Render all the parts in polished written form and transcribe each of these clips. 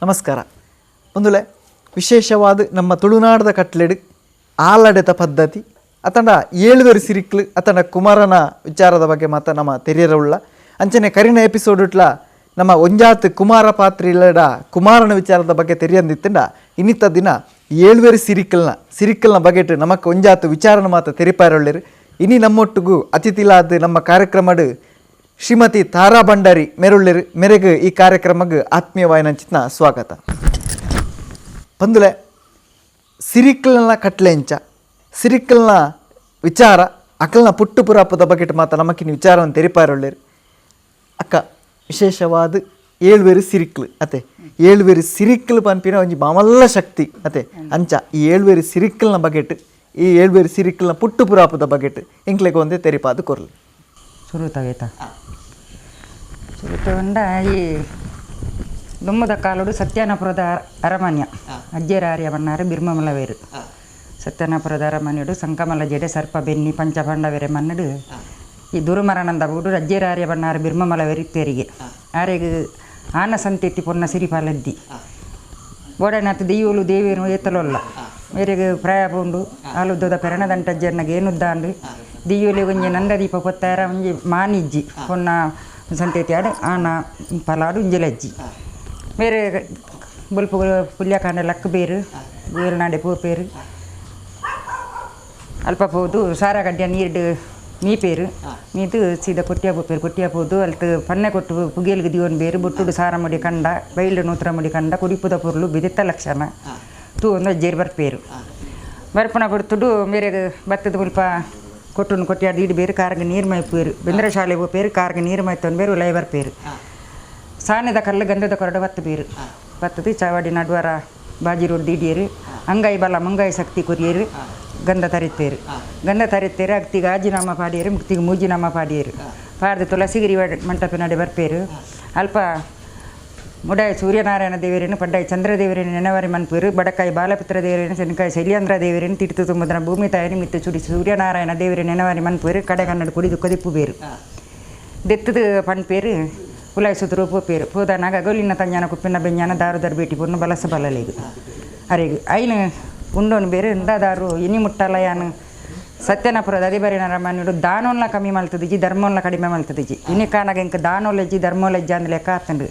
ನಮಸ್ಕಾರ. ಒಂದುಲೆ ವಿಶೇಷವಾದ ನಮ್ಮ ತುಳುನಾಡದ ಕಟ್ಲೆಡು ಆಲಡೆತ ಪದ್ಧತಿ ಅತಂಡ ಏಳುವೆರು ಸಿರಿಕ್ಲು ಅತಂಡ ಕುಮಾರನ ವಿಚಾರದ ಬಗ್ಗೆ ಮಾತ ನಮ್ಮ ತೆರಿಯರವುಳ್ಳ ಅಂಚನೆ ಕರಿನ ಎಪಿಸೋಡ್ ಇಟ್ಲ ನಮ್ಮ ಒಂಜಾತ್ ಕುಮಾರ ಪಾತ್ರಿಲಡ ಕುಮಾರನ ವಿಚಾರದ ಬಗ್ಗೆ ತೆರಿಯಂದಿತ್ತಂಡ ಇನ್ನಿತ್ತ ದಿನ ಏಳುವೆರು ಸಿರಿಕಲ್ನ ಸಿರಿಕಲ್ನ ಬಗೆಟ್ ನಮಕ್ ಒಂಜಾತ್ ವಿಚಾರನ ಮಾತ ತೆರಿಪಾರೊಳ್ಳಿರು. ಇನಿ ನಮ್ಮೊಟ್ಟಿಗೂ ಅತಿಥಿಲಾದ ನಮ್ಮ ಕಾರ್ಯಕ್ರಮಡ್ ಶ್ರೀಮತಿ ತಾರಾ ಭಂಡಾರಿ ಮೆರುಳ್ಳಿರು. ಮೆರೆಗ್ ಈ ಕಾರ್ಯಕ್ರಮಕ್ಕೆ ಆತ್ಮೀಯವಾಯಿನಂಚಿನ ಸ್ವಾಗತ. ಪಂದುಲೆ ಸಿರಿಕಲ್ನ ಕಟ್ಲೆಂಚ ಸಿರಿಕಲ್ನ ವಿಚಾರ ಅಕಲ್ನ ಪುಟ್ಟು ಪುರಾಪದ ಬಗೆಟ್ ಮಾತ ನಮಕಿನ ವಿಚಾರವನ್ನು ತೆರಿಪಾರೊಳ್ಳಿರು. ಅಕ್ಕ, ವಿಶೇಷವಾದ ಏಳ್ವೇರು ಸಿರಿಕ್ಲು ಅತೆ ಏಳ್ವೇರು ಸಿರಿಕ್ಲು ಪನ್ಪಿನ ಒಂಜಿ ಮಾಮಲ್ಲ ಶಕ್ತಿ ಅತೆ. ಅಂಚ ಈ ಏಳ್ವೇರು ಸಿರಿಕ್ಲ್ನ ಬಗೆಟ್, ಈ ಏಳ್ವೇರು ಸಿರಿಕ್ಲ್ನ ಪುಟ್ಟು ಪುರಾಪದ ಬಗೆಟ್ ಎಂಕ್ಲೆಗ್ ಒಂದೇ ತೆರಿಪಾದ ಕೊರ್ಲು. ಸುರುತವೇತ ಸುರುತವಂಡ ಈ ದುಮ್ಮದ ಕಾಲೋಡು ಸತ್ಯನಾಪುರದ ಅರಮನ್ಯ ಅಜ್ಜೇರ ಆರ್ಯ ಬನ್ನಾರು ಬಿರ್ಮಮಲವೇರು ಸತ್ಯನಾಪುರದ ಅರಮನೆಯಡು ಸಂಕಮಲ ಜಡೆ ಸರ್ಪ ಬೆನ್ನಿ ಪಂಚಪಾಂಡವೆರೆ ಮನ್ನಡು ಈ ದುರುಮರಣಂದ ಬೂಡು ಅಜ್ಜೇರ ಆರ್ಯ ಬನ್ನಾರು ಬಿರ್ಮಮಲವೇರು ಇತ್ತೇರಿಗೆ ಆರೆಗ್ ಆನ ಸಂತೆತ್ತಿ ಪೊನ್ನ ಸಿರಿಪಾಲದ್ದಿ ಬೋಡನಾಥ ದೆಯ್ಯೋಲು ದೇವೇನು ಏತಲೊಲ್ಲ ಮೇರೆಗೆ ಪ್ರಾಯ ಪೋಂಡು ಆಲುದ್ದದ ಪೆರಣದಂಟಜ್ಜರ್ನಗೆ ಏನುದ್ದಾಂಡು ದೆಯ್ಯೋಲಿ ಒಂಜಿ ನಂದದೀಪ ಪೊತ್ತಾರ ಒಂಜಿ ಮಾನಿಜ್ಜಿ ಪೊನ್ನ ಸಂತೇತಿ ಆಡು ಆನ ಪಲಾಡು ಇಂಜಲಜ್ಜಿ ಬೇರೆ ಬೊಲ್ಪು ಪುಲ್ಯಕಾಂಡ ಲಕ್ಕ ಬೇರು ನಾಡೆ ಪೋಪೇರು ಅಲ್ಪ ಪೋದು ಸಾರಗಡ್ಡೆ ನೀರ್ಡು ಮೀಪೇರು ಮೀತು ಸೀದಾ ಕೊಟ್ಟಿಯ ಪೋಪೇರು ಕೊಟ್ಟಿಯ ಪೋದು ಅಲ್ತು ಪನ್ನೆ ಕೊಟ್ಟು ಪುಗೇಲ್ಗೆ ದಿವನ್ ಬೇರು ಬೊಟ್ಟುಡು ಸಾರ ಮುಡಿ ಕಂಡ ಬೈಲು ನೂತ್ರ ಮುಡಿ ಕಂಡ ಕುಡಿಪುದ ಪೊರ್ಲು ಬಿದಿತ್ತ ಲಕ್ಷಣ ತೂ ಒಂದು ಜೇರು ಬರ್ಪೇರು ಬರ್ಪಣ ಕೊಡ್ತುಡು ಬೇರೆ ಬತ್ತದ ಮುಲ್ಪ ಕೊಟ್ಟುನು ಕೊಟ್ಟಿಯಾದ ಈಡು ಬೇರು ಕಾರ್ಗೆ ನೀರು ಮೈಪೇರು ಬೆಂದ್ರ ಶಾಲೆ ಪೋಪೇರು ಕಾರ್ಗೆ ನೀರು ಮೈತೊಂದು ಬೇರು ಉಲೈ ಬರ್ಪೇರು ಸಾನೆದ ಕಲ್ಲು ಗಂಧದ ಕೊರಡು ಬತ್ತು ಬೇರು ಬತ್ತದು ಚಾವಡಿ ನಡುವರ ಬಾಜಿ ರೋಡ್ ದಿಡಿಯರು ಅಂಗೈ ಬಲ ಮುಂಗೈ ಶಕ್ತಿ ಕೊರಿಯರು ಗಂಧ ತರಿತೇರು ಗಂಧ ತರಿತೇರು ಅಕ್ತಿಗೆ ಆಜಿನಾಮ ಪಾಡಿಯರು ಮುಕ್ತಿಗೆ ಮೂಜಿನಾಮ ಪಾಡಿಯರು ಪಾಡ್ದು ತುಳಸಿಗಿರಿ ಮಂಟಪ ನಡೆ ಬರ್ಪೇರು ಅಲ್ಪ ಮುಡಾಯ ಸೂರ್ಯನಾರಾಯಣ ದೇವರೇನು ಪಡ್ಡಾಯಿ ಚಂದ್ರದೇವರೇನು ನೆನವರಿ ಮನ್ಪೇರು ಬಡಕಾಯಿ ಬಾಲಪುತ್ರ ದೇವರೇನು ಸೆನ್ಕಾಯಿ ಶೈಲೇಂದ್ರ ದೇವರೇನು ತಿಡ್ತು ತುಂಬುದನ ಭೂಮಿ ತಾಯಿನ ಮಿತ್ತು ಚುಡಿ ಸೂರ್ಯನಾರಾಯಣ ದೇವರೇ ನೆನವರಿ ಮನ್ಪೇರು ಕಡೆ ಕನ್ನಡ ಕುಡಿದು ಕದಿಪ್ಪು ಬೇರು ದೆತ್ತದು ಪನ್ಪೇರು ಉಲಾಯಿ ಸುತ್ತರು ಪೋಪೇರು ಪೋದನಾಗ ಅಗೋಲಿನ ತಂಜಾನ ಕುಪ್ಪಿನ ಬೆಂಜಾನ ದಾರು ದರ್ಬೇಟಿ ಪೊನ್ನು ಬಲಸ ಬಲಲೇಗು ಅರೆಗು ಐನು ಉಂಡೋನು ಬೇರೆ ಇಂದ ದಾರು ಇನಿ ಮುಟ್ಟಲ್ಲ ಯಾನು ಸತ್ಯನಾಪುರದ ಅಧಿಬರಿ ನರಮನ್ಯುಡು ದಾನೋನ್ಲ ಕಮ್ಮಿ ಮಲ್ತದಿಜಿ ಧರ್ಮೋನ್ಲ ಕಡಿಮೆ ಮಲ್ತದಿಜಿ ಇನಿ ಕಾನಾಗ ಇಂಕ ದಾನೋಲೆಜ್ಜಿ ಧರ್ಮೋಲೆಜ್ಜಿ ಅಂದ್ ಲೆಕ್ಕ ಆತಂಡು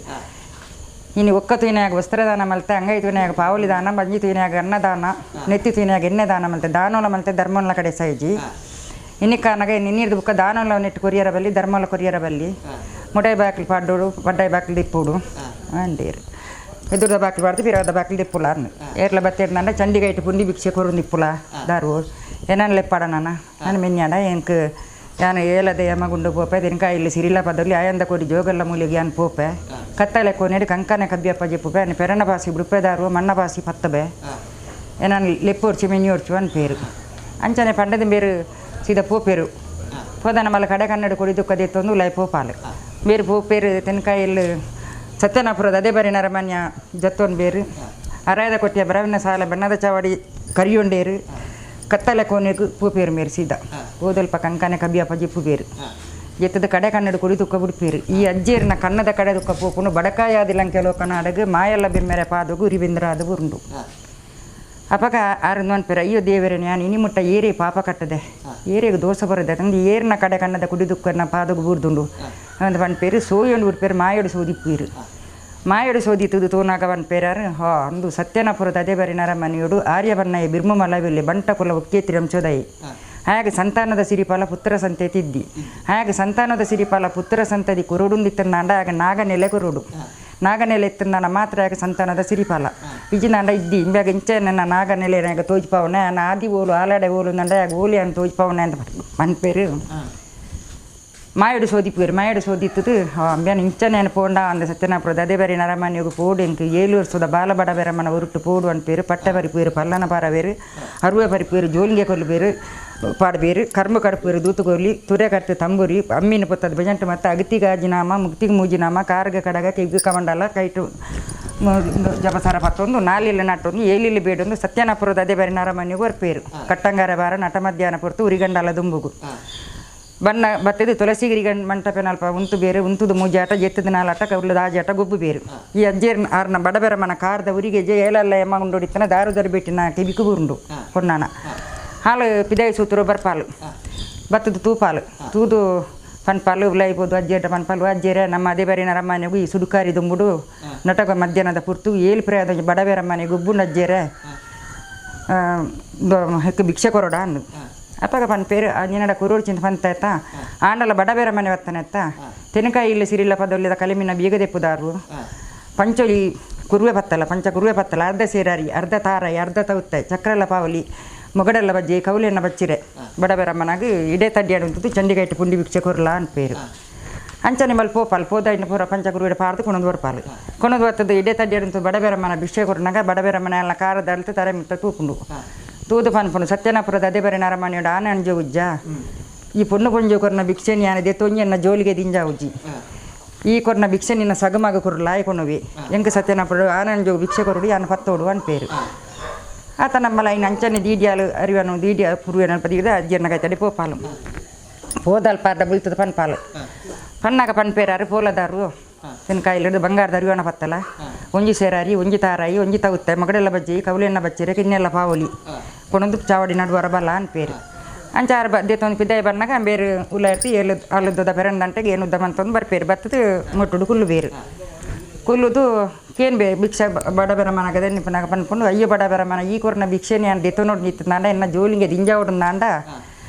ಇನಿ ಒಕ್ಕ ತುಯಿನಾಗ ವಸ್ತ್ರದಾನ ಮಲ್ತೆ ಅಂಗೈ ತುಯಿನಾಗ ಪಾವಲಿ ದಾನ ಬಂಜಿ ತುಯಿನಾಗ ಅನ್ನದಾನ ನೆತ್ತಿ ತುಯಿನಾಗ ಎಣ್ಣೆ ದಾನ ಮಲ್ತೆ ದಾನೋಲ ಮಲ್ತೆ ಧರ್ಮೋನ್ಲ ಕಡೆ ಸೈಜಿ ಇನಿ ಕಾನಾಗ ನಿನ್ನೀರ್ದು ಬುಕ್ಕ ದಾನೋಲ ನೆಟ್ಟು ಕೊರಿಯರ ಬಲ್ಲಿ ಧರ್ಮೋಲ ಕೊರಿಯರ ಬಲ್ಲಿ ಮುಡೈ ಬಾಕ್ಲು ಪಾಡೋಡು ಪಡ್ಡಾಯಿ ಬಾಕ್ಲು ದಿಪ್ಪೋಡು ಅಂಡೇರು ಎದುರ್ದ ಬಾಕ್ಲು ಪಾಡ್ದು ಪಿರದ ಬಾಕ್ಲು ದಿಪ್ಪುಲ ಅನ್ನು ಏರ್ಲ ಬತ್ತೇರ್ನಂಡ ಚಂಡಿಗೈಟ್ ಪುಂಡಿ ಭಿಕ್ಷೆ ಕೊರು ದಿಪ್ಪುಲ ದಾರು ಏನನ್ ಲೆಪ್ಪಾಡ ನಾನು ನಾನು ಮೆನ್ಯಾಡ ಎಂಕ್ ಯಾನು ಏಲದ ಯಮಗುಂಡು ಪೋಪೆ ತೆನ್ಕಾಯಲ್ಲಿ ಸಿರಿಲ ಪದಲಿ ಆಯಂದ ಕೊಡಿ ಜೋಗಲ್ಲ ಮೂಲಿಗೆ ಯಾನ್ ಪೋಪೆ ಕತ್ತಲೆ ಕೋನೆಡು ಕಂಕನೆ ಕಬ್ಬಿಯಪ್ಪ ಜೆಪ್ಪುಪೆ ಅನ್ನು ಪೆರಣ ಬಾಸಿ ಬುಡುಪೆದಾರು ಮಣ್ಣ ಬಾಸಿ ಪತ್ತಬೆ ಏನಾನು ಲೆಪ್ಪೋರ್ಚಿ ಮೆನ್ಯೋರ್ಚು ಅನ್ ಪೇರು ಅಂಚನೆ ಪಂಡದ ಬೇರು ಸೀದಾ ಪೋಪೇರು ಪೋದನ ಮಲ್ಲ ಕಡೆ ಕನ್ನಡ ಕೊಡಿ ದುಃಖ ಲೈ ಪೋಪಾಲು ಬೇರು ಪೋಪೇರು ತೆನ್ಕಾಯಲ್ಲಿ ಸತ್ಯನಾಪುರದ ಅದೇ ಬರಿ ನರಮನ್ಯ ಜತ್ತೋನ್ ಬೇರು ಅರಾಯದ ಕೊಟ್ಟಿಯ ಬರವಿನ ಸಾಲ ಬಣ್ಣದ ಚಾವಡಿ ಕರಿಯೊಂಡೇರು ಕತ್ತಲೆ ಕೋನೆಗು ಪೂಪೇರು ಮೇರು ಸೀದಾ ಓದಲ್ಪ ಕಂಕನೆ ಕಬ್ಬಿಯಪ್ಪ ಜಿಪ್ಪು ಬೇರು ಎತ್ತದ ಕಡೆ ಕನ್ನಡ ಕುಡಿ ತುಕ್ಕ ಬಿಡ್ಪೇರು ಈ ಅಜ್ಜೇರಿನ ಕನ್ನದ ಕಡೆ ದುಃಖ ಪೋಪುನು ಬಡಕಾಯಾದಿಲಂಕೆ ಲೋಕನಾಡಗು ಮಾಯಲ್ಲ ಬಿಮ್ಮೆರೆ ಪಾದಗು ಉರಿಬಿಂದ್ರಾದ ಬುರುಂಡು ಅಪಗ ಆರು ಅನ್ಪೇರು ಅಯ್ಯೋ ದೇವರೇ ನಾನು ಇನಿ ಮುಟ್ಟ ಏರೇ ಪಾಪ ಕಟ್ಟದೆ ಏರಿಗೆ ದೋಸೆ ಬರದೆ ತಂದು ಏರಿನ ಕಡೆ ಕನ್ನದ ಕುಡಿ ದುಕ್ಕನ ಪಾದಗು ಬೂರ್ದುಂಡು ಅಂದ್ ಪನ್ಪೇರು ಸೋಯೊಂಡು ಬಿಡ್ಪೇರು ಮಾಯೋಡು ಸೋದಿಪ್ಪೀರು ಮಾಯೋಡು ಸೋದಿತ್ತದು ತೋನಾಗ ಪನ್ಪೇರಾರು ಹಾ ಅಂದು ಸತ್ಯನಾಪುರದ ಅದೇ ಬರಿ ನರಮನಿಯೋಡು ಆರ್ಯಬನ್ನಯ ಬಿರ್ಮ ಮಲವಿಲ್ಲಿ ಬಂಟ ಕುಲ ಒಕ್ಕೇತಿ ರಂಚೋದಯಿ ಹಾಗೆ ಸಂತಾನದ ಸಿರಿಪಾಲ ಪುತ್ರ ಸಂತತಿ ಇದ್ದಿ ಹಾಗೆ ಸಂತಾನದ ಸಿರಿಪಾಲ ಪುತ್ರ ಸಂತತಿ ಕುರುಡುಂದಿತ್ತಂದಾಂಡ ಆಗ ನಾಗನೆಲೆ ಕುರುಡು ನಾಗನೆಲೆ ಇತ್ತಂದಾನ ಮಾತ್ರ ಆಗ ಸಂತಾನದ ಸಿರಿಪಾಲ ಇಜಿನಾಂಡ ಇದ್ದಿ ಇಂಬ್ಯಾಗ ಇಂಚೆ ನನ್ನ ನಾಗನೆಲೆ ನಾಗ ತೋಜ್ಪಾವನೆ ಆನ ಆದಿ ಓಲು ಆಲಾಡೆ ಓಲು ನಂಡ ಆಗ ಓಲಿ ಅನ್ ತೋಜ್ಪಾವನೆ ಅಂತ ಪನ್ಪೇರು ಮಾಯಡು ಸೋದಿಪ್ಪೇರು ಮಾಯಡು ಸೋದಿತ್ತದು ಅಂಬ್ಯಾನ ಇಂಚನೆ ಪೋಂಡ ಅಂದ ಸತ್ಯನಾಪುರದ ಅದೇ ಬರಿ ನರಮನಿಯೋಗ ಪೋಡು ಎಂಕ್ ಏಳು ವರ್ಷದ ಬಾಲ ಬಡ ಬೆರಮನ ಉರುಟು ಪೋಡು ಅನ್ಪೇರು ಪಟ್ಟ ಬರಿಪೇರು ಪಲ್ಲನ ಪಾರವೇರು ಅರುವೆ ಬರಿಪೇರು ಜೋಲಿಗೆ ಕೊಲ್ಬೇರು ಪಾಡಬೇರು ಕರ್ಮ ಕಡಪೇರು ದೂತುಕೊಲ್ಲಿ ತುರೆ ಕಟ್ಟು ತಂಬುರಿ ಅಮ್ಮಿನ ಪೊತ್ತದ ಭಜಂಟು ಮತ್ತು ಅಗತಿಗೆ ಆಜಿನಾಮ ಮುಕ್ತಿಗೆ ಮೂಜಿನಾಮ ಕಾರ್ಗ ಕಡಗ ಕಿಗ್ಗು ಕಮಂಡಲ ಕೈಟು ಜಪಸಾರ ಪತ್ತೊಂದು ನಾಲಿಲ್ಲ ನಟ್ಟೊಂದು ಏಲಿಲ್ಲಿ ಬೇಡೊಂದು ಸತ್ಯನಾಪುರದ ಅದೇ ಬರಿ ನರಮನಿಯೋಗ ವರ್ಪೇರು ಕಟ್ಟಂಗಾರ ಬಾರ ನಟ ಮಧ್ಯಾಹ್ನ ಪೊರ್ತು ಉರಿಗಂಡಲ ದುಂಬುಗು ಬಣ್ಣ ಬತ್ತದು ತುಳಸಿಗಿರಿ ಗಂಡ ಮಂಟಪೆನಲ್ಪ ಉಂತು ಬೇರೆ ಉಂತುದು ಮೂಜಾಟ ಜೆತ್ತದ ನಾಲಾಟ ಕೌಲದ ಆಜಾಟ ಗೊಬ್ಬು ಬೇರು ಈ ಅಜ್ಜೇರ್ ಆರ್ನ ಬಡಬೆರಮನ ಕಾರದ ಉರಿಗೆ ಜೆ ಏಲಲ್ಲ ಎಮ್ಮ ಉಂಡೋಡಿತ್ತನ ದಾರು ದರ್ಬಿಟ್ಟಿನ ಕಿಬಿಕು ಬುರುಂಡು ಪೊನ್ನಾನ ಹಾಲು ಪಿದಾಯಿ ಸೂತರು ಬರ್ಪಾಲು ಬತ್ತದ ತೂಪಾಲು ತೂದು ಪನ್ಪಾಲು ಉಲಾಯ್ಬೋದು ಅಜ್ಜೇಟ ಪನ್ಪಾಲು ಅಜ್ಜೇರೆ ನಮ್ಮ ಅದೇ ಬಾರಿನ ರಮ್ಮನೆಗೂ ಈ ಸುಡುಕಾರಿ ದುಂಬುಡು ನಟಕ ಮಧ್ಯಾಹ್ನದ ಪುರ್ತು ಏಳು ಪ್ರಾಯದ ಬಡಬೆರಮ್ಮನೆ ಗೊಬ್ಬುಂಡು ಅಜ್ಜೇರೆ ಹೆಕ್ಕು ಭಿಕ್ಷೆ ಕೊರೋಡ ಅಂದು ಅಪ್ಪಗ ಪನ್ಪೇರು ನಿನ್ನಡ ಕುರೋಡು ಚಿಂತ ಪಂತ ಆಂಡಲ ಬಡಬೇರ ಮನೆ ಬತ್ತನೆತ್ತ ತೆನಕಾಯಿ ಇಲ್ಲ ಸಿರಿಲ್ಲ ಪದೊಲ್ಲಿದ ಕಲಿಮಿನ ಬೀಗದೆಪ್ಪುದಾರು ಪಂಚೊಲಿ ಕುರುವೆ ಪತ್ತಲ ಪಂಚ ಕುರುವೆ ಪತ್ತಲ ಅರ್ಧ ಸೇರಾರಿ ಅರ್ಧ ತಾರಾಯಿ ಅರ್ಧ ತೌತ್ತೆ ಚಕ್ರಲ್ಲ ಪಾವಲಿ ಮೊಗಡೆಲ್ಲ ಬಜ್ಜೆ ಕೌಲೆನ್ನ ಬಚ್ಚಿರೆ ಬಡಬೇರಮ್ಮನಾಗ ಇಡೇ ತಡ್ಡಿಯಾಡುಂತದ್ದು ಚಂಡಿಗೈಟ್ ಪುಂಡಿ ಭಿಕ್ಷೆ ಕೊರಲ ಅನ್ಪೇರು ಅಂಚನೆ ಮಲ್ ಪೋಪಾಲ್ ಪೋದಾಯಿನ ಪೂರ ಪಂಚ ಕುರುವಿಡ ಪಾರ್ದು ಕೊನೊಂದು ಬರ್ಪಾಲು ಕೊನೊಂದು ಬರ್ತದೆ ಇಡೇ ತಡ್ಡಿಯಾಡುಂತು ಬಡಬೇರಮ್ಮನ ಭಿಕ್ಷೆ ಕೊರನಾಗ ಬಡಬೇರಮ್ಮನ ಎಲ್ಲ ಕಾರದ ಅಳ್ತು ತರೆ ಮುತ್ತ ತೂಪುಂಡು ತೂದು ಪನ್ಪುಂಡು ಸತ್ಯನಾಪುರದ ಅದೇ ಬರೆ ನರಮನೆಯೋಡು ಆನೆ ಅಂಜೆ ಉಜ್ಜ ಈ ಪೊಣ್ಣು ಪೊಂಜೆ ಕೊರ್ನ ಭಿಕ್ಷೆ ಜ್ಞಾನದೆ ತೊಂಜೆನ್ನ ಜೋಲಿಗೆ ದಿಂಜ ಉಜ್ಜಿ ಈ ಕೊರ್ನ ಭಿಕ್ಷೆ ನಿನ್ನ ಸಗಮಗ ಕೊರು ಲಾಯ ಕೊನುವೆ ಎಂಕ ಸತ್ಯನಾಪುರ ಆನೆ ಅಂಜೋ ಭಿಕ್ಷೆ ಕೊರುಡು ಯಾನ ಪತ್ತೋಡು ಅನ್ಪೇರು ಆತ ನಮ್ಮಲ ಇನ್ನು ಅಂಚನೆ ದೀಡಿಯಾಲು ಅರಿವನು ದೀಡಿಯ ಪುರುವೆನ ಪದಿಗಿದ ಅಜ್ಜಿಯನ್ನ ಕೈತಡಿ ಪೋಪಾಲು ಪೋದಲ್ ಪಾರ್ಡ ಬುಲ್ತದ ಪನ್ಪಾಲು ಪನ್ನಾಗ ಪನ್ಪೇರಾರು ಪೋಲದಾರು ತೆನ್ಕಾಯಿಲಿಡ್ದು ಬಂಗಾರದ ಅರಿವಣ ಪತ್ತಲ ಒಂಜಿ ಸೇರಾರಿ ಒಂಜಿ ತಾರಾಯಿ ಒಂಜಿ ತವುತ್ತೆ ಮಗಡೆಲ್ಲ ಬಜ್ಜಿ ಕೌಲೆಣ್ಣ ಬಚ್ಚಿರೆ ಕಿನ್ನೆಲ್ಲ ಪಾವಲಿ ಕೊನೊಂದು ಚಾವಡಿ ನಡುವರ ಬಲ ಅನ್ಪೇರು ಅಂಚಾರು ಬದ್ದೆ ಪಿದಾಯಿ ಬನ್ನಾಗ ಬೇರೆ ಉಲಾಯ್ತಿ ಏಳು ಅಲ್ಲುದ್ದದ ಪೆರಂದಂಟೆಗೆ ಏನು ಉದ್ದ ಮಂತೊಂದು ಬರ್ಪೇರು ಬತ್ತದು ಮೊಟ್ಟುಡು ಕುಲ್ಲು ಬೇರು ಕುಲ್ಲುದು ಕೇನ್ ಬೇ ಭಿಕ್ಷೆ ಬಡ ಮನಗದೆ ನಿಪನಾಗ ಪನ್ಪುಂಡು ಅಯ್ಯೋ ಬಡ ಮನ ಈ ಕೊರ್ನ ಭಿಕ್ಷೆ ನಾನು ದೆತ್ತೊನೋಡು ನಿತ್ತಂದಾಂಡ ಎನ್ನ ಜೋಲಿಂಗೆ ದಿಂಜಾವಡುಂದಾಂಡ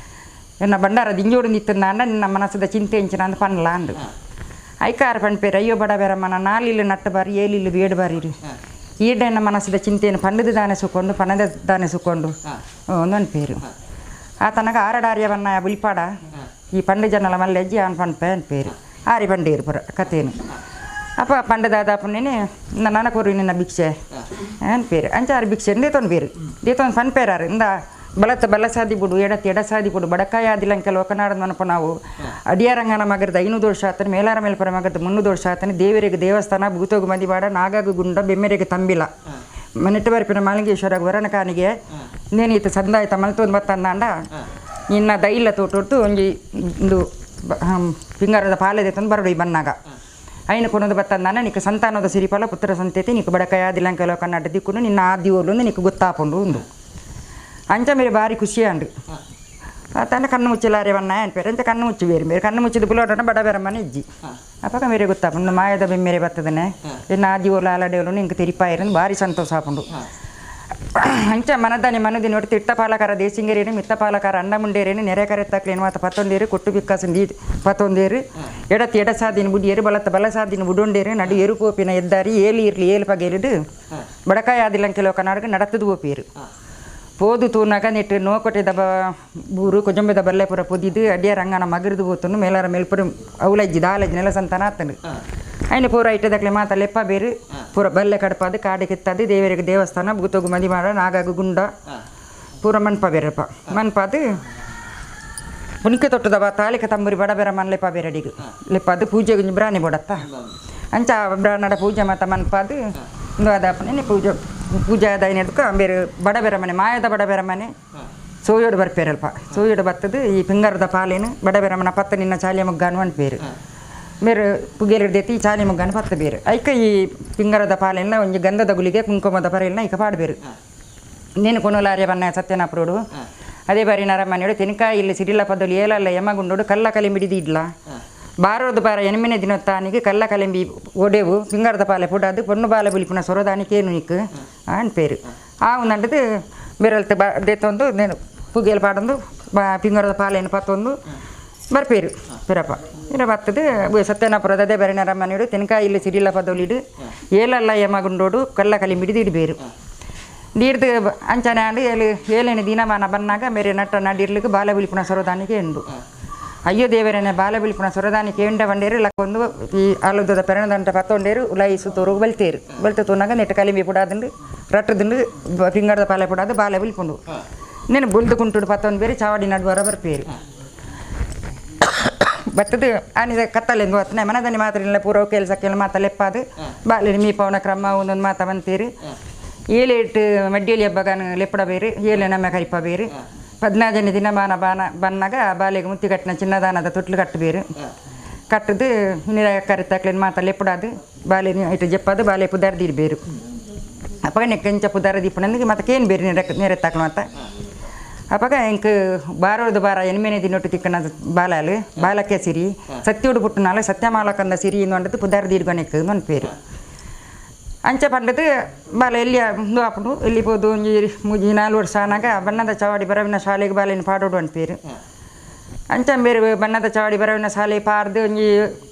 ಎನ್ನ ಬಂಡಾರ ದಿಂಜೋಡು ನಿತ್ತಂದಾಂಡ ನಿನ್ನ ಮನಸ್ಸದ ಚಿಂತೆ ಎಂಚಿನ ಅಂದ್ ಪನ್ಲ ಅಂದು ಐಕಾರ ಪನ್ಪೇರು ಅಯ್ಯೋ ಬಡ ಮನ ನಾಲಿಲ್ಲು ನಟ್ಟು ಬಾರಿ ಏಲಿಲ್ಲು ಬೇಡು ಬಾರಿ ಈಡ ಎನ್ನ ಮನಸ್ಸದ ಚಿಂತೆಯನ್ನು ಪಣ್ಣದ ದಾನೆ ಸುಕೊಂಡು ಪಣದ ದಾನೆ ಸುಕೊಂಡು ಒಂದು ಪೇರು ಆತನಗ ಆರಡಾರ್ಯವನ್ನ ಬುಲಿಪಾಡ ಈ ಪಂಡು ಜನಲ ಮಲ್ಲೆಜ್ಜಿ ಅವನು ಪನ್ಪೆ ಅನ್ಪೇರು ಆರಿ ಪಂಡೇರು ಪುರ ಕಥೆನು ಅಪ್ಪ ಪಂಡದಾದ ಪುಣ್ಯನೆ ನನ್ನ ಕೊರು ನಿನ್ನ ಭಿಕ್ಷೆ ಅನ್ಪೇರು ಅಂಚಾರು ಭಿಕ್ಷೆ ದೇತೊಂದು ಬೇರು ದೇತೊಂದು ಪನ್ಪೇರಾರು ಇಂದ ಬಲತ್ತ ಬಲಸಾದಿ ಬಿಡು ಎಡತ್ತ ಎಡಸಾದಿ ಬಿಡು ಬಡಕಾಯ ಆದಿಲಂಕೆ ಲೋಕನಾಡ ಮನಪ ನಾವು ಅಡಿಯಾರಂಗನ ಮಗರದ 5 ದೋಷ ಆತನ ಮೇಲಾರ ಮೇಲ್ಪರ ಮಗರದ 3 ದೋಷ ಆತನ ದೇವರಿಗೆ ದೇವಸ್ಥಾನ ಭೂತೋಗು ಮದಿವಾಡ ನಾಗಾಗು ಗುಂಡ ಬೆಮ್ಮೆರೆಗೆ ತಂಬಿಲ ಮನೆಟ್ಟು ಬರ್ಪಿನ ಮಾಲಿಂಗೇಶ್ವರ ವರನ ಕಾನಿಗೆ ನೇನೀತ ಸಂದಾಯ್ತ ಮಲ್ತೊಂದು ಬತ್ತಂದಾಂಡ ನಿನ್ನ ದೈಲ ತೋಟೊಡ್ತು ಒಂಜಿ ಇಂದು ಪಿಂಗಾರದ ಪಾಲೆದೆ ತಂದು ಬರಡು ಈ ಬನ್ನಾಗ ಐನ ಕೊನೊಂದು ಬತ್ತಂದಾನ ನಿಕ್ಕ ಸಂತಾನದ ಸಿರಿಫಲ ಪುತ್ರ ಸಂತತಿ ನಿಕ್ಕ ಬಡಕಾಯ ಆದಿಲಂಕೆ ಲೋಕನಾಡ ದಿಕ್ಕುನು ನಿನ್ನ ಆದಿ ಓಲು ನಿಕ್ಕ ಗೊತ್ತಾಪುಂಡು ಒಂದು ಅಂಚ ಮೇರೆ ಭಾರಿ ಖುಷಿ ಅಂಡ್ರಿ ಆತನ ಕಣ್ಣು ಮುಚ್ಚಲಾರೆ ಬಣ್ಣ ಅನ್ಪೇರು ಅಂಚ ಕಣ್ಣು ಮುಚ್ಚಿ ಬೇರೆ ಬೇರೆ ಕಣ್ಣು ಮುಚ್ಚಿದ ಬುಲೋಟನ ಬಡ ಬೇರಮ್ಮನ ಇಜ್ಜಿ ಅಪ್ಪಕ ಮೇರೆ ಗೊತ್ತಾಪುಂಡು ಮಾಯದ ಬೆಮ್ಮೇರೆ ಬರ್ತದನೆ ಇನ್ನು ಆದಿ ಓಲು ಆಲಡೆಯೋಲು ನಿಂಗೆ ತಿರಿಪಾಯಿರಂದು ಭಾರಿ ಸಂತೋಷ ಆಪುಂಡು ಅಂಚ ಮನದಾನಿ ಮನದಿ ನೋಡಿ ತಿಟ್ಟ ಪಾಲಕರ ದೇಸಿಂಗರೇನು ಮಿತ್ತ ಪಾಲಕರ ಅಣ್ಣ ಮುಂಡೇರೇನು ನೆರೆ ಕರೆ ತಕ್ಲೇನು ಮಾತ ಪತ್ತೊಂದೇರು ಕೊಟ್ಟು ಬಿಕ್ಕಾಸನ್ ದೀ ಪತ್ತೊಂದೇರು ಎಡತ್ತು ಎಡಸಾದಿನ ಬುಡಿಯರು ಬಲತ್ತ ಬಲಸಾದಿನ ಬುಡೊಂಡೇರು ನಡು ಎರುಕೋಪಿನ ಎದ್ದಾರಿ ಏಲು ಇರ್ಲಿ ಏಲು ಪಗೇಲಿಡು ಬಡಕಾಯ ಆದಿಲಂಕೆ ಲೋಕನಾಡುಗ ನಡತದು ಓಪಿಯರು ಪೋದು ತೂನಾಗ ನೆಟ್ಟು ನೋಕೊಟೆ ದಬ ಬೂರು ಕೊಜಂಬೆದ ಬಲ್ಲೆಪುರ ಪೊದಿದು ಅಡಿಯ ರಂಗನ ಮಗರದು ಹೋತನು ಮೇಲಾರ ಮೇಲ್ಪುರ ಅವಲಜ್ಜಿ ದಾಲಜ್ಜಿ ನೆಲ ಸಂತಾನ ಆತನು ಐನ ಪೂರ ಇಟ್ಟದಕ್ಲೆ ಮಾತ ಲೆಪ್ಪ ಬೇರು ಪೂರ ಬಲ್ಲೆ ಕಡಪಾದು ಕಾಡೆ ಕಿತ್ತದು ದೇವರಿಗೆ ದೇವಸ್ಥಾನ ಭೂತೋಗು ಮದಿ ಮಾಡ ನಾಗಾಗು ಗುಂಡ ಪೂರ ಮನ್ಪ ಬೇರಪ್ಪ ಮನ್ಪಾದು ಪುನಿಕೆ ತೊಟ್ಟದವ ತಾಳಿಕ ತಂಬುರಿ ಬಡ ಬೇರ ಮನ್ ಲೆಪ್ಪ ಬೇರಡಿಗು ಲೆಪ್ಪಾದು ಪೂಜೆಗೆ ಬ್ರಾಣಿ ಬೋಡತ್ತ ಅಂಚ ಬ್ರಾಣಡ ಪೂಜೆ ಮಾತ ಮನ್ಪಾದು ಅದಾಪನೆ ಪೂಜೆ ಪೂಜೆ ಆದಾಯನದಕ್ಕೆ ಬೇರೆ ಬಡ ಬೇರೆ ಮನೆ ಮಾಯದ ಬಡ ಬೇರೆ ಮನೆ ಸೋಯೋಡು ಬರ್ಪೇರಲ್ಪ ಸೋಯೋಡು ಬರ್ತದೆ ಈ ಪಿಂಗಾರದ ಪಾಲೇನು ಬಡ ಬೇರೆ ಮನ ಪತ್ತ ನಿನ್ನ ಚಾಲಿಯ ಮುಗ್ಗಾನು ಅನ್ಪೇರು ಬೇರೆ ಪುಗೇಲಿಡ್ದೈತಿ ಈ ಚಾಲಿ ಮುಗ್ಗಾನು ಪತ್ತ ಬೇರು ಐಕ ಈ ಪಿಂಗಾರದ ಪಾಲೆಲ್ಲ ಒಂಜಿ ಗಂಧದ ಗುಳಿಗೆ ಕುಂಕುಮದ ಪರೆಲ್ಲ ಐಕ ಪಾಡಬೇರು ನೀನು ಕೊನಲಾರ್ಯ ಬನ್ನ ಸತ್ಯನಾಪುರೋಡು ಅದೇ ಬಾರಿ ನರಮನೆಯೋಡು ತೆನಕಾಯಿ ಇಲ್ಲಿ ಸಿರಿಲ ಪದಲು ಏಲಲ್ಲ ಯಮಗುಂಡೋಡು ಕಲ್ಲ ಕಲಿಂಬಿಡಿದು ಇಡ್ಲ ಬಾರೋದು ಬಾರ ಎನಿಮಿನ ದಿನೊತ್ತಾನಿಗೆ ಕಲ್ಲ ಕಲಿಂಬಿ ಒಡೆವು ಪಿಂಗಾರದ ಪಾಲೆ ಪುಡಾದು ಪೊಣ್ಣು ಬಾಲೆ ಬುಲಿಪುನ ಸೊರದಾನಿಕೇನು ನಿಕ್ಕು ಅನ್ಪೇರು ಆ ಒಂದಂಟದು ಬೆರಳ್ತ ಬ ದೇತೊಂದು ನೇನು ಪುಗೇಲು ಪಾಡೊಂದು ಪಿಂಗಾರದ ಪಾಲೆಯನ್ನು ಪತ್ತೊಂದು ಬರ್ಪೇರು ಪಿರಪ್ಪ ಇರ ಬರ್ತದೆ ಸತ್ಯನಾಪುರದ ಅದೇ ಬೇರೆ ನರಮನೆಯೋಡು ತೆನಕಾಯಿ ಇಲ್ಲಿ ಸಿರಿಲ ಪದೊಲಿಡು ಏಲಲ್ಲ ಯಮಗುಂಡೋಡು ಕಲ್ಲ ಕಲಿಂಬಿಡಿದು ಇಡಬೇರು ನೀರ್ದು ಅಂಚನೆ ಆಂಡು ಏಳು ಏಳನೇ ದಿನಮಾನ ಬನ್ನಾಗ ಮೇರೆ ನಟ್ಟ ನಡಿರ್ಲಿಕ್ಕೆ ಬಾಲ ಬಿಳಿಪುನ ಸೊರದಾನಿಗೆ ಎಂಡು ಅಯ್ಯೋ ದೇವರನೆ ಬಾಲ ಬಿಳಿಪುನ ಸೊರದಾನಿಗೆ ಎಂಡ ಬಂಡೇರು ಲಕ್ಕೊಂದು ಈ ಆಲುದದ ಪೆರಣದಂಟ ಪತ್ತೊಂಡೇರು ಉಲಾಯಿಸು ತೋರು ಬಲ್ತೇರು ಬಲ್ತ ತೋನಾಗ ನೆಟ್ಟ ಕಲಿಂಬಿ ಪುಡಾದಂಡು ರಟ್ಟದಿಂಡು ಪಿಂಗಾರದ ಪಾಲೆ ಪುಡಾದು ಬಾಲ ಬಿಳಿಪುಂಡು నేను ಬುಲ್ದು ಕುಂಟುಡು ಪತ್ತೊಂದು ಬೇರೆ ಚಾವಡಿ ನಡುವರ ಬರ್ಪೇರು ಬತ್ತದು ಆನಿ ಕತ್ತಲೆಂದು ಹೊತ್ತನೆ ಮನದಲ್ಲಿ ಮಾತ್ರ ಇಲ್ಲ ಪೂರ್ವ ಕೆಲಸಕ್ಕೆಲ್ಲ ಮಾತ ಲೆಪ್ಪಾದು ಬಾಲೆ ಮೀಪವನ ಕ್ರಮ ಒಂದೊಂದು ಮಾತ ಬಂತೀರಿ ಏಳು ಇಟ್ಟು ಮಡ್ಡಿಯಲ್ಲಿ ಹಬ್ಬಗಾನ ಲೆಪ್ಪಡ ಬೇರು ಏಳು ನಮ್ಮ ಕರಿಪ ಬೇರು 14ನೇ ದಿನ ಬಾನ ಬನ್ನಾಗ ಬಾಲೆಗೆ ಮುತ್ತಿ ಕಟ್ಟಿನ ಚಿನ್ನದಾನದ ತೊಟ್ಲು ಕಟ್ಟಬೇರು ಕಟ್ಟದು ನೀರ ಕರಿತಾಕ್ಲೇನು ಮಾತ ಲೆಪ್ಪಡಾದು ಬಾಲೆ ಇಟ್ಟು ಜಪ್ಪದು ಬಾಲೆ ಪುದಾರ್ ದೀಡ್ಬೇರು ಅಪ್ಪಗ ನೆಕ್ಕೆಂಚ ಪುದಾರ ದೀಪನಂದಿಗೆ ಮತ್ತೆ ಕೇನು ಬೇರೆ ನೆರೆ ನೆರೆತ್ತಾಕ್ಲು ಅಂತ ಅಪ್ಪಗ ಎಂಕ್ ಬಾರೋದು ಬಾರ ಎನ್ಮೇನೆ ದಿನೊಟ್ಟು ತಿಕ್ಕನ ಬಾಲಾಲು ಬಾಲಕ್ಕೆ ಸಿರಿ ಸತ್ಯೋಡು ಪುಟ್ಟನಾಲ ಸತ್ಯಮಾಲಕಂದ ಸಿರಿ ಇಂದು ಪುದಾರ್ ದೀಡ್ಗೊನೆಕ್ ಒಂದು ಪೇರು ಅಂಚೆ ಪಂಡದು ಬಾಲ ಎಲ್ಲಿ ಆಪುಂಡು ಎಲ್ಲಿ ಪೋದು ಒಂಜಿ ಮೂಜಿ 4 ವರ್ಷ ಆನಾಗ ಬಣ್ಣದ ಚಾವಡಿ ಬರವಿನ ಶಾಲೆಗೆ ಬಾಲೆನ ಪಾಡೋಡು ಅನ್ಪೇರು ಅಂಚ ಬೇರೆ ಬಣ್ಣದ ಚಾವಡಿ ಬರವಿನ ಶಾಲೆ ಪಾರ್ದು ಒಂಜಿ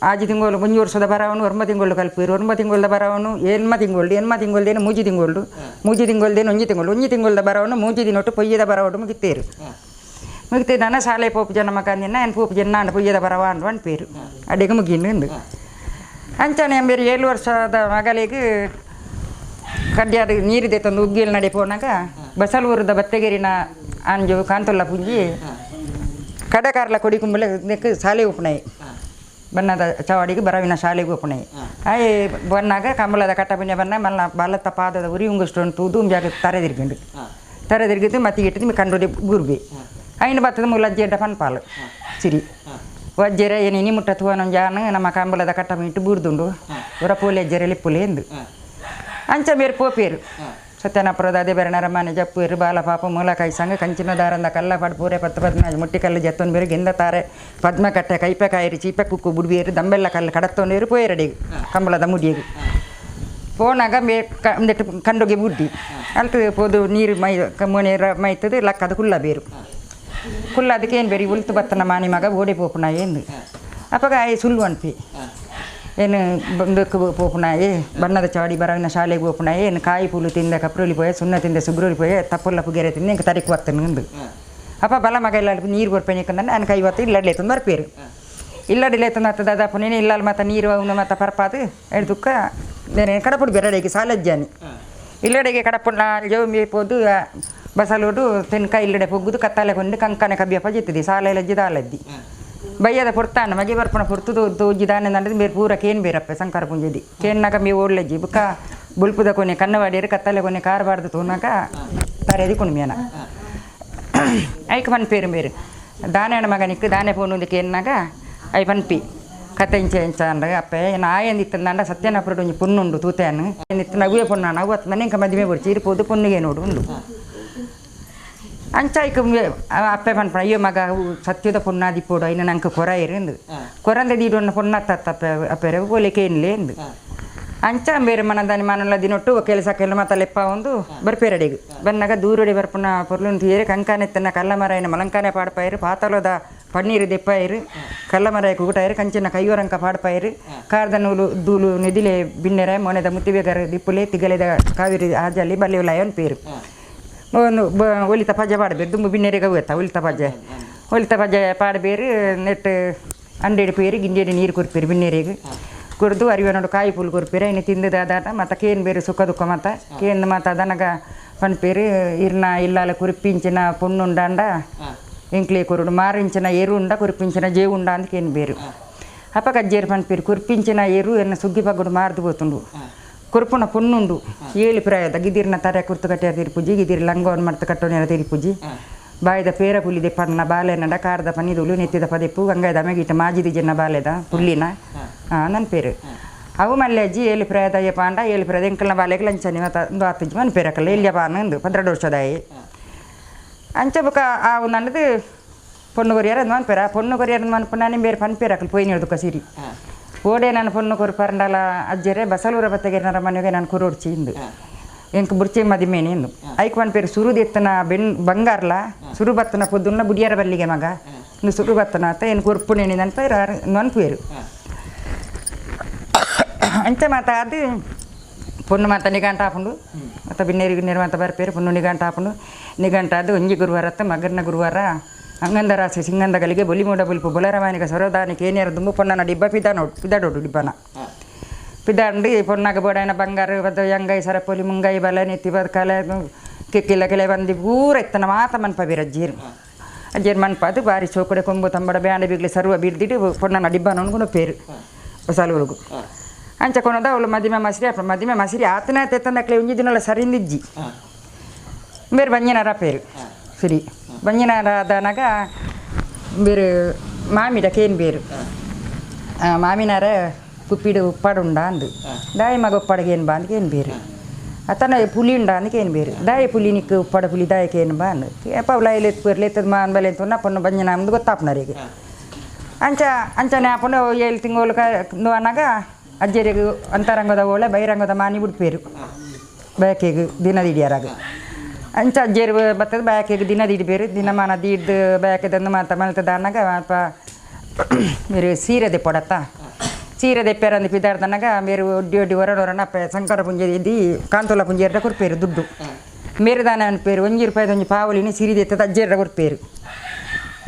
ಆಜಿ ತಿಂಗಳು ಒಂಜಿ ವರ್ಷದ ಬರವನು 9 ತಿಂಗಳು ಕಲ್ಪೇರು 9 ತಿಂಗಳದ ಬರವನು 8 ತಿಂಗಳು 8 ತಿಂಗಳದೇನು 3 ತಿಂಗಳು 3 ತಿಂಗಳದೇನು 1 ತಿಂಗಳು 1 ತಿಂಗಳದ ಬರವನು 3 ದಿನೊಟ್ಟು ಪೊಯ್ಯದ ಬರವಡು ಮುಗಿತೇರು ಮುಗಿತೇ ನಾನು ಶಾಲೆ ಪೋಪು ಜನ ಮಕಂದಿನ ಏನು ಪೋಪು ಜನ ನಾನು ಪೊಯ್ಯದ ಬರವ ಅಂಡು ಅನ್ಪೇರು ಅಡಿಗೆ ಮುಗಿನು ಅಂಚನೆ ಬೇರೆ 7 ವರ್ಷದ ಮಗಳಿಗೆ ಕಡ್ಯಾದ ನೀರಿದೆ ತಂದು ಉಗ್ಗಿಲ್ ನಡೆ ಪೋನಾಗ ಬಸಲೂರದ ಬತ್ತೆಗೇರಿನ ಅಂಜು ಕಾಂತೊಲ್ಲ ಪುಂಜಿ ಕಡಕಾರ್ಲ ಕೊಡಿ ಕುಂಬಲೆ ಶಾಲೆ ಉಪಣೆ ಬಣ್ಣದ ಚವಾಡಿಗೆ ಬರವಿನ ಶಾಲೆಗೆ ಉಪಣೆ ಆಯ್ ಬನ್ನಾಗ ಕಂಬಳದ ಕಟ್ಟಪುಣ್ಯ ಬನ್ನ ಮಲ್ಲ ಬಲತ್ತ ಪಾದದ ಉರಿ ಉಂಗುಷ್ಟು ತೂದು ಜಾಗ ತರೆದಿರ್ಕೊಂಡು ತರೆದಿರ್ಗಿದ್ದು ಮತ್ತೆ ಇಟ್ಟಿದ್ದು ಕಂಡು ಗುರ್ಬಿ ಐನು ಬತ್ತದ ಮುಲಜ್ಜಿ ಅಡ್ಡ ಪನ್ಪಾಲು ಸಿರಿ ವಜ್ಜೆರ ಏನು ಇನಿ ಮುಟ್ಟ ತೂವನೊಂದು ಜಾನ ನಮ್ಮ ಕಂಬಳದ ಕಟ್ಟಪುಣ್ಯ ಇಟ್ಟು ಬೂರ್ದುಂಡು ಉರ ಪೋಲೆ ಅಜ್ಜೆರೆ ಲಿಪ್ಪುಲೆ ಎಂದು ಅಂಚ ಬೇರೆ ಪೋಪೇರು ಸತ್ಯನಾಪುರದ ಅದೇ ಬೇರೆ ನರಮಾನೆ ಜಪ್ಪೇರು ಬಾಲ ಪಾಪ ಮೂಲಕಾಯಿ ಸಂಘ ಕಂಚಿನ ದಾರಂದ ಕಲ್ಲ ಪಡ್ಪೂರೆ ಪತ್ತು ಪದ್ಮ ಮುಟ್ಟಿ ಕಲ್ಲು ಜತ್ತೊಂದು ಬೇರು ಗೆಂದ ತಾರೆ ಪದ್ಮ ಕಟ್ಟೆ ಕೈಪೆ ಕಾಯಿರಿ ಚೀಪೆ ಕುಕ್ಕು ಬುಡ್ಬೇರು ದಂಬೆಲ್ಲ ಕಲ್ಲು ಕಡತ್ತೊಂಡೇರು ಪೋಯರಡಿಗೆ ಕಂಬಳದ ಮುಡಿಯಗೆ ಪೋನಾಗ ಮೇ ಕಂಡೋಗಿ ಬುಡ್ಡಿ ಅಲ್ತು ಪೋದು ನೀರು ಮೈ ಮೋನೆ ಮೈತದು ಲಕ್ಕದ ಕುಲ್ಲ ಬೇರು ಕುಲ್ಲ ಅದಕ್ಕೆ ಏನು ಬೇರೆ ಉಲ್ತು ಬತ್ತನ ಮಾನಿ ಮಗ ಓಡಿ ಪೋಪುನ ಏನು ಅಪ್ಪಗ ಆಯ್ ಸುಳ್ಳು ಅನ್ಪಿ ಏನು ಬಂದಕ್ಕೆ ಪೋಪುನಾಯೆ ಬಣ್ಣದ ಚಾವಡಿ ಬರವಿನ ಶಾಲೆಗೆ ಪೋಪುನಾಯೆ ಏನು ಕಾಯಿ ಪೂಲು ತಿಂದ ಕಪ್ರೋಲಿ ಪೋಯೆ ಸುಣ್ಣ ತಿಂದ ಸುಗ್ರೋಲಿ ಪೋಯೆ ತಪ್ಪುಲ್ಲ ಪುಗೆರೆ ತಿಂದ ಇಂಕ ತರಿಕು ಬತ್ತನು ಅಪ್ಪ ಬಲ ಮಗ ಇಲ್ಲ ನೀರು ಕೊರ್ಪೇನೆ ಕಂದನ್ನ ನಾನು ಕೈ ಹೊತ್ತು ಇಲ್ಲಡ್ಲೆ ತಂದು ಬರ್ಪೇರು ಇಲ್ಲಡಿಲೆ ತಂದು ಹತ್ತದ ಅದಪ್ಪ ನೀನು ಇಲ್ಲ ಮತ್ತು ನೀರು ಅವನು ಮತ್ತು ಪರ್ಪಾದು ಎಡ್ದುಕ್ಕ ನೇನೆ ಕಡಪುಡು ಬೆರಡೆಗೆ ಸಾಲಜ್ಜಾನಿ ಇಲ್ಲಡೆಗೆ ಕಡಪುಣ್ಣ ಜೋಮಿ ಪೋದು ಬಸಲೋಡು ತೆನ್ಕ ಇಲ್ಲಡೆ ಪೊಗ್ಗುದು ಕತ್ತಾಲೆ ಕೊಂಡು ಕಂಕನೆ ಕಬ್ಬಿಯಪ್ಪ ಜಿತ್ತದೆ ಸಾಲ ಲಜ್ಜಿ ದಾಲದ್ದಿ ಬಯ್ಯದ ಪೊರ್ತಾನ ಮಗೆ ಬರ್ಪಣ ಪೊರ್ತು ತೋಜಿ ದಾನೆ ನಂಡದು ಬೇರೆ ಪೂರ ಕೇನ್ ಬೇರಪ್ಪೆ ಸಂಕಾರ ಪುಂಜದಿ ಕೇನ್ನಾಗ ಮೇ ಓಡ್ಲಜ್ಜಿ ಬುಕ್ಕ ಬುಲ್ಪುದ ಕೊನೆ ಕನ್ನವಾಡಿಯರು ಕತ್ತಲೆ ಕೊನೆ ಕಾರ್ ಬಾರ್ದು ತೋನಾಗ ತರೆದಿ ಕುಣ್ಮೇನ ಐಕ್ ಪನ್ಪೇರು ಬೇರು ದಾನೆಣ ಮಗನಿಕ್ ದಾನೆ ಪೋನುಂದು ಕೇನ್ನಾಗ I ಪನ್ಪಿ ಕತೆ ಇಂಚ ಇಂಚ ಅಂಡ ಅಪ್ಪೆ ನಾಯಂದಿತ್ತಂದಾಂಡ ಸತ್ಯನಾಪುರಡು ಒಂಜಿ ಪೊನ್ನುಂಡು ತೂತೆನು ನಿತ್ತ ನಗುವೆ ಪೊನ್ನಾನ ಅವು ಅತ್ತ ಇಂಕ ಮದಿಮೆ ಬೊಡ್ಚಿ ಇರ್ಪೋದು ಪೊನ್ನುಗೆ ನೋಡು ಉಂಡು ಅಂಚ ಐಕ್ ಅಪ್ಪೆ ಪನ್ಪಣ ಅಯ್ಯೋ ಮಗ ಸತ್ಯದ ಪೊನ್ನಾದಿಪ್ಪೋಡು ಐನ ನಂಗೆ ಕೊರ ಇರಂದು ಕೊರಂದ ದೀಡೊನ್ನ ಪೊನ್ನತ್ತ ಅಪ್ಪೆ ಅಪ್ಪೆರೆ ಓಲಿಕೆ ಏನ್ಲೇ ಎಂದು ಅಂಚ ಬೇರೆ ಮನದಾನಿ ಮನಲ್ಲ ದಿನೊಟ್ಟು ಕೆಲಸ ಕೆಲ ಮಾತ ಲೆಪ್ಪ ಒಂದು ಬರ್ಪೇರಡಿಗೆ ಬನ್ನಾಗ ದೂರಡಿ ಬರ್ಪುನ ಪೊರ್ಲುನ್ ತೀರೆ ಕಂಕಾನೆತ್ತನ ಕಲ್ಲಮರಾಯನ ಮಲಂಕಾನೆ ಪಾಡ್ಪಾಯಿರು ಪಾತಲದ ಪನ್ನೀರು ದೆಪ್ಪಾಯಿರು ಕಲ್ಲಮರಾಯ ಕುಗುಟಾಯಿರು ಕಂಚಿನ ಕೈಯೋರಂಕ ಪಾಡ್ಪಾಯಿರು ಕಾರ್ದ ನೂಲು ದೂಲು ನಿದಿಲೆ ಬಿನ್ನೆರೆ ಮೊನೆದ ಮುತ್ತಿಬೇಗರ ದಿಪ್ಪುಲೆ ತಿಗಲೆದ ಕಾವೇರಿ ಆಜಲ್ಲಿ ಬಲ್ಲೆಯುಲಾಯನ್ ಪೇರು ಒಂದು ಒಲಿತ ಪಜ್ಜೆ ಪಾಡಬೇರು ದುಂಬು ಬಿನ್ನೆರೆಗೆ ಹೋಗ್ತಾ ಒಲಿತ ಪಜ್ಜೆ ಒಲಿತ ಪಜ್ಜೆ ಪಾಡಬೇರು ನೆಟ್ಟು ಅಂಡೇಡಿ ಪೇರು ಗಿಂಜೇಡಿ ನೀರು ಕೊರ್ಪೇರು ಬಿನ್ನೆರೆಗೆ ಕುಡಿದು ಅರಿವೆ ನೋಡು ಕಾಯಿ ಪುಲ್ ಕೊರ್ಪೇರು ಇನ್ನು ತಿಂದದ ಮತ್ತು ಕೇನ್ ಬೇರೆ ಸುಖ ದುಃಖ ಮತ್ತು ಕೇಂದು ಮತ್ತು ಅದನಗ ಪನ್ಪೇರು ಇರ್ನ ಇಲ್ಲಾಲ ಕುರಿಪಿಂಚಿನ ಪೊಣ್ಣುಂಡಾಂಡ ಎಂಕ್ಲೆ ಕೊರುಡು ಮಾರಿಂಚಿನ ಎರು ಉಂಡ ಕುರಿಪಿಂಚಿನ ಜೇವು ಉಂಡ ಅಂತ ಕೇನ್ ಬೇರು ಅಪ್ಪ ಕಜ್ಜೇರು ಪನ್ಪೇರು ಕುರಿಪಿಂಚಿನ ಎರು ಎನ್ನ ಸುಗ್ಗಿ ಪಗ್ಗುಡು ಮಾರ್ದು పోతుండు ಕುರುಪುನ ಪೊಣ್ಣುಂಡು ಏಳು ಪ್ರಾಯದ ಗಿದಿರ್ನ ತರೆ ಕುರ್ತು ಕಟ್ಟಿಯ ತಿರುಪುಜಿ ಗಿದಿರ್ ಲಂಗವನ್ನು ಮಡ್ತು ಕಟ್ಟೋನೆರ ತಿರುಪುಜಿ ಬಾಯ್ದ ಪೇರ ಪುಲಿದೆ ಪನ್ನ ಬಾಲೆನಡ ಕಾರ್ದ ಪನಿದುಲು ನೆತ್ತಿದ ಪದೆಪ್ಪು ಗಂಗಾಯದ ಅಮೆಗಿಟ್ಟ ಮಾಜಿದಿ ಜನ ಬಾಲೆದ ಪುಲ್ಲಿನ ನನ್ನ ಪೇರು ಅವು ಮಲ್ಲೆ ಅಜ್ಜಿ ಏಳು ಪ್ರಾಯದ ಅಯ್ಯ ಪಾಂಡ ಏಳು ಪ್ರಾಯದ ಎಂಕಲ್ನ ಬಾಲೆಗೆ ಲಂಚನಿ ಮತ್ತು ಒಂದು ಹತ್ತು ಮನ್ ಪೇರಕಲ್ಲ ಎಲ್ಲಿಯ ಪಾನ ಅಂದು 12 ವರ್ಷದಾಯಿ ಅಂಚ ಬೊಕ ಆ ನನ್ನದು ಪೊಣ್ಣು ಕೊರಿಯರ್ ಅಂದು ಮನ್ಪೇರ ಪೊಣ್ಣು ಕೊರಿಯರ್ ಅಂದು ಮನ್ಪು ನಾನು ಬೇರೆ ಪನ್ಪೇರಕಲ್ ಪೋಯಿ ನೀಡ್ದುಕ್ಕ ಸಿರಿ ಓಡೆ ನಾನು ಪೊಣ್ಣು ಕೊರು ಪರಂಡಲ ಅಜ್ಜರೆ ಬಸಲೂರ ಬತ್ತಗೆ ಮನೆಗೆ ನಾನು ಕುರೋಡ್ಚಿ ಇಂದು ಎಂಕ್ ಬುರ್ಚಿ ಮದಿಮೇನೆ ಇಂದು ಐಕ್ ಪನ್ಪೇರು ಸುರುದೆತ್ತನ ಬೆನ್ ಬಂಗಾರ್ಲ ಸುರು ಬತ್ತನ ಪೊದ್ದುನ್ನ ಬುಡಿಯರ ಬಲ್ಲಿಗೆ ಮಗ ಇನ್ನು ಸುರು ಬತ್ತನ ಅಂತ ಏನು ಕೊರ್ಪುನೇನಿ ನನ್ಪೇರು ನನ್ಪೇರು ಅಂಚ ಮಾತ ಅದು ಪೊಣ್ಣು ಮಾತ ನಿಗಂಟ ಹಾಪುಂಡು ಮತ್ತು ಬಿನ್ನೇರಿ ಗಿನ್ನೇರು ಮಾತ ಬರ್ಪೇರು ಪೊಣ್ಣು ನಿಗಂಟ ಹಾಪುಂಡು ನಿಗಂಟ ಅದು ಒಂಜಿ ಗುರುವಾರ ಮಗರ್ನ ಗುರುವಾರ ಅಂಗಂದರಾಸೆ ಸಿಂಗಂದಗಲಿಗೆ ಬೊಲಿಮೂಡ ಬೊಲಿಪು ಬೊಲರಮಾನಿಗ ಸರೋದಾನಿಗೆ ಏನೇರು ದುಂಬು ಪೊನ್ನನ ಡಿಬ್ಬ ಪಿದಾನೋಡು ಪಿದಾಡೋಡು ಡಿಬ್ಬನ ಪಿದಾಂಡು ಪೊನ್ನಾಗ ಬೋಡಾಯನ ಬಂಗಾರ ಬದ ಯಂಗೈ ಸರಪೊಲಿ ಮುಂಗೈ ಬಲ ನೆತ್ತಿ ಬದಕಲೆ ಕಿಕ್ಕಿಲ್ಲ ಕೆಲೆ ಬಂದು ಪೂರ ಎತ್ತನ ಮಾತ ಮನ್ಪ ಬೀರ ಅಜ್ಜೀರು ಅಜ್ಜೀರು ಮನ್ಪ ಅದು ಬಾರಿ ಚೋಕಡೆ ಕೊಂಬು ತಂಬಡ ಬ್ಯಾಂಡ ಬಿಗ್ಲಿ ಸರ್ವ ಬಿಡ್ದಿಟ್ಟು ಪೊನ್ನನ ಡಿಬ್ಬನ ಅನ್ಕೊಂಡು ಪೇರು ಹೊಸಾಲುಗಳಿಗೂ ಅಂಚ ಕೊನದ ಅವಳು ಮದಿಮೆ ಮಸಿರಿ ಅಪ್ಪ ಮದಿಮೆ ಮಸಿರಿ ಆತನ ತೆತ್ತಂದಕ್ಲೆ ಒಂಜಿ ದಿನಲ ಸರಿಂದಿಜ್ಜಿ ಬೇರೆ ಬಂಜಿನರ ಪೇರು ಸರಿ ಬಂಜಿನಾರ ಆದನಾಗ ಬೇರು ಮಾಮಿಡ ಕೇನ್ ಬೇರು ಮಾಮಿನಾರ ಕುಪ್ಪಿಡು ಉಪ್ಪಾಡು ಉಂಡ ಅಂದು ದಾಯಿ ಮಗ ಉಪ್ಪಾಡಿಗೆ ಏನು ಬಾ ಅಂದ್ ಕೇನ್ ಬೇರು ಅತನ ಪುಲಿ ಉಂಡ ಅಂದ್ ಕೇನ್ ಬೇರು ದಾಯಿ ಪುಲಿ ನಿಕ್ಕು ಉಪ್ಪಾಡ ಪುಲಿ ದಾಯಿ ಕೇನ್ ಬಾ ಅಂದು ಏಪ ಲೈಲ್ ಎತ್ಪೇರು ಲೆತ್ತದ ಮಾನ್ ಬಲೆ ಅಂತ ಪೊನ್ನು ಬಂಜಿನ ಅಂದು ಗೊತ್ತಾಪನರಿಗೆ ಅಂಚ ಅಂಚನೆ ಆಪುಂಡು 7 ತಿಂಗಳು ಅನ್ನಾಗ ಅಜ್ಜರಿಗೆ ಅಂತರಂಗದ ಓಳೆ ಬಹಿರಂಗದ ಮಾನಿ ಬಿಡ್ಪೇರು ಬಯಕೆಗೆ ದಿನ ದಿಡಿಯಾರಾಗ ಅಂಚ ಅಜ್ಜೇರು ಬರ್ತದೆ ಬಯಕೆಗೆ ದಿನ ದಿಡಿಬೇರು ದಿನಮಾನ ದೀಡ್ದು ಬಯಕೆದಂದು ಮಾತ ಮಲ್ತದ ಅನ್ನಾಗ ಅಲ್ಪ మీరు ಸೀರೆ ದೆಪ್ಪಡತ್ತ ಸೀರೆ ದೆಪ್ಪಾರಂದು ಪಿದಾರ್ದನಾಗ మీరు ಒಡ್ಡಿ ಒಡ್ಡಿ ಹೊರಡೋರಣ ಅಪ್ಪ ಶಂಕರ ಪುಂಜೆ ಇದ್ದು ಕಾಂತೋಲ ಪುಂಜೆ ಎರಡ ಕೊರ್ಪೇರು ದುಡ್ಡು ಮೇರು ದಾನ ಅನ್ಪೇರು 1 ರೂಪಾಯಿದ ಒಂಜಿ ಪಾವಲಿನ ಸಿರಿ ದೆತ್ತದ ಅಜ್ಜೇರ ಕೊರ್ಪೇರು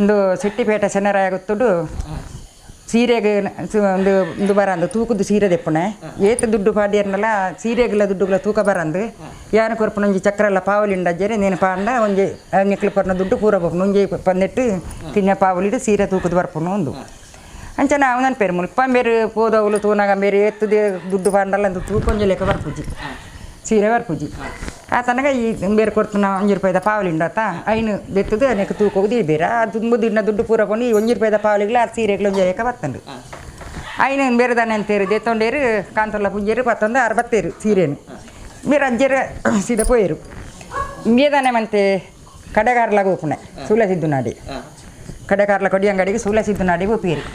ಒಂದು ಸೆಟ್ಟಿಪೇಟೆ ಶನರಾಯ ಗೊತ್ತುಡು ಸೀರೆಗೆ ಒಂದು ಒಂದು ಬರಂದು ತೂಕದ್ದು ಸೀರೆ ದೆಪ್ಪಣೆ ಏತ ದುಡ್ಡು ಪಾಡಿಯರ್ನಲ್ಲ ಸೀರೆಗೆಲ್ಲ ದುಡ್ಡುಗಳ ತೂಕ ಬರಂದು ಯಾನು ಕೊರ್ಪುನ ಒಂಜಿ ಚಕ್ರ ಎಲ್ಲ ಪಾವಲಿ ಉಂಡಜ್ಜೇರೆ ನೀನು ಪಾಂಡ ಒಂಜಿ ನಿಕ್ಲು ಪರ್ನ ದುಡ್ಡು ಪೂರ ಬೋಪುನು ಒಂಜಿ ಪಂದೆಟ್ಟು ಕಿನ್ನ ಪಾವಲಿಡು ಸೀರೆ ತೂಕದ ಬರ್ಪುನು ಒಂದು ಅಂಚನೆ ಅವನ ಪೇರು ಮುಲ್ಪ ಮೇರು ಪೋದವುಲು ತೂನಾಗ ಮೇರು ಎತ್ತದ ದುಡ್ಡು ಪಾಂಡಲ್ಲ ಅಂದು ತೂಕ ಒಂಜಿ ಲೆಕ್ಕ ಬರ್ಪುಜಿ ಸೀರೆ ಬರ್ಪುಜಿ ಆ ತನಕ ಈ ಬೇರೆ ಕೊಡ್ತಾನ 1 ರೂಪಾಯಿದ ಪಾವಲಿ ಉಂಡತ್ತ ಐನು ದೆತ್ತದು ಅನೇಕ ತೂಕ ಹೋಗಿ ಬೇರೆ ಆ ದುಂಬು ದಿನ ದುಡ್ಡು ಪೂರ ಕೊಂಡು ಈ 1 ರೂಪಾಯಿದ ಪಾವಲಿಗಳು ಆ ಸೀರೆಗಳು ಒಂಜಿ ಲೆಕ್ಕ ಬತ್ತಂಡು ಐನು ಬೇರೆ ದಾನೆ ಅಂತೇರು ದೆತ್ತೊಂಡೇರು ಕಾಂತೊಲ್ಲ ಪುಂಜೇರು ಪತ್ತೊಂದು 67 ಸೀರೆನು ಬೇರೆ ಅಜ್ಜೇರು ಸೀದಾ ಪೋಯರು ಮೇದಾನೆ ಮಂತೆ ಕಡೆಗಾರ್ಲಾಗ ಹೋಪುಣೆ ಸೂಲ ಸಿದ್ದು ನಾಡಿ ಕಡೆಗಾರ್ಲ ಕೊಡಿಯಂಗಡಿಗೆ ಸೂಲ ಸಿದ್ದು ನಾಡಿ ಹೋಪೇರು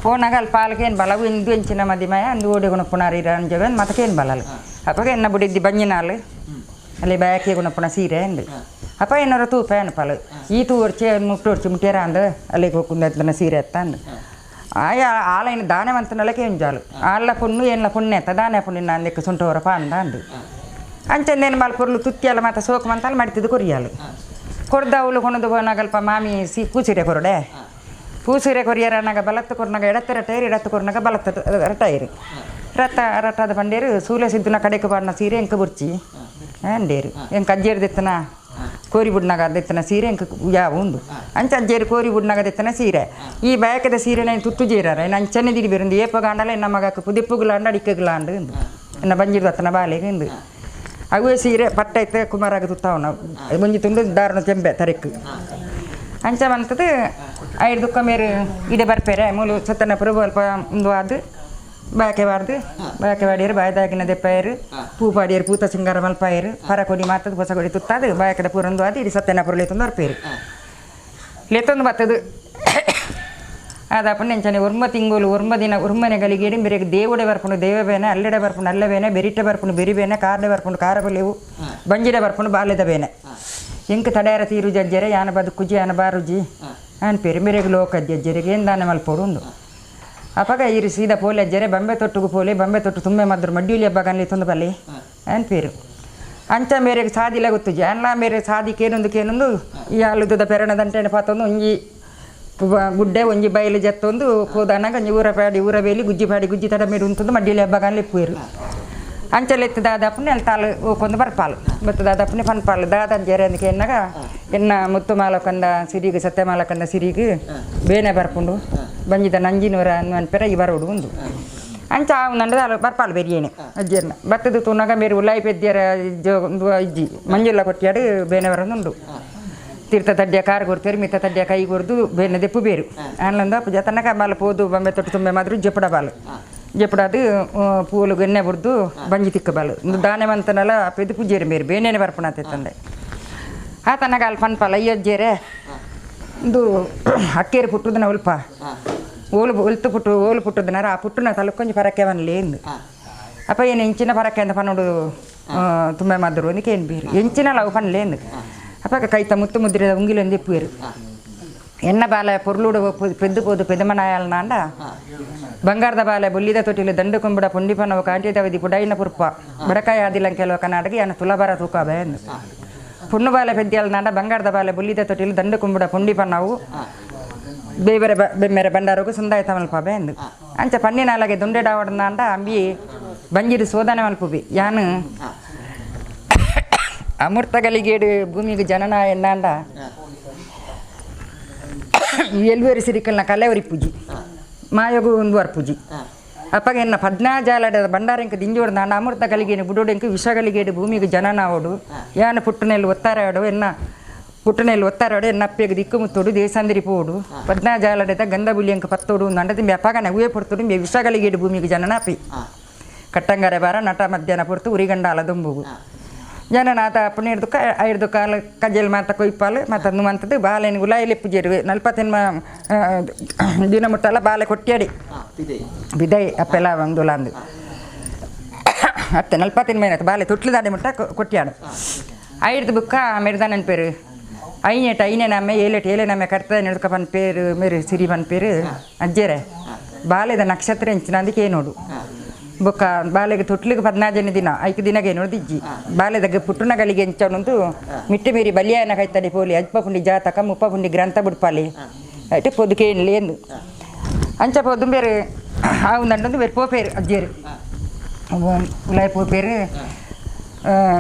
ಪೋನಾಗ ಅಲ್ಲಿ ಪಾಲಕೇನು ಬಲವು ಇಂದು ಎಂಚಿನ ಮದಿಮಯ ಅಂದು ಓಡಿ ಗುಣಪುಣಾರಿ ಅಂಜವೆ ಮತಕೇನು ಬಲಲು ಅಪ್ಪಗ ಎನ್ನ ಬುಡಿದ್ದಿ ಬಂಜಿನಾಲು ಅಲ್ಲಿ ಬಯಕೆ ಗುಣಪುಣ ಸೀರೆ ಅಂದು ಅಪ್ಪ ಏನಾರ ತೂಪ ಏನಪ್ಪಲು ಈ ತೂ ಒರ್ಚೆ ಮುಟ್ಟು ಒರ್ಚೆ ಮುಟ್ಟಿಯರ ಅಂದು ಅಲ್ಲಿಗೆ ಹೋಗ್ಕೊಂಡ ಸೀರೆ ಅತ್ತ ಅಂದು ಆಯ ಆಲೈನ ದಾನೆ ಮಂತನಲಕ್ಕೆ ಎಂಜಾಲು ಆಲ್ಲ ಪೊಣ್ಣು ಏನ್ಲ ಪುಣ್ಯ ಅತ್ತ ದಾನೆ ಪುಣ್ಯ ಅಂದಕ್ಕೆ ಸುಂಟವರ ಪಾಂಡ ಅಂದು ಅಂಚಂದೇನು ಮಲ್ಪುರ್ಲು ತುತ್ತಿಯಲ್ಲ ಮತ್ತು ಸೋಕು ಮಂತಲ್ಲಿ ಮಡಿತಿದ್ದು ಕೊರಿಯಾಲು ಕೊಡ್ದವಳು ಕೊಣದು ಹೋನಾಗಲ್ಪ ಮಾಮಿ C ಪೂಸಿರೆ ಕೊರಡೆ ಪೂಸಿರೆ courier ಅನ್ನಾಗ ಬಲತ್ತು ಕೊರ್ನಾಗ ಎಡತ್ತರ tyre Idathu ಕೊರ್ನಾಗ ಬಲತ್ತ tyre ರಥ ರಥದ ಬಂಡೇರು ಸೂಲೆ ಸಿದ್ದುನ ಕಡೆಗೆ ಪಾಡಿನ ಸೀರೆ ಎಂಕ ಬುರ್ಚಿ ಅಂಡೇರು ಎಂಕ ಅಜ್ಜೇರು ದೆತ್ತನ ಕೋರಿ ಬುಡ್ನಾಗ ದೆತ್ತನ ಸೀರೆ ಎಂಕ ಯಾವ ಉಂದು ಅಂಚ ಅಜ್ಜೇರು ಕೋರಿ ಬುಡ್ನಾಗ ದೆತ್ತನ ಸೀರೆ ಈ ಬಯಕದ ಸೀರೆ ನಾನು ತುತ್ತು ಜೇರಾರ ಅಂಚನೆ ದಿಡಿ ಬೇರು ಏಪಗಾಂಡಲ ಎನ್ನ ಮಗಕ್ಕೆ ಪುದಿಪ್ಪುಗುಲಾಂಡ ಅಡಿಕೆಗುಲಾಂಡು ಇಂದು ಎನ್ನ ಬಂಜಿರು ಅತ್ತನ ಬಾಲೆಗೆ ಇಂದು ಅವೇ ಸೀರೆ ಪಟ್ಟೈತೆ ಕುಮಾರಾಗ ತುತ್ತಾವನ ಒಂಜಿ ತುಂಡು ದಾರುಣ ಚೆಂಬೆ ತರೆಕ್ಕು ಅಂಚ ಬಂತದ್ದು ಐದು ದುಃಖ ಮೇರು ಇಡೆ ಬರ್ಪೇರೆ ಮೂಲು ಸತ್ತನ ಪ್ರಭು ಅಲ್ಪ ಒಂದು ಅದು ಬಾಕೆ ಬಾರ್ದು ಬಾಕೆ ಬಾಡಿಯರು ಬಾಯದಾಗಿನ ದೆಪ್ಪಾಯರು ಪೂ ಪಾಡಿಯರು ಪೂತ ಸಿಂಗಾರ ಮಲ್ಪಾಯರು ಪರಕೊಡಿ ಮಾತದ ಹೊಸ ಕೊಡಿ ತುತ್ತಾದು ಬಾಯಕದ ಪೂರೊಂದು ಅದು ಇಡೀ ಸತ್ಯನ ಪುರ ಲೇತೊಂದು ಬರ್ಪೇರು ಲೇತೊಂದು ಬತ್ತದು ಅದಾಪಣ್ಣ ಎಂಚನೆ ಒರ್ಮ ತಿಂಗಳು ಒರ್ಮ ದಿನ ಒರ್ಮನೆ ಗಲಿಗೇಡಿ ಬೇರೆ ದೇವುಡೆ ಬರ್ಪುಂಡು ದೇವಬೇನೆ ಅಲ್ಲೆಡೆ ಬರ್ಪುಂಡು ಅಲ್ಲಬೇನೆ ಬೆರಿಟೆ ಬರ್ಪುಂಡು ಬೆರಿಬೇನೆ ಕಾರ್ಡೆ ಬರ್ಪುಂಡು ಕಾರ ಬಲೆವು ಬಂಜಿಡೆ ಬರ್ಪುಂಡು ಬಾಲ್ಯದ ಬೇನೆ ಎಂಕ್ ತಡೆಯರ ತೀರು ಜಜ್ಜರೆ ಯಾನ ಬದುಕುಜಿ ಯಾನ ಬಾರುಜಿ ಅನ್ಪೇರು ಮೇರೆಗೆ ಲೋಕ ಜಜ್ಜರಿಗೆ ಏನು ದಾನ ಮಲ್ಪೋಡು ಉಂಡು ಅಪಗ ಇರು ಸೀದಾ ಪೋಲೆ ಅಜ್ಜರೆ ಬಂಬೆ ತೊಟ್ಟುಗು ಪೋಲೆ ಬಂಬೆ ತೊಟ್ಟು ತುಂಬೆ ಮದ್ರು ಮಡ್ಯೂಲಿ ಹಬ್ಬ ಕನ್ಲಿ ತೊಂದು ಬಲ್ಲಿ ಅನ್ಪೇರು ಅಂಚ ಮೇರೆಗೆ ಸಾದಿಲ ಗೊತ್ತುಜಿ ಅನ್ಲ ಮೇರೆ ಸಾದಿ ಕೇನೊಂದು ಕೇನೊಂದು ಈ ಆಲುದ ಪೆರಣದಂಟೆನೆ ಪಾತೊಂದು ಒಂಜಿ ಗುಡ್ಡೆ ಒಂಜಿ ಬಯಲು ಜತ್ತೊಂದು ಪೋದಾನಾಗ ಒಂಜಿ ಊರ ಪಾಡಿ ಊರ ಬೇಲಿ ಗುಜ್ಜಿ ಪಾಡಿ ಗುಜ್ಜಿ ತಡ ಮೇಡು ಉಂತೊಂದು ಮಡ್ಯೂಲಿ ಹಬ್ಬ ಕನ್ಲಿ ಪೋಯರು ಅಂಚಲೆತ್ತು ದಾದಾಪುನೆ ಅಲ್ಲಿ ತಾಳು ಹೋಗೊಂದು ಬರ್ಪಾಲು ಮತ್ತು ದಾದಾಪುನೆ ಪನ್ಪಾಲು ದಾದ ಜರೆ ಅಂದಕ್ಕೆ ಎನ್ನಾಗ ಎನ್ನ ಮುತ್ತು ಮಾಲಕಂದ ಸಿರಿಗೆ ಸತ್ಯ ಮಾಲಕಂದ ಸಿರಿಗೆ ಬೇನೆ ಬರ್ಪುಂಡು ಬಂಜಿದ ನಂಜಿನೂರ ಅನ್ಪೆರ ಈ ಬರೋಡು ಉಂದು ಅಂಚ ನಂಡ ಬರ್ಪಾಲು ಬೆರಿಯೇನೆ ಅಜ್ಜಿಯರ್ನ ಬತ್ತದ ತೂನಾಗ ಬೇರೆ ಉಲಾಯಿ ಪೆದ್ಯರ ಒಂದು ಇಜ್ಜಿ ಮಂಜುಲ್ಲ ಕೊಟ್ಟಿಯಾಡು ಬೇನೆ ಬರೋದುಂಡು ತೀರ್ಥ ತಡ್ಡಿಯ ಕಾರ್ ಕೊಡ್ತೇರು ಮಿತ್ತ ತಡ್ಡಿಯ ಕೈ ಕೊರ್ದು ಬೇನೆ ದೆಪ್ಪು ಬೇರು ಆನ್ಲಂದ ಜತನಕ ಬಾಲ ಪೋದು ಬೊಂಬೆ ತೊಟ್ಟು ತುಂಬೆ ಮಾದ್ರು ಜಪಡ ಬಾಲು ಜಪಡಾದು ಪೂಲು ಎಣ್ಣೆ ಬುರ್ದು ಬಂಜಿ ತಿಕ್ಕ ಬಾಲು ದಾನೆ ಮಂತನಲ್ಲ ಪೆದ್ದು ಪೂಜೇರು ಬೇರು ಬೇನೇನೆ ಬರ್ಪಣ ತಂದೆ ಆ ತನಕ ಅಲ್ಲಿ ಪನ್ಪಲ್ಲ ಅಯ್ಯಜ್ಜೇರೆ ಇದು ಅಕ್ಕೇರು ಪುಟ್ಟುದನ ಉಲ್ಪ ಓಲು ಒಲ್ತು ಪುಟ್ಟು ಓಲು ಪುಟ್ಟುದನಾರ ಆ ಪುಟ್ಟುನ ತಲುಕೊಂಜಿ ಪರಕ್ಕೆ ವನ್ಲಿ ಎಂದು ಅಪ್ಪ ಏನು ಎಂಚಿನ ಪರಕ್ಕೆ ಅಂತ ಪನ್ನೋಡು ತುಂಬ ಮದ್ರು ಅಂದಕ್ಕೆ ಏನು ಬೇರು ಎಂಚಿನ ಲವ್ ಪನ್ಲೆ ಎಂದು ಅಪ್ಪ ಕೈತ ಮುತ್ತು ಮುದ್ರಿದ ಉಂಗಿಲೊಂದು ಎಪ್ಪುವೇರು ಎನ್ನ ಬಾಲ ಪೊರ್ಲುಡು ಪೆದ್ದು ಪೋದು ಪೆದಮನಾಯಲ್ನಾಂಡ ಬಂಗಾರದ ಬಾಲೆ ಬೊಲ್ಲಿದ ತೊಟ್ಟಿಲು ದಂಡು ಕೊಂಬುಡ ಪೊಂಡಿಪನವು ಕಾಂಟಿದವದಿ ಪುಡೈನ ಪುರ್ಪ ಬಡಕಾಯ ಆದಿಲಂ ಕೆಲವು ಕರ್ನಾಟಕ ಯಾನ ತುಲಬಾರ ತೂಕಬೆ ಎಂದು ಪುಣ್ಣು ಬಾಲೆ ಪೆದ್ದಿಯಲ್ನಾಂಡ ಬಂಗಾರದ ಬಾಲೆ ಬೊಲ್ಲಿದ ತೊಟ್ಟಿಲು ದಂಡು ಕೊಂಬುಡ ಪೊಂಡಿಪನವು ಬೇಬರೆ ಬೆಮ್ಮೆರೆ ಬಂಡಾರೋಗು ಸುಂದಾಯ ತಮಲ್ಪಬೆ ಎಂದು ಅಂಚ ಪನ್ನಿನಾಲಗೆ ದುಂಡೆಡಾವಡನಾಂಡ ಅಂಬಿ ಬಂಜಿರು ಸೋದನೆ ಮಲ್ಪುಬಿ ಯಾನು ಅಮೃತಗಲಿಗೇಡು ಭೂಮಿಗೆ ಜನನ ಎನ್ನಾಂಡ ಎಲ್ವೇರು ಸಿರಿಕಲ್ನ ಕಲೆವರಿ ಪೂಜಿ ಮಾಯೋಗು ಒಂದು ಪೂಜಿ ಅಪ್ಪಗ ಎನ್ನ ಪದ್ನಾಜಾಲಡ ಬಂಡಾರೆಂಕ ದಿಂಜೋಡು ನಾಂಡ ಅಮೃತ ಗಲಿಗೇನು ಬುಡೋಡೆಂಕ ವಿಷಗಲಿಗೇಡು ಭೂಮಿಗೆ ಜನನಾವಡು ಯಾನ ಪುಟ್ಟನೆಲ್ಲಿ ಒತ್ತಾರೆ ಆಡು ಎನ್ನ ಪುಟ್ಟನೆಲ್ ಒತ್ತಾರೋಡೆ ನಪ್ಪೆಗ್ ದಿಕ್ಕು ಮುತ್ತೋಡು ದೇಸಾಂದಿರಿ ಪೋಡು ಪದ್ನಾಜಾಲಡೆದ ಗಂಧ ಬುಲಿಯಂಕ ಪತ್ತೋಡು ಅಂಡದ ವ್ಯಾಪಾಗನ ಉಯೆ ಪೊರ್ತುಡು ಮೆ ವಿಷಗಳಿಗೇಡು ಭೂಮಿಗೆ ಜನನಾಪಿ ಕಟ್ಟಂಗರೆ ಬಾರ ನಟ ಮಧ್ಯಾಹ್ನ ಪೊರ್ತು ಉರಿಗಂಡಾಲ ದುಂಬುಗು ಜನನಾಥ ಅಪ್ಪನ ಐದು ಕಾಲ ಕಜಲ್ ಮಾತ ಕೊಯ್ಪಾಲು ಮತ್ತೊಂದು ಮಂತದ್ದು ಬಾಲೆನ ಗುಲಾಯಿ ಲೆಪ್ಪು ನಲ್ಪತ್ತೆನ್ಮ ದಿನ ಮುಟ್ಟಲ್ಲ ಬಾಲೆ ಕೊಟ್ಟಿಯಡಿ ಬಿದೈ ಅಪ್ಪೆಲ್ಲ ಒಂದು ಅತ್ತೆ ನಲ್ಪತ್ತೆನ್ಮ ಏನಾಯ್ತು ಬಾಲೆ ತೊಟ್ಲು ದಾಡಿ ಮುಟ್ಟ ಕೊಟ್ಟಿಯಾಡು ಐದು ಬುಕ್ಕ ಮೆರ್ದಾನನ್ ಪೇರು ಐನೆಟ್ ಐನೇ ನಮ್ಮೆ ಏಳೆಟ್ ಏಳೆ ನಮ್ಮೆ ಕರ್ತದೆ ನೆಡ್ಕ ಪನ್ ಪೇರು ಮೇರು ಸಿರಿ ಪನ್ ಪೇರು ಅಜ್ಜೆರೆ ಬಾಲೆದ ನಕ್ಷತ್ರ ಎಂಚಿನ ನೋಡು ಬೊಕ್ಕ ಬಾಲೆಗೆ ತೊಟ್ಲಿಗೆ ಪದ್ನಾಜನೇ ದಿನ ಐಕು ದಿನಗೆ ನೋಡಿಜ್ಜಿ ಬಾಲೆದಾಗ ಪುಟ್ಟುನಗಳಿಗೆ ಎಂಚನೊಂದು ಮಿಟ್ಟೆ ಮೇರಿ ಬಲಿಯಾಯನ ಕೈತಡಿ ಪೋಲಿ ಅಜ್ಪ ಪುಂಡಿ ಜಾತಕ ಮುಪ್ಪ ಪುಂಡಿ ಗ್ರಂಥ ಬುಡ್ಪಾಲಿ ಐಟೆ ಪೊದುಕೇನ್ಲಿ ಎಂದು ಅಂಚ ಪೊದು ಬೇರೆ ಆವು ನಂಡೊಂದು ಬೇರೆ ಪೋಪೇರು ಅಜ್ಜೇರು ಉಲಾಯ್ ಪೋಪೇರು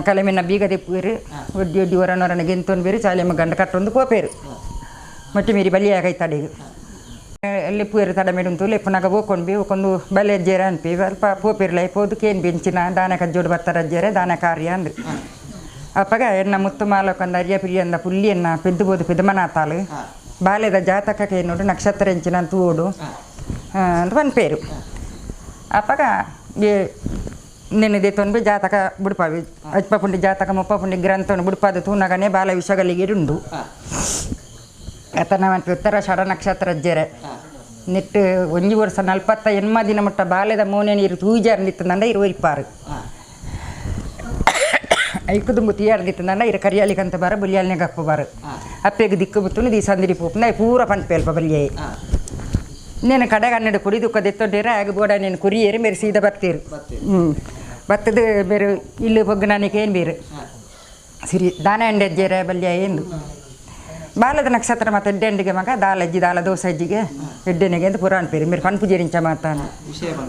ಕಲೆಮಿನ ಬೀಗ ತೆಪ್ಪುವೇರು ಒಡ್ಡಿ ಒಡ್ಡಿ ಒರನೊರನ ಗೆಂತೊಂದು ಬೇರು ಚಾಲೆಮ್ಮ ಗಂಡ ಕಟ್ಟೊಂದು ಪೋಪೇರು ಮೊಟ್ಟೆ ಮೀರಿ ಬಲಿಯಾಯ ಕೈತಡಿಗೆ ಲೆಪ್ಪುವೇರು ತಡಮೆಡುಂತು ಲೆಪ್ಪುನಾಗ ಹೋಕೊಂಡ್ಬಿ ಹೋಕೊಂಡು ಬಲೆ ಅಜ್ಜೇರ ಅನ್ಪಿ ಅಲ್ಪ ಪೋಪೇರ್ಲೈ ಪೋದು ಕೇನ್ ಬೆಂಚಿನ ದಾನ ಕಜ್ಜೋಡು ಬತ್ತರ ಅಜ್ಜೇರೆ ದಾನ ಕಾರ್ಯ ಅಂದ್ರು ಅಪ್ಪಗ ಎನ್ನ ಮುತ್ತು ಮಾಲಕೊಂದ ಅರಿಯ ಪಿರಿಯಂದ ಪುಲ್ಲಿಯನ್ನ ಪೆದ್ದುಬೋದು ಪೆದಮನಾತಾಳು ಬಾಲ್ಯದ ಜಾತಕಕ್ಕೆ ನೋಡು ನಕ್ಷತ್ರ ಎಂಚಿನ ತೂಡು ಅಂತ ಪನ್ಪೇರು ಅಪ್ಪಗ ನೆನ್ನೆ ತೊಂಬೆ ಜಾತಕ ಬುಡ್ಪಾವಿ ಅಜ್ಪ ಪುಂಡಿ ಜಾತಕ ಮುಪ್ಪ ಪುಂಡಿ ಗ್ರಂಥವನ್ನು ಬುಡ್ಪಾದ ತೂನಗನೆ ಬಾಲ ವಿಷಗಳಿಗೆ ಉಂಡು ಅತನ ಉತ್ತರ ಷಡ ನಕ್ಷತ್ರ ಅಜ್ಜೆರೆ ನೆಟ್ಟು ಒಂಜಿ ವರ್ಷ ನಲ್ಪತ್ತ ಎನ್ಮ ದಿನ ಮುಟ್ಟ ಬಾಲ್ಯದ ಮೋನೆ ನೀರು ತೂಜಾರ್ ನಿತ್ತಂದ ಇರು ಇಪ್ಪಾರು ಐಕುದುಂಬು ತೀಯಾರ್ ನಿತ್ತಂದ ಇರು ಕರಿಯಾಲಿಕಂತ ಬಾರ ಬುಲಿಯಾಲ್ನೆ ಗಪ್ಪು ಬಾರು ಅಪ್ಪೆಗೆ ದಿಕ್ಕು ಬುತ್ತುನು the ಸಂದಿರಿ ಪೂಪುನ ಪೂರ ಪನ್ಪೇಲ್ಪ ಬಲಿಯಾಯಿ నేను ಕಡೆಗನ್ನಡ ಕುಡಿ ದುಃಖ ದೆತ್ತೊಂಡೇರ ಆಗ ಬೋಡ నేను ಕುರಿಯೇರು ಮೇರು ಸೀದಾ ಬರ್ತೀರು ಹ್ಞೂ ಬತ್ತದು ಬೇರೆ ಇಲ್ಲು ಬೊಗ್ಗನಾನಿಕೆ ಏನು ಬೇರು ಸಿರಿ ದಾನ ಎಂಡೆಜ್ಜೇರ ಬಲ್ಯ ಎಂದು ಬಾಲದ ನಕ್ಷತ್ರ ಮತ್ತು ಎಡ್ಡೆಂಡಿಗೆ ಮಗ ದಾಲಜ್ಜಿ ದಾಲ ದೋಸಜ್ಜಿಗೆ ಎಡ್ಡೆನಿಗೆ ಅಂತ ಪುರಾಣ ಪೇರು మీరు ಪನ್ಪುಜೇರಿಂಚ ಮಾತಾನು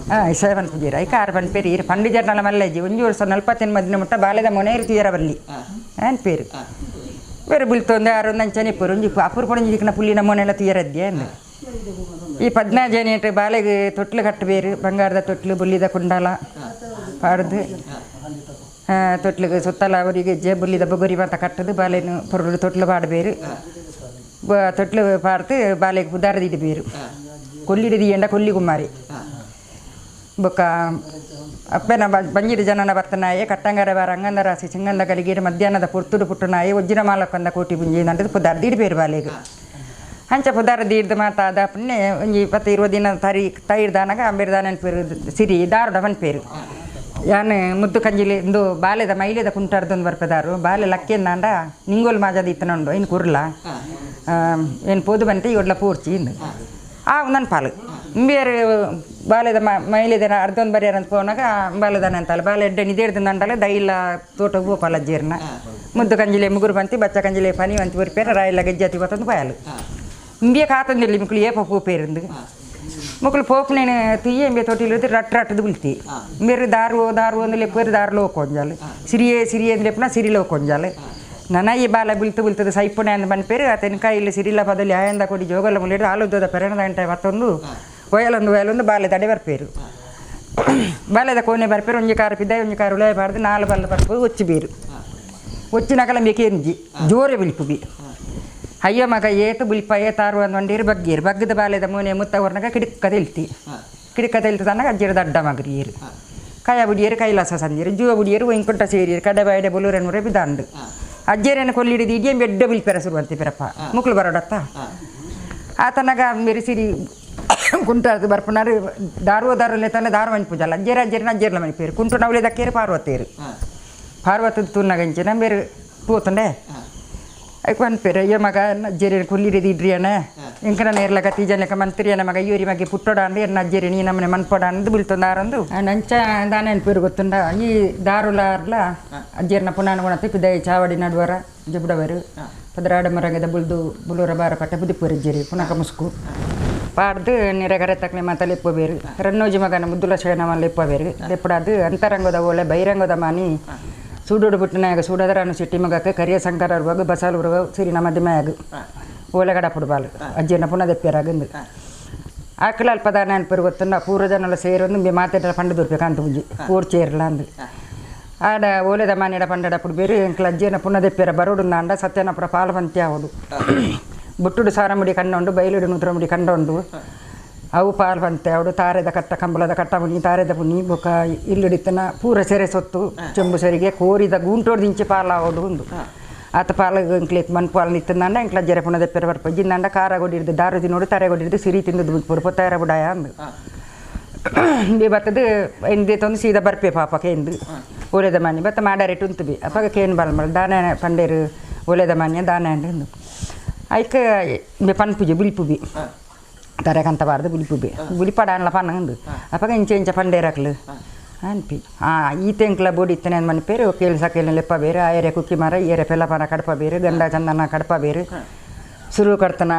ಹಾಂ ಇಷಯ ಪನ್ಪುಜೇರು ಐಕ ಆರು ಪನ್ಪೇರು ಇರು ಪಂಡಿಜರ್ನಲ ಮಲ್ಲಜ್ಜಿ ಒಂಜಿ ವರ್ಷ ನಲ್ಪತ್ತೆನ್ಮ ದಿನ ಮುಟ್ಟ ಬಾಲದ ಮೊನೆ ಇರ್ತೀರ ಬಲ್ಲಿ ಅನ್ಪೇರು ಬೇರೆ ಬುಲ್ತೊಂದು ಆರೊಂದು ಅಂಚನೆ ಪೂರು ಒಂಜಿ ಅಪೂರ್ ಪೊಡಂಜಿ ದಿಕ್ಕಿನ ಪುಲ್ಲಿನ ಮೊನೆಲ್ಲ ತೀರದ್ದೆ ಅಂದು ಈ ಪದ್ನಾಜನಿ ಬಾಲೆಗೆ ತೊಟ್ಲು ಕಟ್ಟಬೇರು ಬಂಗಾರದ ತೊಟ್ಲು ಬುಲ್ಲಿದ ಕುಂಡಲ ಪಾಡ್ದು ತೊಟ್ಲಿಗೆ ಸುತ್ತಲ ಅವರಿಗೆ ಜೆ ಬುಲ್ಲಿದ ಬೊಗರಿ ಮಾತ ಕಟ್ಟದು ಬಾಲೆನು ಪೊರುಡು ತೊಟ್ಲು ಪಾಡಬೇರು ತೊಟ್ಲು ಪಾಡ್ದು ಬಾಲೆಗೆ ಪುದಾರದಿಡಬೇರು ಕೊಲ್ಲಿಡದಿ ಎಂಡ ಕೊಲ್ಲಿ ಕುಮಾರಿ ಬೊಕ್ಕ ಅಪ್ಪನ ಬಂಜಿರ ಜನನ ಬರ್ತನಾಯೆ ಕಟ್ಟಂಗರ ಬಾರ ಅಂಗಂದ ರಾಸಿ ಚಿಂಗಂದ ಗಲಿಗೇರು ಮಧ್ಯಾಹ್ನದ ಪೊರ್ತುಡು ಪುಟ್ಟನಾಯೆ ಒಜ್ಜಿನ ಮಾಲಕ್ಕೊಂದ ಕೋಟಿ ಪುಂಜಿ ನಂಟದು ಪುದಾರದಿ ಇಡಬೇರು ಬಾಲೆಗೆ ಅಂಚ ಪುದಾರ ದೀರ್ದ ಮಾತಾದ ಪುಣ್ಯ ಒಂಜಿ ಪತ್ತು ಇರುವ ದಿನ ತರಿ ತೈರ್ದಾನಾಗ ಅಂಬೇರ್ದಾನ ಪೇರು ಸಿರಿ ದಾರುಡ ಪನ್ಪೇರು ಯಾನ್ ಮುದ್ದು ಕಂಜಿಲಿ ಇಂದು ಬಾಲೆದ ಮೈಲೆದ ಕುಂಟಾರ್ದೊಂದು ಬರ್ಪದಾರು ಬಾಲೆ ಲಕ್ಕೆಂದಾಂಡ ನಿಂಗೋಲ್ ಮಾಜಾದ ಇತ್ತನುಂಡು ಇನ್ನು ಕುರ್ಲ ಏನು ಪೋದು ಬಂತೆ ಇವ್ರಲ್ಲ ಪೂರ್ಚಿ ಇಂದು ಆ ನನ್ನ ಪಾಲು ಬೇರೆ ಬಾಲೆದ ಮೈಲೆದ ಅರ್ಧೊಂದು ಬರ್ಯಾರ ಅಂತ ಪೋನಾಗ ಬಾಲೆದಾನ ಅಂತಲ್ಲ ಬಾಲೆ ಎಡ್ಡೆ ನಿದೇಡ್ದು ಅಂಡಲ್ಲ ದೈಲ ತೋಟ ಗೋಪಾಲ ಜೀರ್ಣ ಮುದ್ದು ಕಂಜಿಲೆ ಮುಗುರು ಬಂತಿ ಬಚ್ಚ ಕಂಜಿಲೆ ಪನಿ ಬಂತಿ ಬರ್ಪೇರ ರಾಯಿಲ ಗೆಜ್ಜಾತಿ ಬತ್ತಂದು ಪಾಯಲು ಇಂಬಿಯ ಕಾತಂದಿಲ್ಲ ಮಕ್ಕಳು ಏಪ ಪೋಪೇರಂದು ಮಕ್ಕಳು ಪೋಪನೇನು ತುಯ್ಯ ಇಂಬೆ ತೊಟ್ಟಿಲು ರಟ್ ರಟ್ಟದು ಬುಲ್ತಿ ಮೇರು ದಾರು ದಾರು ಒಂದು ಲೆಪ್ಪೇರು ದಾರುలో కొంజాలు ಸಿರಿಯೇ ಸಿರಿಯೇ ಅಂದು ಲೆಪ್ಪನ ಸಿರಿలో కొంಜಾಲು ನನ ಈ ಬಾಲ ಬುಲ್ತು ಬುಲ್ತದ ಸೈಪುಣೆ ಅಂದ್ ಪನ್ಪೇರು ಆತನ ಕೈಲಿ ಸಿರಿಲ ಬದಲಿ ಆಯಂದ ಕೊಡಿ ಜೋಗಲ ಮುಲ್ಲಿಡು ಆಲುದ್ದದ ಪೆರಣದ ಗಂಟೆ ಮತ್ತೊಂದು ಒಯಲೊಂದು ಒಯಲೊಂದು ಬಾಲೆ ತಡೆ ಬರ್ಪೇರು ಬಾಲೆದ ಕೋನೆ ಬರ್ಪೇರು ಒಂಜಿ ಕಾರು ಪಿದ್ದಾಯಿ ಒಂಜಿ ಕಾರು ಉಳಾಯ ಬಾರ್ದು ನಾಲು ಬಲ್ಲ ಬರ್ಪು ಒಚ್ಚಿ ಬೀರು ಒಚ್ಚಿನಕಲ ಮೇಕೇಂಜಿ ಜೋರೆ ಬಿಲ್ಪು ಬಿ ಅಯ್ಯೋ ಮಗ ಏತು ಬುಲ್ಪ ಏತಾರು ಅಂದ್ ಒಂಡೀರು ಬಗ್ಗೀರು ಬಗ್ಗದ ಬಾಲೆದ ಮೋನೆ ಮುತ್ತ ಹೊರ್ನಾಗ ಕಿಡಿಕ್ಕ ತೆಲ್ತಿ ಕಿಡಿಕ್ಕ ತೆಲ್ತದನ್ನಾಗ ಅಜ್ಜಿರ ದಡ್ಡ ಮಗರಿಯರು ಕಯ ಬುಡಿಯರು ಕೈಲಾಸ ಸಂದಿರು ಜೀವ ಬುಡಿಯರು ವೈಂಕುಂಠ ಸೇರಿಯರು ಕಡೆ ಬಾಯಡೆ ಬೊಲೂರನ್ನುರೆ ಬಿದಾಂಡು ಅಜ್ಜೇರನ್ನು ಕೊಲ್ಲಿಡಿದು ಇಡಿಯ ಬೆಡ್ಡ ಬಿಲ್ಪೆರ ಶುರುವಂತಿ ಪಿರಪ್ಪ ಮುಕ್ಳು ಬರೋಡತ್ತ ಆತನಾಗ ಮೇರಿ ಸಿರಿ ಕುಂಟಾರ್ದು ಬರ್ಪುನಾರು ದಾರುವ ದಾರುಲೆ ತನ್ನ ದಾರು ಮಣಿ ಪೂಜಾಲ ಅಜ್ಜೇರ ಅಜ್ಜೇರನ ಅಜ್ಜೇರ್ಲ ಮಣಿ ಪೇರು ಕುಂಟು ನವಲೆ ದಕ್ಕೇರು ಪಾರ್ವತೇರು ಪಾರ್ವತದ ತುನ್ನಗಂಚಿನ ಬೇರೆ ಪೂತಂಡೆ ಐಕ್ ಪನ್ಪೇರು ಅಯ್ಯೋ ಮಗ ಅಜ್ಜೇರಿ ಕೊಲ್ಲಿಡಿದು ಇಡ್ರಿಯಣ ಎಂಕನ ನೇರ್ಲಗ ತೀಜನಕ ಮಂತ್ರಿಯನ ಮಗ ಇವ್ರಿ ಮಗೆ ಪುಟ್ಟೋಡ ಅಂದು ಎನ್ನ ಅಜ್ಜೇರಿ ನೀ ನಮ್ಮನೆ ಮನ್ಪೋಡ ಅಂದು ಬೀಳ್ತೊಂದಾರಂದು ನಂಚ ದಾನ ಪೇರು ಗೊತ್ತುಂಡ ಈ ದಾರುಲಾರ್ಲ ಅಜ್ಜೇರ್ನ ಪುನಾನ ಗುಣತಿ ಪಿದೈ ಚಾವಡಿ ನಡುವರ ಜಬುಡವರು ಪದರಾಡ ಮರಂಗದ ಬುಲ್ದು ಬುಲೂರ ಬಾರ ಪಟ್ಟ ಬುದಿಪುರ ಅಜ್ಜೇರಿ ಪುನಕ ಮುಸ್ಕು ಪಾಡ್ದು ನಿರಗರೆ ತಕ್ಕನೆ ಮಾತ ಲೆಪ್ಪಬೇರು ರನ್ನೋಜಿ ಮಗನ ಮುದ್ದುಲ ಶಯನ ಲೆಪ್ಪಬೇರು ಲೆಪ್ಪಡಾದು ಅಂತರಂಗದ ಓಲೆ ಬಹಿರಂಗದ ಮಾನಿ ಸೂಡೋಡು ಪುಟ್ಟನಾಗ ಸೂಡದರನ್ನು ಸಿಟ್ಟಿ ಮಗಕ್ಕೆ ಕರಿಯ ಸಂಕರ ರುವಾಗ ಬಸಾಲು ರುವಾಗ ಸಿರಿನ ಮಧ್ಯಮಯಾಗ ಓಲೆಗಡ ಪುಡ್ಬಾಲು ಅಜ್ಜಿನ ಪುನಃ ದೆಪ್ಪಿಯರಾಗಂದು ಆಕಳ ಅಲ್ಪದಾನ ಅನ್ಪರು ಗೊತ್ತುಂಡ ಪೂರ್ವ ಜನಲ ಸೇರೊಂದು ಮಾತಾಡ ಪಂಡು ದುರ್ಬೇಕು ಅಂತ ಪುಂಜಿ ಪೂರ್ ಚೇರ್ಲ ಅಂದು ಆಡ ಓಲೆದ ಮಾನೆಡ ಪಂಡಡప్పుడు ಬೇರೆ ಎಂಕ್ಲ ಅಜ್ಜನ ಪುನದೆಪ್ಪೆರ ಬರೋಡು ನಾಂಡ ಸತ್ಯನಪುರ ಪಾಲವಂತಿ ಆವಡು ಬುಟ್ಟುಡು ಸಾರಮುಡಿ ಕಣ್ಣುಂಡು ಬಯಲುಡು ನೂತ್ರಮುಡಿ ಕಂಡುಂಡು ಅವು ಪಾಲ್ವಂತೆ ಅವಡು ತಾರೆದ ಕಟ್ಟ ಕಂಬಳದ ಕಟ್ಟ ಪುಣಿ ತಾರೆದ ಪುಣಿ ಬೊಕ ಇಲ್ಲುಡಿತ್ತನ ಪೂರ ಸೆರೆ ಸೊತ್ತು ಚೆಂಬು ಸೆರಿಗೆ ಕೋರಿದ ಗೂಂಟೋಡು ದಿಂಚಿ ಪಾಲಾವಡು ಉಂದು ಆತ ಪಾಲ ಎಂಕ್ಲೇಕ್ ಮನ್ ಪಾಲ್ ನಿತ್ತಂದಾಂಡ ಎಂಕ್ಲ ಅಜ್ಜರ ಪುನದೆಪ್ಪೆರ ಬರ್ಪ ಜಿಂದಾಂಡ ಖಾರ ಕೊಡಿರ್ದು ದಾರು ತಿನ್ನೋಡು ತಾರೆ ಕೊಡಿರ್ದು ಸಿರಿ ತಿಂದು ಪೊಡು ಪೊತ್ತಾರ ಬುಡಾಯ ಅಂದು ಬಿ ಬತ್ತದು ಎಂದೆ ತಂದು ಸೀದಾ ಬರ್ಪೆ ಪಾಪ ಕೇಂದು ಒಲೆದ ಮಾನ್ಯ ಬತ್ತ ಮಾಡಾರೆಟ್ ಉಂತು ಬಿ ಅಪ್ಪಾಗ ಕೇನ್ ಬಲ್ಮಲ್ ದಾನ ಪಂಡೇರು ಒಲೆದ ಮಾನ್ಯ ದಾನ ಅಂಡು ಐಕ ಬಿ ಪನ್ಪುಜೆ ಬುಲಿಪು ಬಿ ತರಕಂತ ಬಾರ್ದು ಬುಲಿಪು ಬಿ ಬುಲಿಪಡಾನ್ಲ ಪನ್ನಂದು ಅಪ್ಪಾಗ ಇಂಚೆ ಇಂಚ ಪಂಡೇರಕ್ಲು ಅನ್ಪಿ ಈ ತೆಂಕ್ಲ ಬೋಡಿ ಇತ್ತನೆ ಮನೆ ಪೇರು ಕೇಳು ಸಕೇಲು ಲೆಪ್ಪ ಬೇರು ಆಯರೆ ಕುಕ್ಕಿ ಮರ ಏರೆ ಪೆಲ್ಲಪನ ಕಡಪ ಬೇರು ಗಂಡ ಚಂದನ ಕಡಪ ಬೇರು ಸುರು ಕಡ್ತನ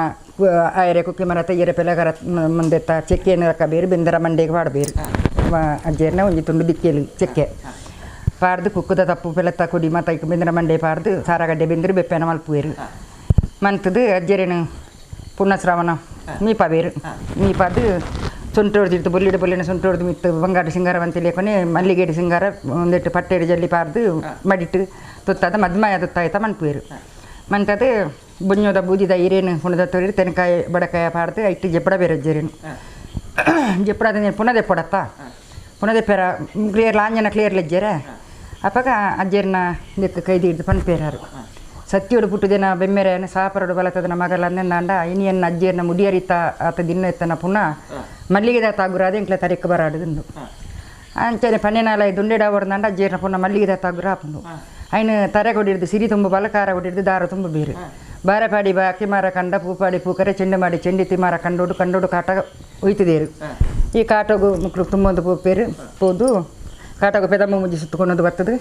ಆಯರೆ ಕುಕ್ಕಿ ಮರತ ಏರೆ ಪೆಲಗರ ಮುಂದೆತ್ತ ಚೆಕ್ಕೆಯನ್ನು ರಕ್ಕ ಬೇರು ಬೆಂದರ ಮಂಡೆಗೆ ಪಾಡಬೇರು ಅಜ್ಜೇರ್ನ ಒಂಜಿ ತುಂಡು ದಿಕ್ಕೇಲು ಚೆಕ್ಕೆ ಪಾಡ್ದು ಕುಕ್ಕುದ ತಪ್ಪು ಪೆಲತ್ತ ಕೊಡಿ ಮತ್ತೈಕ್ ಬೆಂದರ ಮಂಡೆ ಪಾಡ್ದು ಸಾರಗಡ್ಡೆ ಬೆಂದರು ಬೆಪ್ಪೆನ ಮಲ್ಪುವೇರು ಮಂತದು ಅಜ್ಜೇರೇನು ಪುಣ್ಯಶ್ರಾವಣ ಮೀಪ ಬೇರು ಮೀಪಾದು ಸೊಂಟು ಹೊಡೆದಿರ್ತು ಬೊಲ್ಲಿಡು ಬೊಲ್ಲಿನ ಸೊಂಟು ಹೊಡೆದು ಮಿತ್ತು ಬಂಗಾರ ಸಿಂಗಾರವಂತ ಲೇಕೊನೆ ಮಲ್ಲಿಗೇಡು ಸಿಂಗಾರ ಒಂದಿಟ್ಟು ಪಟ್ಟೆಡು ಜಲ್ಲಿ ಪಾರ್ದು ಮಡಿಟ್ಟು ತುತ್ತಾದ ಮದ್ಮಾಯ ತುತ್ತಾಯ್ತ ಮನ್ಪುವೇರು ಮಂತದು ಬುഞ്ഞೋದ ಬೂದಿದ ಹಿರೇನು ಪುಣದ ತೊರಿ ತೆನಕಾಯಿ ಬಡಕಾಯ ಪಾಡ್ದು ಐಟ್ಟು ಜೆಪ್ಪಡ ಬೇರೆ ಅಜ್ಜೇರೇನು ಜೆಪ್ಪಡ ಪುನದೆ ಪೊಡತ್ತ ಪುನದೆ ಪೆರ ಕ್ಲಿಯರ್ ಲಾಂಜನ ಕ್ಲಿಯರ್ ಲಜ್ಜೇರ ಅಪ್ಪಗ ಅಜ್ಜೇರ್ನ ದಿಕ್ಕು ಕೈದಿ ಹಿಡ್ದು ಪನ್ಪೇರಾರು ಸತ್ಯೋಡು ಪುಟ್ಟುದಿನ ಬೆಮ್ಮೆರೆನ ಸಾಪರಡು ಬಲತದನ ಮಗಲ ಅಂದೆಂದಾಂಡ ಇನಿಯನ್ನ ಅಜ್ಜೇರ್ನ ಮುಡಿಯರಿತ ಆತ ದಿನ ಎತ್ತನ ಪುನಃ ಮಲ್ಲಿಗೆದ ತಾಗುರಾದ ಎಂಕ್ಲ ತರಿಕ್ ಬರಾಡುಂದು ಅಂಚನೆ ಪನ್ನೆನಾಲ ದುಂಡೆಡ ಅವರ್ದಂಡ ಅಜ್ಜೇರ್ನ ಪುನಃ ಮಲ್ಲಿಗೆದ ತಾಗುರ ಆಪುಂಡು ಐನು ತರೆ ಕೊಡಿರ್ದು ಸಿರಿ ತುಂಬ ಬಲ ಖಾರ ಕೊಡಿರ್ದು ದಾರ ತುಂಬ ಬೇರು ಬಾರಪಾಡಿ ಬಾಕಿ ಮಾರ ಕಂಡ ಪೂಪಾಡಿ ಪೂಕರೆ ಚೆಂಡು ಮಾಡಿ ಚೆಂಡಿ ತಿಮಾರ ಕಂಡೋಡು ಕಂಡೋಡು ಕಾಟ ಒಯ್ತದೇರು ಈ ಕಾಟೋಗು ಮಕ್ಕಳು ತುಂಬೊಂದು ಪೋಪೇರು ಪೋದು ಕಾಟೋಗು ಪೆದಮ್ಮ ಮುಂಜಿ ಸುತ್ತುಕೊಂಡು ಬರ್ತದೆ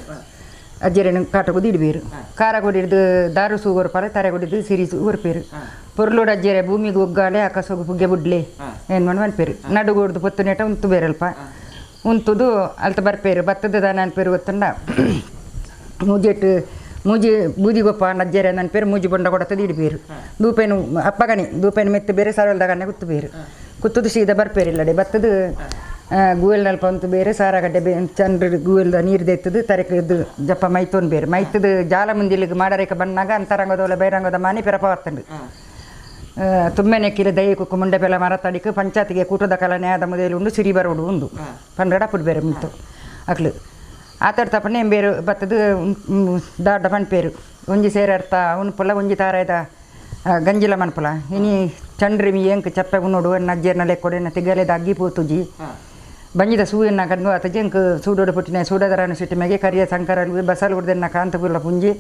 ಅಜ್ಜರೇನು ಕಾಟೋಗು ದಿಡ್ಬೇರು ಖಾರ ಕೊಡಿರ್ದು ದಾರು ಸೂಗೋರು ಪಾಲೆ ತಾರೆ ಕೊಡಿದ್ದು ಸಿರಿ ಊರ್ಪೇರು ಪೊರ್ಲೋಡು ಅಜ್ಜರೆ ಭೂಮಿಗೆ ಒಗ್ಗಾಲೆ ಆಕಾಸೋಗು ಪುಗ್ಗೆ ಬುಡ್ಲೆ ಏನು ಮಾಡಿ ಮನ್ಪೇರು ನಡುಗೋಡ್ದು ಪೊತ್ತು ನೆಟ ಉಂತು ಬೇರಲ್ಪ ಉಂತುದು ಅಲ್ತ ಬರ್ಪೇರು ಬತ್ತದ ದಾನ ಅನ್ಪೇರು ಗೊತ್ತಂಡ ಮೂಜೆಟ್ಟು ಮೂಜಿ ಬೂದಿಗೊಪ್ಪ ಅಜ್ಜರೆ ನನ್ನ ಪೇರು ಮೂಜಿ ಬೊಂಡ ಕೊಡತದ ಇಡ್ಬೇರು ದೂಪೇನು ಅಪ್ಪಗಣಿ ದೂಪೇನು ಮೆತ್ತು ಬೇರೆ ಸರಲ್ದಗಣ್ಣೆ ಕುತ್ತು ಬೇರು ಕುತ್ತುದು ಸೀದಾ ಬರ್ಪೇರು ಇಲ್ಲಡೆ ಬತ್ತದು ಗೂವೆಲ್ನಲ್ಪ ಅಂತು ಬೇರೆ ಸಾರಗಡ್ಡೆ ಬೇ ಚಂದ್ರ ಗೂವೆಲ್ದ ನೀರು ದೆತ್ತದು ತರಕದ್ದು ಜಪ್ಪ ಮೈತೋನ್ ಬೇರೆ ಮೈತದು ಜಾಲ ಮುಂದಿಲಿಗೆ ಮಾಡರೇಕ ಬಣ್ಣಾಗ ಅಂತರಂಗದೋಲ ಬಹಿರಂಗದ ಮಾನಿ ಪೆರಪ ಬತ್ತಂಡು ತುಮ್ಮೆನೆ ಕಿಲ ದಯ ಕುಕ್ಕು ಮುಂಡೆ ಬೆಲ ಮರ ತಡಿಕು ಪಂಚಾಯತಿಗೆ ಕೂಟದ ಕಲ ನ್ಯಾಯದ ಮೊದಲು ಉಂಡು ಸಿರಿ ಬರೋಡು ಉಂಡು ಪಂಡ್ರಡ ಪುಡ್ ಬೇರೆ ಮುಂತು ಅಕ್ಲು ಆತಡ್ ತಪ್ಪನೆ ಬೇರು ಬತ್ತದು ದಾಡ ಪನ್ಪೇರು ಒಂಜಿ ಸೇರರ್ತ ಉನ್ಪುಲ ಒಂಜಿ ತಾರಾಯ್ದ ಗಂಜಿಲ ಮನ್ಪುಲ ಇನಿ ಚಂಡ್ರಿ ಮಿ ಎಂಕ್ ಚಪ್ಪೆ ಉನ್ನೋಡು ಎನ್ನ ಅಜ್ಜೇರ್ನ ಲೆಕ್ಕೊಡು ತಿಗಲೆದ ಅಗ್ಗಿ ಪೋತುಜಿ ಬಂಜಿದ ಸೂಯನ್ನ ಕಂಡು ಆತ ಜಂಕ್ ಸೂಡೋಡು ಪುಟ್ಟಿನ ಸೂಡದರನು ಸಿಟ್ಟಿಮೆಗೆ ಕರಿಯ ಸಂಕರಲು ಬಸಲು ಕುಡ್ದೆನ್ನ ಕಾಂತಪುಲ್ಲ ಪುಂಜಿ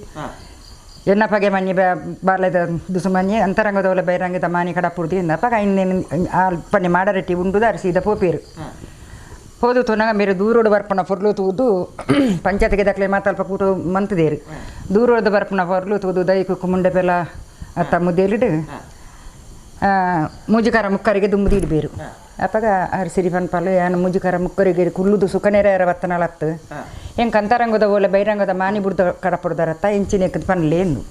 ಎನ್ನ ಪಗೆ ಮನ್ನಿ ಬಾರ್ಲೆದ ದುಸುಮನ್ನಿ ಅಂತರಂಗದವಲ ಬಹಿರಂಗದ ಮಾನಿ ಕಡಪುರ್ದಿ ಎಂದಪ್ಪ ಇನ್ನೇನು ಪನ್ನಿ ಮಾಡರೆಟ್ಟಿ ಉಂಡುದ ಅರಸಿದ ಪೋಪೇರು ಹೋದು ತುನಗ ಮೇರೆ ದೂರೋಡು ಬರ್ಪಣ ಪೊರ್ಲು ತೂದು ಪಂಚಾಯತ್ಗೆ ದಕ್ಲೆ ಮಾತಲ್ಪ ಕೂಟು ಮಂತದೇರು ದೂರೋಡು ಬರ್ಪಣ ಪೊರ್ಲು ತೂದು ದೈ ಕುಕ್ಕು ಮುಂಡೆ ಪೆಲ ಅತ್ತ ಮುದ್ದೇಲಿಡು ಮೂಜಿಕಾರ ಮುಕ್ಕರಿಗೆ ದುಂಬು ದಿಡ್ಬೇರು ಅಪ್ಪಗ ಆರು ಸಿರಿ ಪನ್ಪಲು ಯಾನು ಮೂಜಿಕಾರ ಮುಕ್ಕರಿಗೆ ಕುಲ್ಲುದು ಸುಖನೇರ ಬತ್ತನಲತ್ತು ಎಂಕ್ ಅಂತರಂಗದ ಓಲೆ ಬಹಿರಂಗದ ಮಾನಿ ಬುಡ್ದ ಕಡಪುಡ್ದಾರತ್ತ ಇಂಚಿನೆಕ್ ಪನ್ಲೆ ಎಂದು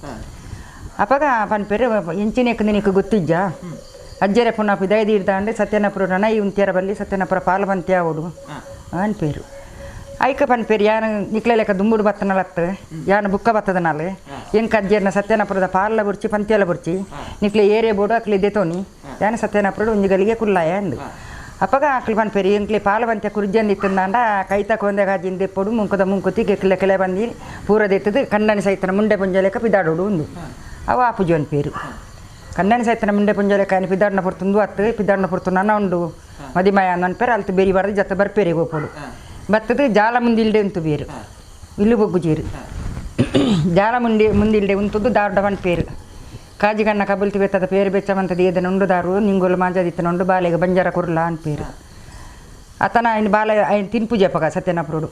ಅಪ್ಪಗ ಪನ್ಪೇರು ಇಂಚಿನೆಕ್ ನಿನಕ್ಕೆ ಗೊತ್ತಿಜ್ಜ ಅಜ್ಜರೆ ಪುನಃ ಪಿದಾಯ್ದಿಡ್ದಾಂಡೆ ಸತ್ಯನಪುರ ನನ ಈ ಉಂತ್ಯರ ಬಲ್ಲಿ ಸತ್ಯನಪುರ ಪಾಲವಂತಿ ಆವಡು ಅನ್ಪೇರು ಐಕ ಪನ್ಪೇರು ಯಾನು ನಿಕ್ಲೆ ಲೆಕ್ಕ ದುಂಬುಡು ಬತ್ತನಲತ್ತು ಯಾನು ಬುಕ್ಕ ಬತ್ತದನಾಲು ಎಂಕ್ ಅಜ್ಜೇರ್ನ ಸತ್ಯನಪುರದ ಪಾಲ ಬುರ್ಚಿ ಪಂತ್ಯಲ ಬುರ್ಚಿ ನಿಕ್ಲೆ ಏರೇ ಬೋಡು ಅಕ್ಲೆ ದೆತೋನಿ ಯಾನು ಸತ್ಯನಪುರ ಒಂಜಿ ಗಲಿಗೆ ಕುಲ್ಲಾಯ ಅಂದು ಅಪ್ಪಗ ಅಕ್ಲು ಪನ್ಪೇರು ಎಂಕ್ಲೆ ಪಾಲವಂತ್ಯ ಕುರ್ಜನ್ ಇತ್ತಂದಾಂಡ ಕೈತ ಕೊಂದೆ ಗಾಜಿಂದ ಪೊಡು ಮುಂಕದ ಮುಂಕುತಿ ಕೆಕ್ಲೆ ಕೆಲೆ ಬಂದು ಪೂರ ದೆತ್ತದು ಕಣ್ಣನಿ ಸೈತನ ಮುಂಡೆ ಪುಂಜ ಲೆಕ್ಕ ಪಿದಾಡೋಡು ಉಂದು ಅವು ಆಪುಜು ಅನ್ಪೇರು ಕಣ್ಣನಿ ಸೈತನ ಮುಂಡೆ ಪುಂಜ ಲೆಕ್ಕ ಪಿದಾಡ್ನ ಪೊರ್ತುಂದು ಅತ್ತು ಪಿದಾಡ್ನ ಪೊರ್ತು ನನ್ನ ಉಂಡು ಮದಿಮಯ ಅನ್ಪೇರು ಅಲ್ತು ಬೇರಿ ಬಾರ್ದು ಜತ್ತ ಬರ್ಪೇರಿಗೆ ಹೋಗ್ಪೋಡು ಬತ್ತದು ಜಾಲ ಮುಂದಿಲ್ಡೆ ಉಂತು ಬೇರು ಇಲ್ಲು ಬೊಗ್ಗುಜೇರು ಜಾಲ ಮುಂದೆ ಮುಂದಿಲ್ಡೆ ಉಂತದ್ದು ದಾರ್ಡವನ್ ಪೇರು ಕಾಜಿಗಣ್ಣ ಕಬಲ್ತಿ ಬೆತ್ತದ ಪೇರು ಬೆಚ್ಚವಂತದ್ದು ಏದನ ಉಂಡುದಾರು ನಿಂಗೊಲು ಮಾಂಜದಿತ್ತನ ಉಂಡು ಬಾಲೆಗೆ ಬಂಜಾರ ಕುರ್ಲ ಅನ್ಪೇರು ಅತನ ಇನ್ನು ಬಾಲೆ ಐನ್ ತಿನ್ಪುಜೆ ಪಗ ಸತ್ಯನಪುರುಡು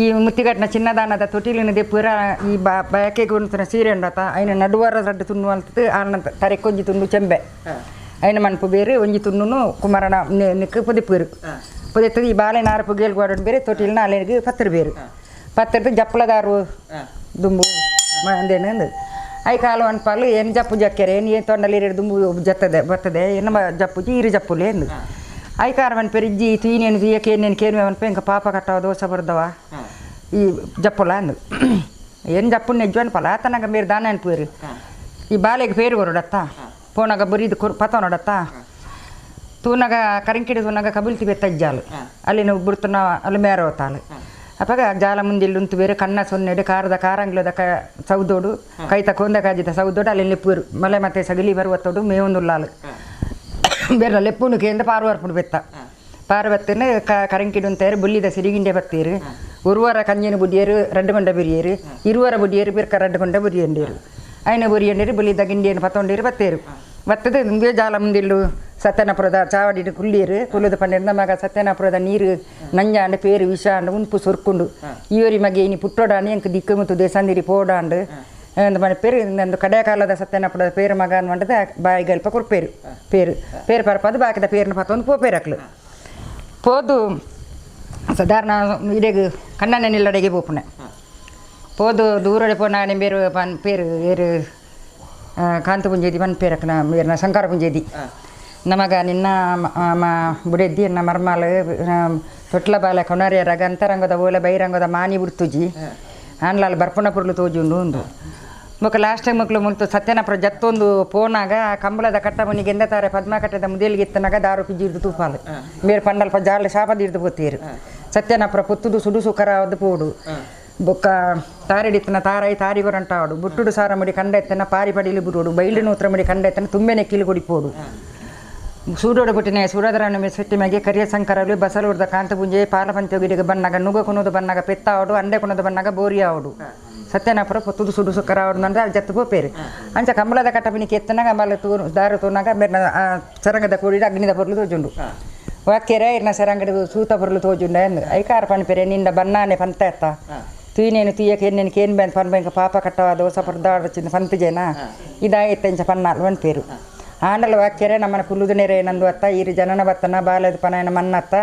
ಈ ಮುತ್ತಿಗಟ್ಟಿನ ಚಿನ್ನದಾನದ ತೊಟಿಲಿನ ದೆಪ್ಪುರ ಈ ಬಯಕೆಗೆ ಉಂತನ ಸೀರೆ ಉಂಡತ ಐನ ನಡುವಾರ ರಡ್ಡು ತುಂಡು ಅಂತದ್ದು ಆನ ತರೆಕೊಂಜಿ ತುಂಡು ಚೆಂಬೆ ಐನ ಮನ್ಪು ಬೇರು ಒಂಜಿ ತುಂಡುನು ಕುಮಾರನ ನಿಕ್ಕು ಪುದಿಪೇರು ಪುದೆತ್ತದು ಈ ಬಾಳೆ ನಾರು ಪುಗೇಲ್ ಗೋಡ ಬೇರೆ ತೊಟಿಲಿನ ಅಲೆಗೆ ಪತ್ತರ ಬೇರು ಪತ್ತರದು ಜಪ್ಪಲದಾರು ದುಂಬು ಅಂದೇನು I ಕಾಲು ಅನ್ಪಾಲು ಏನು ಜಪ್ಪು ಜಕ್ಕೆರೆ ಏನು ಏನು ತೊಂಡಲಿ ದುಂಬು ಜತ್ತದೆ ಬರ್ತದೆ ಏನು ಜಪ್ಪುಜಿ ಇರು ಜಪ್ಪುಲೆ ಎಂದು I ಕಾರ ಮನ್ಪೇರು ಇಜ್ಜಿ ತೀನೇನು ತೀಯಕ್ಕೆ ಏನೇನು ಕೇನು ಅನ್ಪೆ ಇಂಕ ಪಾಪ ಕಟ್ಟವ ದೋಸೆ ಬರ್ದವ ಈ ಜಪ್ಪೊಲ ಅಂದು ಏನು ಜಪ್ಪು ನೆಜ್ಜು ಅನ್ಪಲ್ಲ ಆತನಾಗ ಬೇರೆ ದಾನ ಅನ್ಪೇರು ಈ ಬಾಲೆಗೆ ಪೇರು ಕೊರಡತ್ತ ಪೋನಾಗ ಬರೀದು ಕೊರ್ ಪತ ನೋಡತ್ತ ತೂನಾಗ ಕರಿಂಕಿಡಿ ತೂನಾಗ ಕಬಿಲ್ತಿ ಬೆತ್ತ ಜಾಲು ಅಲ್ಲಿನ ಬಿಡ್ತನ ಅಲ್ಲಿ ಮೇರ ಹೋತಾಳು ಅಪ್ಪಾಗ ಜಾಲ ಮುಂದೆ ಇಲ್ಲಿ ಉಂತು ಬೇರೆ ಕಣ್ಣ ಸೊನ್ನೆಡು ಕಾರದ ಕಾರಂಗ್ಲದ ಕ ಸೌದೋಡು ಕೈ ತಕೊಂದ ಕಾಜಿದ ಸೌದೋಡು ಅಲ್ಲಿ ಲೆಪ್ಪೂರು ಮಲೆ ಮತ್ತೆ ಸಗಲಿ ಬರುವತ್ತೋಡು ಮೇವೊಂದುಲ್ಲಾಲು ಬೇರೆ ಲೆಪ್ಪುನು ಕೇಂದ್ರ ಪಾರುವರ್ಪುಡು ಬೆತ್ತ ಪಾರ್ವತ್ತಿನ ಕರಂಕಿಡು ಅಂತಾರೆ ಬುಲ್ಲಿದ ಸಿರಿಗಿಂಡೆ ಬತ್ತೀರು ಉರುವರ ಕಂಜಿನ ಬುಡಿಯರು ರಡ್ಡು ಕೊಂಡ ಬಿರಿಯರು ಇರುವರ ಬುಡಿಯರು ಬಿರ್ಕ ರಡ್ಡು ಕೊಂಡ ಬುರಿಯಂಡೇರು ಐನ ಬುರಿಯಂಡೇರು ಬುಲ್ಲಿದ ಗಿಂಡಿಯನ್ನು ಪತ್ತೊಂಡೇರು ಬತ್ತೇರು ಬತ್ತದು ನಿಮಗೆ ಜಾಲ ಮುಂದಿಲ್ಲು ಸತ್ಯನಾಪುರದ ಚಾವಡಿಡು ಕುಲ್ಲೀರು ಕುಲ್ಲದ ಪಂಡಿರ ಮಗ ಸತ್ಯನಾಪುರದ ನೀರು ನಂಜಾಂಡು ಪೇರು ವಿಷ ಅಂಡು ಉಂಪು ಸೊರ್ಕೊಂಡು ಈವರಿ ಮಗೆ ಇನಿ ಪುಟ್ಟೋಡಾಂಡು ಎಂಕ್ ದಿಕ್ಕು ಮತ್ತು ದೇಸಂದಿರಿ ಪೋಡಾಂಡು ಅಂದ್ ಪೇರು ನಂದು ಕಡೆ ಕಾಲದ ಸತ್ಯನಾಪುರದ ಪೇರು ಮಗ ಅನ್ವಂಡದ ಬಾಯಿಗಲ್ಪ ಕೊರ್ಪೇರು ಪೇರು ಪೇರು ಪರಪದು ಬಾಕಿದ ಪೇರಿನ ಪತ್ತೊಂದು ಪೋಪೇರು ಅಕ್ಲು ಪೋದು ಸಾಧಾರಣ ಇಡೆಗ್ ಕಣ್ಣನ ನಿಲ್ಲಡೆಗೆ ಪೋಪುನೆ ಪೋದು ದೂರಡೆ ಪೋನಾನೆ ಬೇರು ಪನ್ ಪೇರು ಏರು ಕಾಂತ ಪುಂಜೇದಿ ಪನ್ ಪೇರಕ್ಕನ ಬೇರ್ನ ಶಂಕರ ಪುಂಜೇದಿ ನಮಗ ನಿನ್ನ ಬುಡೆದ್ದಿ ಎನ್ನ ಮರ್ಮಾಲು ತೊಟ್ಲ ಬಾಲ ಕೊನರಿಯರಾಗ ಅಂತರಂಗದ ಓಲೆ ಬಹಿರಂಗದ ಮಾನಿ ಬುಡ್ತುಜಿ ಆನ್ಲಾಲ್ ಬರ್ಪುನ ಪುರ್ಲು ತೋಜುಂಡು ಉಂದು ಮೊಕ್ಕ ಲಾಸ್ಟ್ ಟೈಮ್ ಮಕ್ಕಳು ಮುಂತು ಸತ್ಯನಪುರ ಜತ್ತೊಂದು ಪೋನಾಗ ಕಂಬಳದ ಕಟ್ಟ ಮುನಿಗೆ ಎಂದ ತಾರೆ ಪದ್ಮ ಕಟ್ಟದ ಮುದೇಲಿಗೆ ದಾರು ಪಿಜಿರ್ದು ತೂಪಾಲು ಮೇರು ಪಂಡಲ್ಪ ಜಾಲ ಶಾಪದಿರ್ದು ಪೋತೀರು ಸತ್ಯನಪುರ ಪುತ್ತುದು ಸುಡು ಸುಖರಾವದು ಪೋಡು ಬೊಕ್ಕ ತಾರಿಡಿತ್ತನ ತಾರಾಯಿ ತಾರಿ ಬರಂಟಾವಡು ಬುಟ್ಟುಡು ಸಾರ ಮುಡಿ ಕಂಡ ಎತ್ತನ ಪಾರಿ ಪಡಿಲಿ ಬುರುಡು ಬೈಲು ನೂತ್ರ ಮುಡಿ ಕಂಡ ಎತ್ತನ ತುಂಬೆನೆ ಕೀಲು ಕೊಡಿಪೋಡು ಸೂಡೋಡು ಪುಟ್ಟಿನ ಸೂಡದರನ್ನು ಮೆಸೆಟ್ಟಿ ಮಗೆ ಕರಿಯ ಸಂಕರಲು ಬಸಲೂರ್ದ ಕಾಂತಪುಂಜೆ ಪಾಲಪಂಚೋಗಿಡಿಗೆ ಬನ್ನಾಗ ನುಗ ಕುನೋದು ಬನ್ನಾಗ ಪೆತ್ತಾವಡು ಅಂಡೆ ಕುನೋದು ಬನ್ನಾಗ ಬೋರಿಯಾವಡು ಸತ್ಯನಾಪುರ ಪೊತ್ತುದು ಸುಡು ಸುಖರಾವಡು ಅಂದ್ರೆ ಅಲ್ಲಿ ಜತ್ತು ಪೋಪೇರು ಅಂಚ ಕಂಬಳದ ಕಟ್ಟಪಿನಿಗೆ ಎತ್ತನಾಗ ಅಂಬಲ ತೂ ದಾರು ತೂನಾಗ ಮೇರ್ನ ಸರಂಗದ ಕೂಡಿದ ಅಗ್ನಿದ ಪೊರ್ಲು ತೋಜುಂಡು ವಾಕ್ಯರೆ ಇರ್ನ ಸರಂಗಡ ಸೂತ ಪೊರ್ಲು ತೋಜುಂಡ ಎಂದು ಐಕಾರ ಪನ್ಪೇರೆ ನಿಂದ ಬನ್ನಾನೆ ಪಂತ ಎತ್ತ ತೂನೇನು ತೀಯಕ್ಕೆ ಎನ್ನೇನು ಕೇನ್ ಬ್ಯಾನ್ ಪನ್ಬೆಂಕ ಪಾಪ ಕಟ್ಟವ ದೋಸ ಪರ್ದಾಡ ಚಿಂದ ಪಂತಜೇನ ಇದಾಯ್ತು ಇಂಚ ಪನ್ನಾಲ್ ಪನ್ಪೇರು ಆಂಡಲ ವಾಕ್ಯರೆ ನಮ್ಮನ ಕುಲ್ಲುದು ನೆರೆ ನಂದು ಅತ್ತ ಈರು ಜನನ ಬತ್ತನ ಬಾಲದ ಪನಾಯನ ಮನ್ನತ್ತ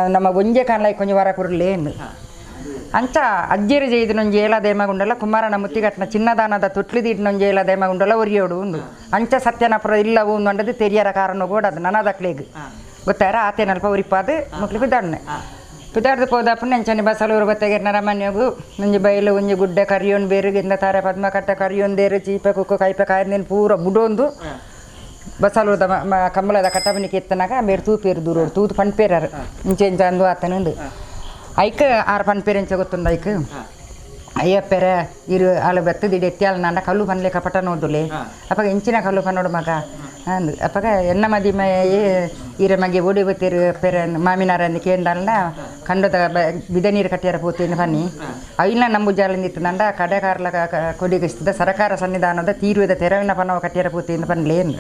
ನಮ್ಮ ಒಂಜೆ ಕಾನ್ಲೈ ಕೊಂಚ ವರ ಕುರ್ಲೇನು ಅಂಚ ಅಜ್ಜೇರು ಜೈದಿನೊಂಜಿ ಏಲ ದೇಮಗುಂಡಲ ಕುಮಾರನ ಮುತ್ತಿಗಟ್ಟನ ಚಿನ್ನದಾನದ ತೊಟ್ಲಿದೀಟಿನೊಂಜಿ ಏಲ ದೇಮಗುಂಡಲ ಒರಿಯೋಡು ಉಂದು ಅಂಚ ಸತ್ಯನಪುರ ಇಲ್ಲ ಉಂದು ಅಂಡದು ತೆರಿಯರ ಕಾರಣ ಕೂಡ ಅದು ನನದಕ್ಲೇಗ್ ಗೊತ್ತಾರ ಆತೇನಲ್ಪ ಉರಿಪಾದು ಮಕ್ಳು ಬಿದ್ದಾಡ್ನೆ ಪಿದಾರ್ದು ಪೋದಪ್ಪನ ಅಂಚನೆ ಬಸಲೂರು ಬತ್ತೆಗೆ ನರಮನ್ಯೋಗು ಒಂಜಿ ಬೈಲು ಒಂಜಿ ಗುಡ್ಡೆ ಕರಿಯೋನ್ ಬೇರು ಗಿಂದ ತಾರೆ ಪದ್ಮ ಕಟ್ಟ ಕರಿಯೊಂದೇರು ಚೀಪೆ ಕುಕ್ಕು ಕೈಪೆ ಕಾಯ್ದೇನು ಪೂರ ಬುಡೊಂದು ಬಸಲೂರ್ದ ಕಂಬಳದ ಕಟ್ಟಬನಿಗೆ ಎತ್ತನಾಗ ಬೇರೆ ತೂಪೇರು ದೂರೋಡು ತೂತು ಪನ್ಪೇರಾರು ಇಂಚೆ ಇಂಚ ಅಂದು ಆತನುಂದು ಐಕ್ ಆರು ಪನ್ಪೇರು ಎಂಚ ಗೊತ್ತುಂಡು ಐಕ್ ಅಯ್ಯಪ್ಪೆರ ಇರು ಆಳು ಬತ್ತದ ಇಡಿ ಎತ್ತಿ ನಾಂಡ ಕಲ್ಲು ಪನ್ಲೆ ಕಪಟ ನೋದುಲೆ ಅಪ್ಪಗ ಇಂಚಿನ ಕಲ್ಲು ಪನ್ನೋಡು ಮಗ ಅಂದು ಅಪ್ಪಗ ಎನ್ನ ಮದಿ ಮಯೇ ಈರ ಮಗೆ ಓಡಿ ಬತ್ತೀರು ಪೆರ ಮಾಮಿನಾರ ಕೇಂದಲ್ಲ ಕಂಡದ ಬಿದ ನೀರು ಕಟ್ಟಿಯಾರ ಪೋತೇನು ಪನ್ನಿ ಐನ ನಂಬು ಜಾಲಿಂದಿತ್ತು ನಂಡ ಕಡೆಕಾರ್ಲ ಕೊಡಿಗಿಸ್ತದ ಸರಕಾರ ಸನ್ನಿಧಾನದ ತೀರುವುದ ತೆರವಿನ ಪನ್ನವ ಕಟ್ಟಿಯಾರ ಪೋತೇನು ಪನ್ಲೇನು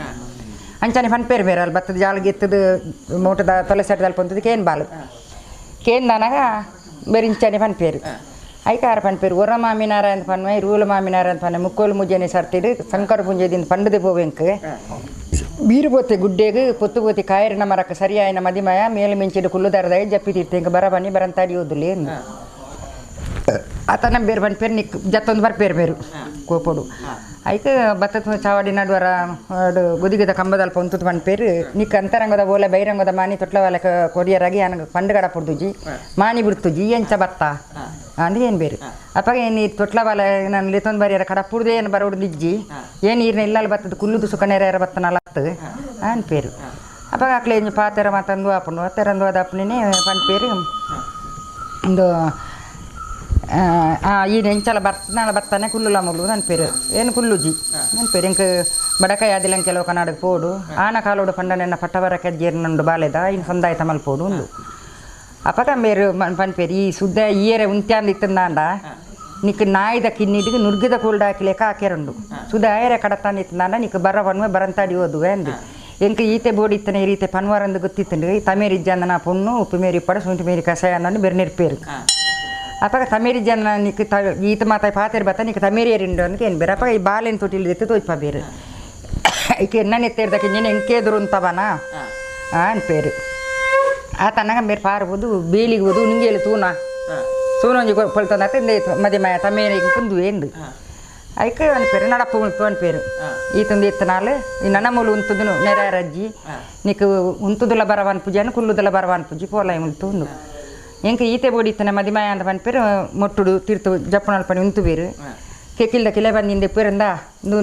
ಅಂಚನೆ ಪನ್ಪೇರು ಬೇರೆ ಅಲ್ಲಿ ಬತ್ತದ ಜಾಲಿಗೆ ಎತ್ತದ ಮೋಟದ ತೊಲಸೆಟದಲ್ಲಿ ಪೊಂತದ ಕೇನ್ ಬಾಲು ಕೇಂದನಾಗ ಬೇರೆ ಇಂಚನೆ ಪನ್ಪೇರು ಐಕಾರ ಪನ್ಪೇರು ಒರ ಮಾಮಿನಾರ ಅಂತ ಪನ್ವೆ ರೂಲ ಮಾಮಿನಾರ ಅಂತ ಪನ್ವೆ ಮುಕ್ಕೋಲು ಮುಜೆನೆ ಸರ್ತಿಡು ಶಂಕರ ಪುಂಜೆದಿಂದ ಪಂಡದು ಪೋವೆಂಕ್ ಬೀರು ಪೋತೆ ಗುಡ್ಡೆಗ್ ಪೊತ್ತು ಪೋತಿ ಕಾಯರಿನ ಮರಕ್ಕೆ ಸರಿಯಾಯಿನ ಮದಿಮಯ ಮೇಲು ಮಿಂಚಿಡು ಕುಲ್ಲುದಾರದಾಗ ಜಪ್ಪಿ ತೀರ್ತೆ ಬರ ಬನ್ನಿ ಬರಂತಾಡಿ ಓದುಲೆ ಆತನ ಬೇರೆ ಪನ್ಪೇರು ನಿಕ್ ಜತ್ತೊಂದು ಬರ್ಪೇರು ಬೇರು ಕೋಪೋಡು ಐಕ್ ಬತ್ತದ ಚಾವಡಿ ನಡುವರ ಗುದಿಗದ ಕಂಬದಲ್ಪ ಉಂತುದು ಪನ್ಪೇರು ನಿಕ್ ಅಂತರಂಗದ ಓಲೆ ಬಹಿರಂಗದ ಮಾನಿ ತೊಟ್ಲವಾಲ ಕೊರಿಯರಾಗಿ ಅನಗ ಪಂಡುಗಡ ಪುಡ್ದುಜಿ ಮಾನಿ ಬಿಡ್ತುಜಿ ಎಂಚ ಬತ್ತ ಅಂದ್ ಏನು ಬೇರು ಅಪ್ಪಾಗ ಏನು ಈ ತೊಟ್ಲವಾಲ ನಾನು ಲೆತ್ತೊಂದು ಬರಿಯರ ಕಡ ಪುಡ್ದು ಏನು ಬರೋಡು ನಿಜ್ಜಿ ಏನು ಈರ್ನ ಇಲ್ಲಲ್ಲಿ ಬತ್ತದ ಕುಲ್ಲುದು ಸುಕನೇರ ಬತ್ತನಲತ್ತು ಅನ್ಪೇರು ಅಪ್ಪಾಗ ಅಕ್ಲೆ ಎಂಜಿ ಪಾತೆರ ಮಾತಂದು ಆಪುಂಡು ಅತ್ತೆರಂದು ಅದಪ್ಪನೇ ಪನ್ಪೇರು ಒಂದು ಈ ಎಂಚಲ ಬರ್ತನಾಳ ಬರ್ತಾನೆ ಕುಲ್ಲುಲ ಮುಳ್ಳು ನನ್ನ ಪೇರು ಏನು ಕುಲ್ಲುಜಿ ನನ್ನ ಪೇರು ಇಂಕ್ ಬಡಕಾಯಿ ಆದಿಲ್ಲ ಕೆಲವು ಕನಾಡಕ್ಕೆ ಪೋಡು ಆನ ಕಾಲೋಡು ಪಂಡನೆನ್ನ ಪಟ್ಟವರ ಕಜ್ಜೇರ್ನಂಡು ಬಾಲೆದ ಇನ್ನು ಸಂದಾಯ ತಮಲ್ ಪೋಡು ಉಂಡು ಅಪ್ಪಗ ಮೇರು ಪನ್ಪೇರು ಈ ಸುದ್ದ ಈಯರೆ ಉಂತ್ಯಾಂದು ಇತ್ತಂದಾಂಡ ನಿಕ್ ನಾಯಿದ ಕಿನ್ನಿಡಿಗೆ ನುರ್ಗಿದ ಕೂಲ್ಡ ಹಾಕಿಲೇಕ ಹಾಕ್ಯಾರುಂಡು ಸುದ್ದ ಆಯರೆ ಕಡತಾನ ಇತ್ತಂದಾಂಡ ನಿಕ್ ಬರ ಪನ್ವೆ ಬರಂತಾಡಿ ಓದುವೆ ಅಂದು ಎಂಕ ಈತೆ ಬೋಡಿ ಇತ್ತನೆ ಈ ರೀತಿ ಪನ್ವಾರಂದು ಗೊತ್ತಿತ್ತಂಡು ಈ ತಮೇರಿ ಇಜ್ಜಂದ ನಾ ಪೊಣ್ಣು ಉಪ್ಪು ಮೇರಿ ಪಡ ಶುಂಠಿ ಮೇರಿ ಕಷಾಯ ಅನ್ನೋದು ಬೇರೆ ನೆರ್ಪೇರು ಅಪ್ಪಗ ತಮೇರಿ ಜನ ನಿಕ್ ತ ಈತ ಮಾತಾಯಿ ಪಾತೇರು ಬತ್ತ ನಿಕ್ ತಮೇರಿ ಏರಿಂಡು ಅಂತ ಏನು ಬೇರೆ ಅಪ್ಪಗ ಈ ಬಾಲೆನ್ ತೊಟ್ಟಿಲ್ ಎತ್ತು ತೋಯ್ಪ ಬೇರೆ ಈಕೆ ಎನ್ನ ಎತ್ತೇರ್ದಕ್ಕೆ ನೀನು ಎಂಕೇದ್ರು ಅಂತವನ ಅನ್ಪೇರು ಆತನಾಗ ಬೇರೆ ಪಾರ್ಬೋದು ಬೇಲಿಗೆ ಹೋದು ನಿಂಗೇಲಿ ತೂನ ಸೂನೊಂಜಿ ಪೊಲ್ತಂದಾತ ಮದಿ ಮಾಯ ತಮೇರಿ ಕುಂದು ಎಂದು ಐಕ್ ಅನ್ಪೇರು ನಡಪ್ಪ ಉಂಟು ಅನ್ಪೇರು ಈತಂದು ಎತ್ತನಾಲು ಈ ನನ್ನ ಮೂಲು ಉಂತುದುನು ನೆರಾರಜ್ಜಿ ನಿಕ್ ಉಂತುದುಲ ಬರವಾನ್ ಪೂಜೆ ಕುಲ್ಲುದುಲ ಬರವಾನ್ ಪೂಜೆ ಪೋಲಾಯಿ ಉಂಟು ಉಂದು ಎಂಕ ಈತೆ ಬೋಡಿತ್ತನ ಮದಿಮಾಯ ಅಂತ ಪನ್ಪೇರು ಮೊಟ್ಟುಡು ತೀರ್ಥ ಜಪ್ಪನಲ್ಪನೆ ಉಂತು ಬೇರು ಕೆಕಿಲ್ದ ಕಿಲೆ ಬಂದಿಂದೆ ಪೇರಂದ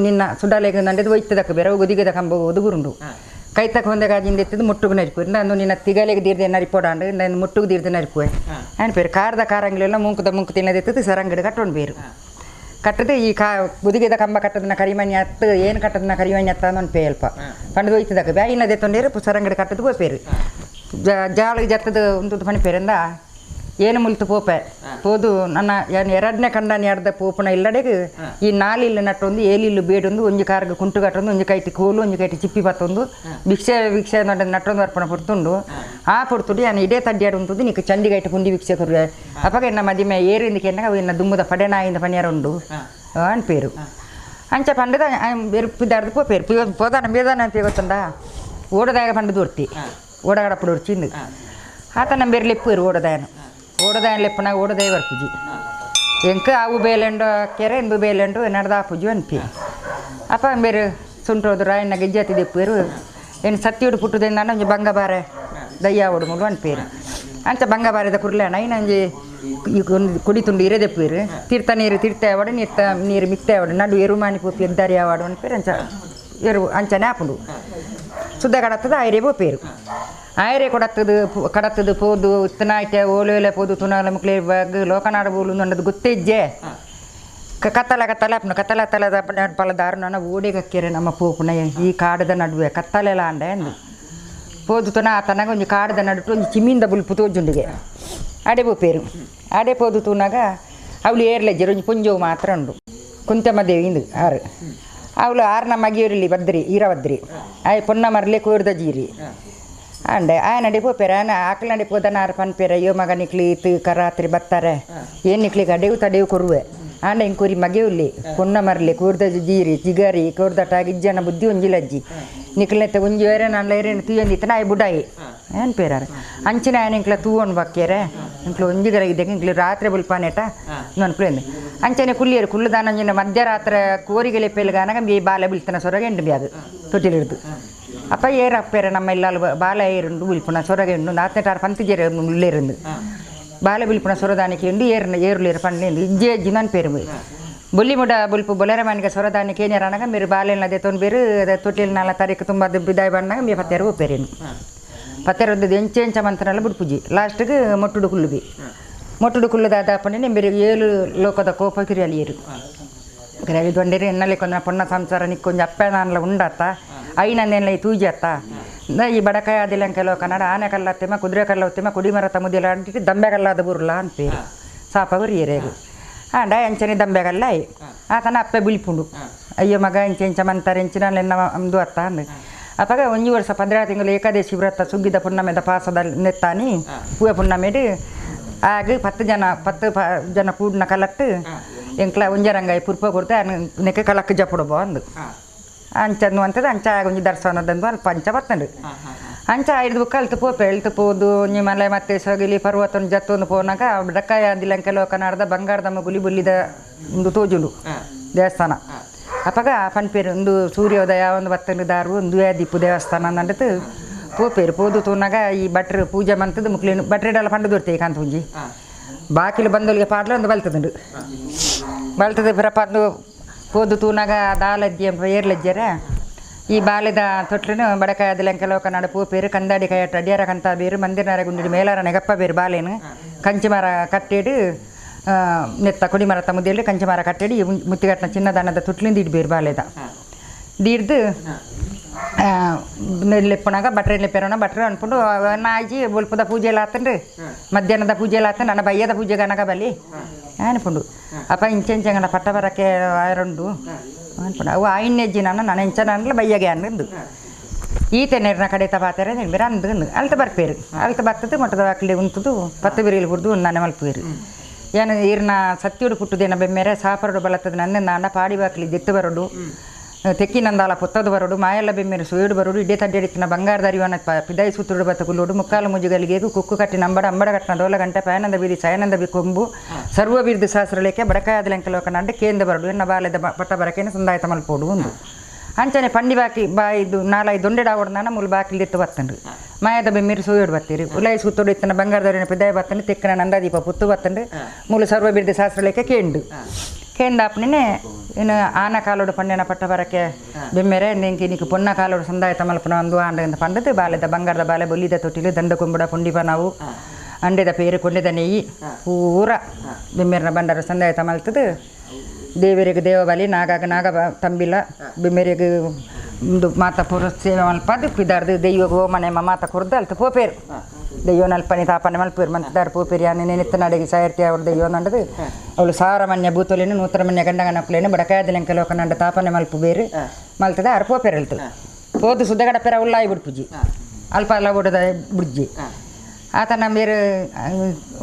ನಿನ್ನ ಸುಡಾಲೆಗ್ ನಂಡೆದು ಒಯ್ತದಕ್ಕ ಬೇರೆ ಗೊದಿಗೆದ ಕಂಬ ಒದುಗುರುಂಡು ಕೈತಕ್ಕ ಹೊಂದಗಾಜಿಂದ ಎತ್ತದು ಮುಟ್ಟುಗು ನರಿಪು ನಾನು ನಿನ್ನ ತಿಗಲೆಗೆ ದೀರ್ದೆ ನರಿಪೋಡಾಂಡು ನಾನು ಮುಟ್ಟುಗು ದೀರ್ದೆ ನರಿಪುವೆ ಆ್ಯಂಡ್ ಪೇರು ಕಾರದ ಕಾರಂಗಿಲೆಲ್ಲ ಮೂಂಕುದ ಮೂಂಕು ತಿನ್ನದೆತ್ತದು ಸರಂಗಡು ಕಟ್ಟೊಂಡು ಬೇರು ಕಟ್ಟದೆ ಈ ಕಾ ಗುದಿಗೆದ ಕಂಬ ಕಟ್ಟದನ್ನ ಕರಿಮಣಿ ಅತ್ತು ಏನು ಕಟ್ಟದನ್ನ ಕರಿಮಣಿ ಅತ್ತ ಅನ್ನೊಂದು ಪೇ ಅಲ್ಪ ಪಂಡದು ಒಯ್ತದಕ್ಕ ಬ್ಯಾಯಿನದೆ ತೊಂಡೇರು ಸರಂಗಡು ಕಟ್ಟದು ಪೋಪೇರು ಜಾಳಿಗೆ ಜತ್ತದ ಒಂದು ಪಣಿಪೇರಿಂದ ಏನು ಮುಲ್ತು ಪೋಪೆ ಪೋದು ನನ್ನ ಏನು ಎರಡನೇ ಕಂಡನ ಎರ್ದ ಪೋಪುನ ಇಲ್ಲಡೆಗೆ ಈ ನಾಲಿಲ್ಲು ನಟ್ಟೊಂದು ಏಲಿಲ್ಲು ಬೇಡೊಂದು ಒಂಜಿ ಕಾರ್ಗ್ ಕುಂಟು ಕಟ್ಟೊಂದು ಒಂಜಿ ಕೈಟಿ ಕೋಲು ಒಂಜಿ ಕೈಟಿ ಚಿಪ್ಪಿ ಪತ್ತೊಂದು ಭಿಕ್ಷೆ ಭಿಕ್ಷೆ ನಟ್ಟೊಂದು ಅರ್ಪಣ ಪೊರ್ತುಂಡು ಆ ಪೊರ್ತುಡು ಯಾನ್ ಇಡೇ ತಡ್ಡಿಯಾಡು ಉಂಟು ನಿಕ್ ಚಂಡಿಗೈಟ್ ಕುಂಡಿ ಭಿಕ್ಷೆ ಕೊರುವೆ ಅಪಗ ಎನ್ನ ಮದಿಮೆ ಏರಿಂದಕ್ಕೆ ಎನ್ನಗ ಎನ್ನ ದುಮ್ಮದ ಪಡೆನಾಯಿಂದ ಪನಿಯಾರ ಉಂಡು ಅನ್ಪೇರು ಅಂಚ ಪಂಡದ ಬೆರುಪಿದಾರ್ದು ಪೋಪೇರು ಪೋದಾನ ಬೇದಾನ ಅಂತ ಗೊತ್ತುಂಡ ಓಡದಾಗ ಪಂಡದು ಒರ್ತಿ ಓಡಗಡಪ್ಪಡು ಒರ್ಚಿಂದು ಆತ ನಮ್ಮ ಬೇರೆ ಲೆಪ್ಪು ಓಡದಾಯನು ಓಡದಾಯನ ಲೆಪ್ಪನಾಗ ಓಡದೇ ಬರ್ಪುಜಿ ಎಂಕ ಅವು ಬೇಲೆಂಡು ಕೆರೆ ಎಂಬು ಬೇಲೆಂಡು ನಡೆದ ಪುಜಿ ಅನ್ಪಿ ಅಪ್ಪ ಬೇರೆ ಸುಂಟೋದು ರಾಯಣ್ಣ ಗೆಜ್ಜಾತಿ ದೆಪ್ಪೇರು ಏನು ಸತ್ತಿಯುಡು ಪುಟ್ಟುದೆಂದಾಂಡ ಒಂಜಿ ಬಂಗಬಾರೆ ದಯ್ಯ ಓಡು ಮುಳು ಅನ್ಪೇರು ಅಂಚ ಬಂಗಬಾರೆದ ಕುರ್ಲೆ ಐನ ಒಂಜಿ ಈ ಕುಡಿ ತುಂಡು ಇರೆ ದೆಪ್ಪೇರು ತೀರ್ಥ ನೀರು ತೀರ್ಥ ಯಾವಡು ನೀರ್ತ ನೀರು ಮಿಕ್ತ ಯಾವಡು ನಡು ಎರುಮಾನಿ ಪೋಪಿ ಎದ್ದಾರಿ ಯಾವಾಡು ಅನ್ಪೇರು ಅಂಚ ಎರು ಅಂಚನೆ ಆಪುಂಡು ಸುದ್ದ ಕಡತ್ತದ ಐರೆ ಪೋಪೇರು ಆಯರೆ ಕೊಡತ್ತದು ಕಡತ್ತದು ಪೋದು ಇತ್ತನಾಯ್ತೆ ಓಲೋಲೆ ಪೋದು ತುನಾಲ ಮುಕ್ಲೆ ಬಗ್ ಲೋಕನಾಡ ಬೋಲು ನನ್ನದು ಗೊತ್ತಿಜ್ಜೆ ಕತ್ತಲ ಕತ್ತಲ ಅಪ್ಪನ ಕತ್ತಲ ಕತ್ತಲದ ಪಲ ದಾರು ನನ್ನ ಓಡೆಗಕ್ಕೆರೆ ನಮ್ಮ ಪೋಪುನ ಈ ಕಾಡದ ನಡುವೆ ಕತ್ತಲೆಲ್ಲ ಅಂಡೆ ಅಂದು ಪೋದು ತುನ ಆತನಾಗ ಒಂಜಿ ಕಾಡದ ನಡುಟು ಒಂಜಿ ಚಿಮ್ಮಿಂದ ಬುಲ್ಪು ತೋಜುಂಡಿಗೆ ಅಡೆ ಪೋಪೇರು ಅಡೆ ಪೋದು ತೂನಾಗ ಅವಳು ಏರ್ಲೆಜ್ಜರು ಒಂಜಿ ಪುಂಜವು ಮಾತ್ರ ಉಂಡು ಕುಂತಮ್ಮ ದೇವಿ ಇಂದು ಆರು ಅವಳು ಆರ್ನ ಮಗಿಯೂರಲ್ಲಿ ಬದ್ರಿ ಈರಬದ್ರಿ ಆಯ್ ಪೊನ್ನ ಮರಲೆ ಕೋರ್ದ ಜೀರಿ ಅಂಡೆ ಆಯ್ ನಡೆ ಪೋಪೇರ ಆಯನ ಆಕಳ ನಡೆ ಪೋದನ ಆರು ಪನ್ಪೇರ ಅಯ್ಯೋ ಮಗ ನಿಕ್ಲಿ ಇತ್ತು ಕರಾತ್ರಿ ಬತ್ತಾರೆ ಏನು ನಿಕ್ಲಿಗೆ ಅಡೆವು ತಡೆವು ಕೊರುವೆ ಆಂಡ ಇಂಕುರಿ ಮಗೆಯುಲ್ಲಿ ಪೊನ್ನ ಮರಲಿ ಕೋರ್ದ ಜೀರಿ ಜಿಗರಿ ಕೋರ್ದಟ ಗಿಜ್ಜನ ಬುದ್ಧಿ ಒಂಜಿಲಜ್ಜಿ ನಿಕ್ಲೆತ್ತ ಒಂಜಿ ಬೇರೆ ನಾನು ಏರೇನು ತೂಯಂದಿತ್ತನ ಆಯ್ ಬುಡಾಯಿ ಏನು ಪೇರಾರೆ ಅಂಚಿನ ಆಯನ ಇಂಕ್ಲ ತೂವೊಂಡು ಬಕ್ಕೇರೆ ಇಂಕ್ಲು ಒಂಜಿಗರ ಇದ್ದೆ ಇಂಕ್ಲು ರಾತ್ರಿ ಬುಲ್ಪಾನೇಟ ನನ್ಪುಲೇಂದು ಅಂಚನೆ ಕುಲ್ಲಿಯರು ಕುಳ್ಳುದಾನಂಜಿನ ಮಧ್ಯರಾತ್ರಿ ಕೋರಿಗೆ ಲೆಪ್ಪೆಲ್ಗಾನಾಗ ಬಿ ಬಾಲೆ ಬೀಳ್ತಾನ ಸೊರಗೆ ಎಂಡು ಬ್ಯಾಗ್ ತೊಟ್ಟಿಲಿಡ್ದು ಅಪ್ಪ ಏರು ಅಪ್ಪೇರ ನಮ್ಮ ಇಲ್ಲಾಲು ಬಾಲ ಏರುಂಡು ಬಿಲ್ಪುನ ಸೊರಗೆ ಉಂಡು ನಾಲ್ಕನೇ ಪಂತಿಜೇರು ಉಳ್ಳೇರಿಂದು ಬಾಲೆ ಬಿಲ್ಪುನ ಸೊರದಾನಿಕೆ ಉಂಡು ಏರ್ನ ಏರುಲೇರು ಪಂಡ್ಲೇಂದು ಇಜ್ಜೆ ಅಜ್ಜಿ ನನ್ನ ಪೇರು ಬೊಲ್ಲಿ ಮುಡ ಬುಲ್ಪು ಬೊಲೆರ ಮನಿಗೆ ಸೊರದಾನಿಕೆ ಏನೇರನಾಗ మీరు ಬಾಲೆನ ಅದೇ ತೊಂದು ಅದೇ ತೊಟ್ಟಿಲ್ ನಾಲ ತಾರೀಕು ತುಂಬ ಬಿದಾಯಿ ಬಣ್ಣಾಗ ಮೇ ಪತ್ತೇರು ಒಪ್ಪೇರೇನು ಪತ್ತೇರು ಒಂದು ಎಂಚೆ ಎಂಚ ಮಂತನೆಲ್ಲ ಬುಡ್ಪುಜಿ ಲಾಸ್ಟ್ಗೆ ಮೊಟ್ಟುಡು ಕುಲ್ಲುಬಿ ಮೊಟ್ಟುಡು ಕುಲ್ಲುದಾದ ಪಂಡೆ ಬೇರೆ ಏಳು ಲೋಕದ ಕೋಪ ಕಿರಿಯಲಿಯರು ಕಿರಿಯಲಿ ದೊಂಡೇರಿ ಎನ್ನಲೆ ಕೊಂದ ಪೊನ್ನ ಸಂಸಾರ ನಿಕ್ಕೊಂಜ ಅಪ್ಪೆ ನಾನ್ಲ ಉಂಡತ್ತ ಐನಂದೆಲ್ಲ ತೂಜತ್ತ ಈ ಬಡಕಾಯ ಅದಿಲಂಕೆ ಲೋಕನಾಡ ಆನೆ ಕಲ್ಲತ್ತೆಮ ಕುದುರೆ ಕಲ್ಲೊತ್ತೆಮ ಕುಡಿಮರ ತಮುದಿಲ ಅಂಟಿಟ್ಟು ದಂಬೆ ಕಲ್ಲಾದ ಬುರ್ಲ ಅನ್ಪೇರು ಸಾಪ ಬರಿಯರೇಗು ಆಂಡ ಎಂಚನೆ ದಂಬೆ ಕಲ್ಲಾಯಿ ಆತನ ಅಪ್ಪೆ ಬಿಲ್ಪುಂಡು ಅಯ್ಯೋ ಮಗ ಎಂಚೆ ಎಂಚ ಮಂತಾರೆ ಎಂಚಿನ ಎನ್ನ ಅಂದು ಅತ್ತ ಅಂದು ಅಪ್ಪಗ ಒಂಜಿ ವರ್ಷ 15 ತಿಂಗಳು ಏಕಾದಶಿ ವ್ರತ ಸುಗ್ಗಿದ ಪುಣ್ಣಮೆದ ಪಾಸದ ನೆತ್ತಾನಿ ಪೂವೆ ಪುಣ್ಣಮೆಡು ಆಗ 10 ಜನ 10 ಜನ ಕೂಡಿನ ಕಲಟ್ಟು ಎಂಕ್ಲ ಒಂಜರಂಗಾಯಿ ಪುರ್ಪ ಕೊಡ್ತೆ ನೆಕ್ಕೆ ಕಲಕ್ಕೆ ಜಪುಡಬೋ ಅಂದು ಅಂಚನ್ನು ಅಂತದ ಅಂಚ ಒಂಜಿ ದರ್ಶನದಂದು ಅಲ್ಪ ಅಂಚ ಬರ್ತಂಡು ಅಂಚ ಐದು ಬುಕ್ಕ ಅಲ್ತು ಪೋಪೆ ಅಲ್ತು ಪೋದು ಒಂಜಿ ಮಲೆ ಮತ್ತೆ ಸೊಗಿಲಿ ಪರ್ವತನ ಜತ್ತೊಂದು ಪೋನಾಗ ಡಕ್ಕಾಯ ಅದಿಲಂಕೆ ಲೋಕನಾಡ್ದ ಬಂಗಾರದ ಮಗುಲಿ ಬುಲ್ಲಿದ ಒಂದು ತೋಜುಂಡು ದೇವಸ್ಥಾನ ಅಪಗ ಪನ್ಪೇರು ಒಂದು ಸೂರ್ಯೋದಯ ಒಂದು ಬತ್ತಂಡು ದಾರು ಒಂದು ದೀಪು ದೇವಸ್ಥಾನ ಅಂದಟ್ಟು ಪೋಪೇರು ಪೋದು ತೂನಾಗ ಈ ಭಟ್ರು ಪೂಜೆ ಮಂತದ್ದು ಮುಕ್ಲೇನು ಭಟ್ರೆಡೆಲ್ಲ ಪಂಡು ದೊರ್ತೆ ಕಾಂತ ಒಂಜಿ ಬಾಕಿಲು ಬಂದೊಲಿಗೆ ಪಾಡ್ಲ ಒಂದು ಬಲ್ತದುಂಡು ಬಲ್ತದ ಪುರಪಂದು ಪೋದು ತೂನಾಗ ದಾಲಜ್ಜಿ ಎಂಬ ಏರ್ಲಜ್ಜರ ಈ ಬಾಲೆದ ತೊಟ್ಲನು ಬಡಕಾಯದ ಲಂಕೆ ಪೋಪೇರು ಕಂದಾಡಿ ಕೈಯಟ್ಟ ಅಡಿಯಾರ ಕಂತ ಬೇರು ಮಂದಿರನಾರ ಗುಂಡಿಡು ಮೇಲಾರ ನೆಗಪ್ಪ ಬೇರು ಬಾಲೇನು ಕಂಚಿಮರ ಕಟ್ಟಿಡು ನೆತ್ತ ಕೊಡಿಮರ ತಮ್ಮದೇಳಿ ಕಂಚಿಮರ ಕಟ್ಟಿಡಿ ಮುತ್ತಿಗಟ್ಟನ ಚಿನ್ನದಾನದ ತೊಟ್ಲಿಂದ ಇಡ್ಬೇರು ಬಾಲೆದ ದೀರ್ದು ಲೆಪ್ಪನಾಗ ಬಟ್ರೆ ಲೆಪ್ಪೇರೋಣ ಬಟ್ರೆ ಅನ್ಕೊಂಡು ನಾಯಿ ಬೊಲ್ಪದ ಪೂಜೆ ಎಲ್ಲ ಆತನ್ರಿ ಮಧ್ಯಾಹ್ನದ ಪೂಜೆ ಎಲ್ಲ ಆತನ ನನ್ನ ಬಯ್ಯದ ಪೂಜೆಗೆ ಅನಗ ಬಲಿ ಅನ್ಕೊಂಡು ಅಪ್ಪ ಇಂಚೆಂಚಂಗನ ಪಟ್ಟ ಬರಕ್ಕೆ ಆರುಂಡು ಅನ್ಕೊಂಡು ಅವು ಆಯಿನ್ನೆಜ್ಜಿ ನಾನು ನಾನು ಎಂಚ ಬಯ್ಯಗೆ ಅನ್ನಂದು ಈತೆ ನೀರಿನ ಕಡೆ ತಪಾತಾರೆ ಬೇರೆ ಅಂದು ಅಲ್ತ ಬರ್ಪೇರು ಅಲ್ತ ಬರ್ತದೆ ಮೊಟ್ಟದ ಹಾಕ್ಲಿ ಉಂತದು ಪತ್ತು ಬಿರಿಲಿ ಕುಡ್ದು ನಾನೇ ಮಲ್ಪೇರು ಏನು ಈರ್ನ ಸತ್ಯುಡು ಪುಟ್ಟುದೇನ ಬೆಮ್ಮೆರೆ ಸಾಪರಡು ಬಲತ್ತದ ನನ್ನ ನಾನ ಪಾಡಿ ಬಾಕ್ಲಿ ದೆತ್ತು ಬರೋಡು ತೆಕ್ಕಿನಂದಾಲ ಪೊತ್ತದು ಬರೋಡು ಮಾಯಲ್ಲ ಬೆಮ್ಮೆರು ಸುಯಡು ಬರೋಡು ಇಡೇ ತಡ್ಡೆಡಿತ್ತಿನ ಬಂಗಾರದ ಅರಿವನ ಪಿದಾಯಿ ಸೂತ್ರುಡು ಬತ್ತ ಕುಲ್ಲೋಡು ಮುಕ್ಕಾಲು ಮುಜುಗಲಿಗೆ ಕುಕ್ಕು ಕಟ್ಟಿ ನಂಬಡ ಅಂಬಡ ಕಟ್ಟನ ಡೋಲ ಗಂಟೆ ಪಯನಂದ ಬೀದಿ ಸಯನಂದ ಬಿ ಕೊಂಬು ಸರ್ವ ಬಿರ್ದು ಶಾಸ್ತ್ರಲೇಕೆ ಬಡಕಾಯದ ಲಂಕೆ ಲೋಕನಾಂಡ ಕೇಂದ್ರ ಬರೋಡು ಎನ್ನ ಬಾಲೆದ ಪಟ್ಟ ಬರಕೇನ ಸಂದಾಯತ ಮಲ್ಪೋಡು ಒಂದು ಅಂಚನೆ ಪಂಡಿ ಬಾಕಿ ಬಾಯಿದು ನಾಲಾಯಿ ದೊಂಡೆಡ ಓಡ್ದಾನ ಮೂಲು ಬಾಕಿಲ್ ಎತ್ತು ಬತ್ತಂಡು ಮಾಯದ ಬೆಮ್ಮಿರು ಸೂಯೋಡು ಬತ್ತೀರಿ ಉಲಾಯಿ ಸೂತೋಡು ಇತ್ತನ ಬಂಗಾರದವರಿನ ಪಿದಾಯ ಬತ್ತಂಡು ತೆಕ್ಕನ ನಂದಾದೀಪ ಪುತ್ತು ಬತ್ತಂಡು ಮೂಲು ಸರ್ವ ಬಿರ್ದಿ ಶಾಸ್ತ್ರ ಲೆಕ್ಕ ಕೇಂಡು ಕೇಂದಾಪನೇ ಇನ್ನು ಆನ ಕಾಲೋಡು ಪಂಡೆನ ಪಟ್ಟ ಬರಕ್ಕೆ ಬೆಮ್ಮೆರೆ ನಿಂಗೆ ನೀಕು ಪೊನ್ನ ಕಾಲೋಡು ಸಂದಾಯ ತಮಲ್ಪನ ಒಂದು ಆಂಡ ಅಂತ ಪಂಡದು ಬಾಲೆದ ಬಂಗಾರದ ಬಾಲೆ ಬೊಲ್ಲಿದ ತೊಟ್ಟಿಲು ದಂಡ ಕೊಂಬುಡ ಪುಂಡಿಪ ನಾವು ಅಂಡೆದ ಪೇರು ಕೊಂಡೆದ ನೆಯ್ಯಿ ಪೂರ ಬೆಮ್ಮೆರನ ಬಂಡಾರ ಸಂದಾಯ ತಮಲ್ತದು ದೇವರಿಗೆ ದೇವಬಲಿ ನಾಗಾಗ ನಾಗ ತಂಬಿಲ ಬೆಮ್ಮೆರಿಗೆ ಒಂದು ಮಾತ ಪೂರ ಸೇವೆ ಮಲ್ಪದು ಪಿದಾರ್ದು ದೈವಗೆ ಓಮನೆ ಮಾತ ಕೊರ್ದು ಅಲ್ತು ಪೋಪೇರು ದೈವ ನಲ್ಪನಿ ತಾಪನೆ ಮಲ್ಪೇರು ಮಂತದಾರ ಪೋಪೇರು ಯಾನೆ ನೆನೆತ್ತ ನಾಡಿಗೆ ಸಾಯರ್ತಿ ಅವ್ರ ದೈವ ನಂಡದು ಅವಳು ಸಾರಮನ್ಯ ಭೂತೊಲೇನು ನೂತರಮನ್ಯ ಗಂಡಗನಕ್ಕಲೇನು ಬಡಕಾಯದಲೆಂಕ ಲೋಕನಂಡ ತಾಪನೆ ಮಲ್ಪು ಬೇರು ಮಲ್ತದ ಆರು ಪೋಪೇರು ಅಲ್ತು ಪೋದು ಸುದ್ದಗಡ ಪೇರ ಉಲ್ಲಾಯಿ ಬಿಡ್ಪುಜಿ ಅಲ್ಪ ಅಲ್ಲ ಓಡದ ಬುಡ್ಜಿ ಆತನ ಬೇರೆ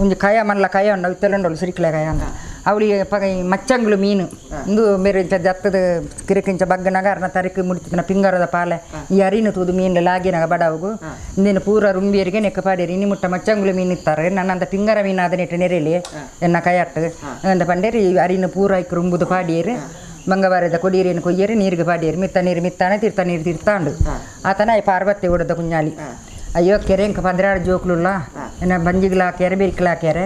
ಒಂಜಿ ಕಯ ಮಲ್ಲ ಕಯ ಉಂಡು ಇತ್ತೆಲ್ಲುಂಡಳು ಸಿರಿಕ್ಲೆ ಕಯ ಅಂದ ಅವಳಿಗೆ ಪಗ ಈ ಮಚ್ಚಂಗ್ಳು ಮೀನು ಇಂದು ಬೇರೆ ಇಂಚ ಜತ್ತದ ಕಿರಕಿಂಚ ಬಗ್ಗನಾಗ ಅರ್ನ ತರಿಕೆ ಮುಡಿತಿನ ಪಿಂಗಾರದ ಪಾಲೆ ಈ ಅರಿನ ತೂದು ಮೀನು ಲಾಗಿನಾಗ ಬಡವಗು ಇಂದಿನ ಪೂರ ರುಂಬಿಯರಿಗೆ ನೆಕ್ಕ ಪಾಡೇರಿ ಇನಿ ಮುಟ್ಟ ಮಚ್ಚಂಗ್ಳು ಮೀನು ಇತ್ತಾರೆ ನನ್ನಂತ ಪಿಂಗಾರ ಮೀನು ಆದ ನೆಟ್ಟು ನೆರೆಲಿ ಎನ್ನ ಕೈಯಟ್ಟು ಅಂದ ಪಂಡೇರಿ ಈ ಅರಿನ ಪೂರ ಐಕ್ ರುಂಬುದು ಪಾಡಿಯರು ಬಂಗವಾರದ ಕೊಡಿಯರೇನು ಕೊಯ್ಯರು ನೀರಿಗೆ ಪಾಡಿಯರು ಮಿತ್ತ ನೀರು ಮಿತ್ತಾನೆ ತೀರ್ಥ ನೀರು ತೀರ್ತಾಂಡು ಆತನ ಈ ಪಾರ್ವತಿ ಓಡದ ಕುഞ്ഞാಲಿ ಅಯ್ಯೋ ಕೆರೆಂಕ ಪದ್ರಾಡು ಜೋಕ್ಲುಲ್ಲ ಎನ್ನ ಬಂಜಿಗ್ಲ ಹಾಕ್ಯಾರ ಬೆರಿಕ್ಲ ಹಾಕ್ಯಾರ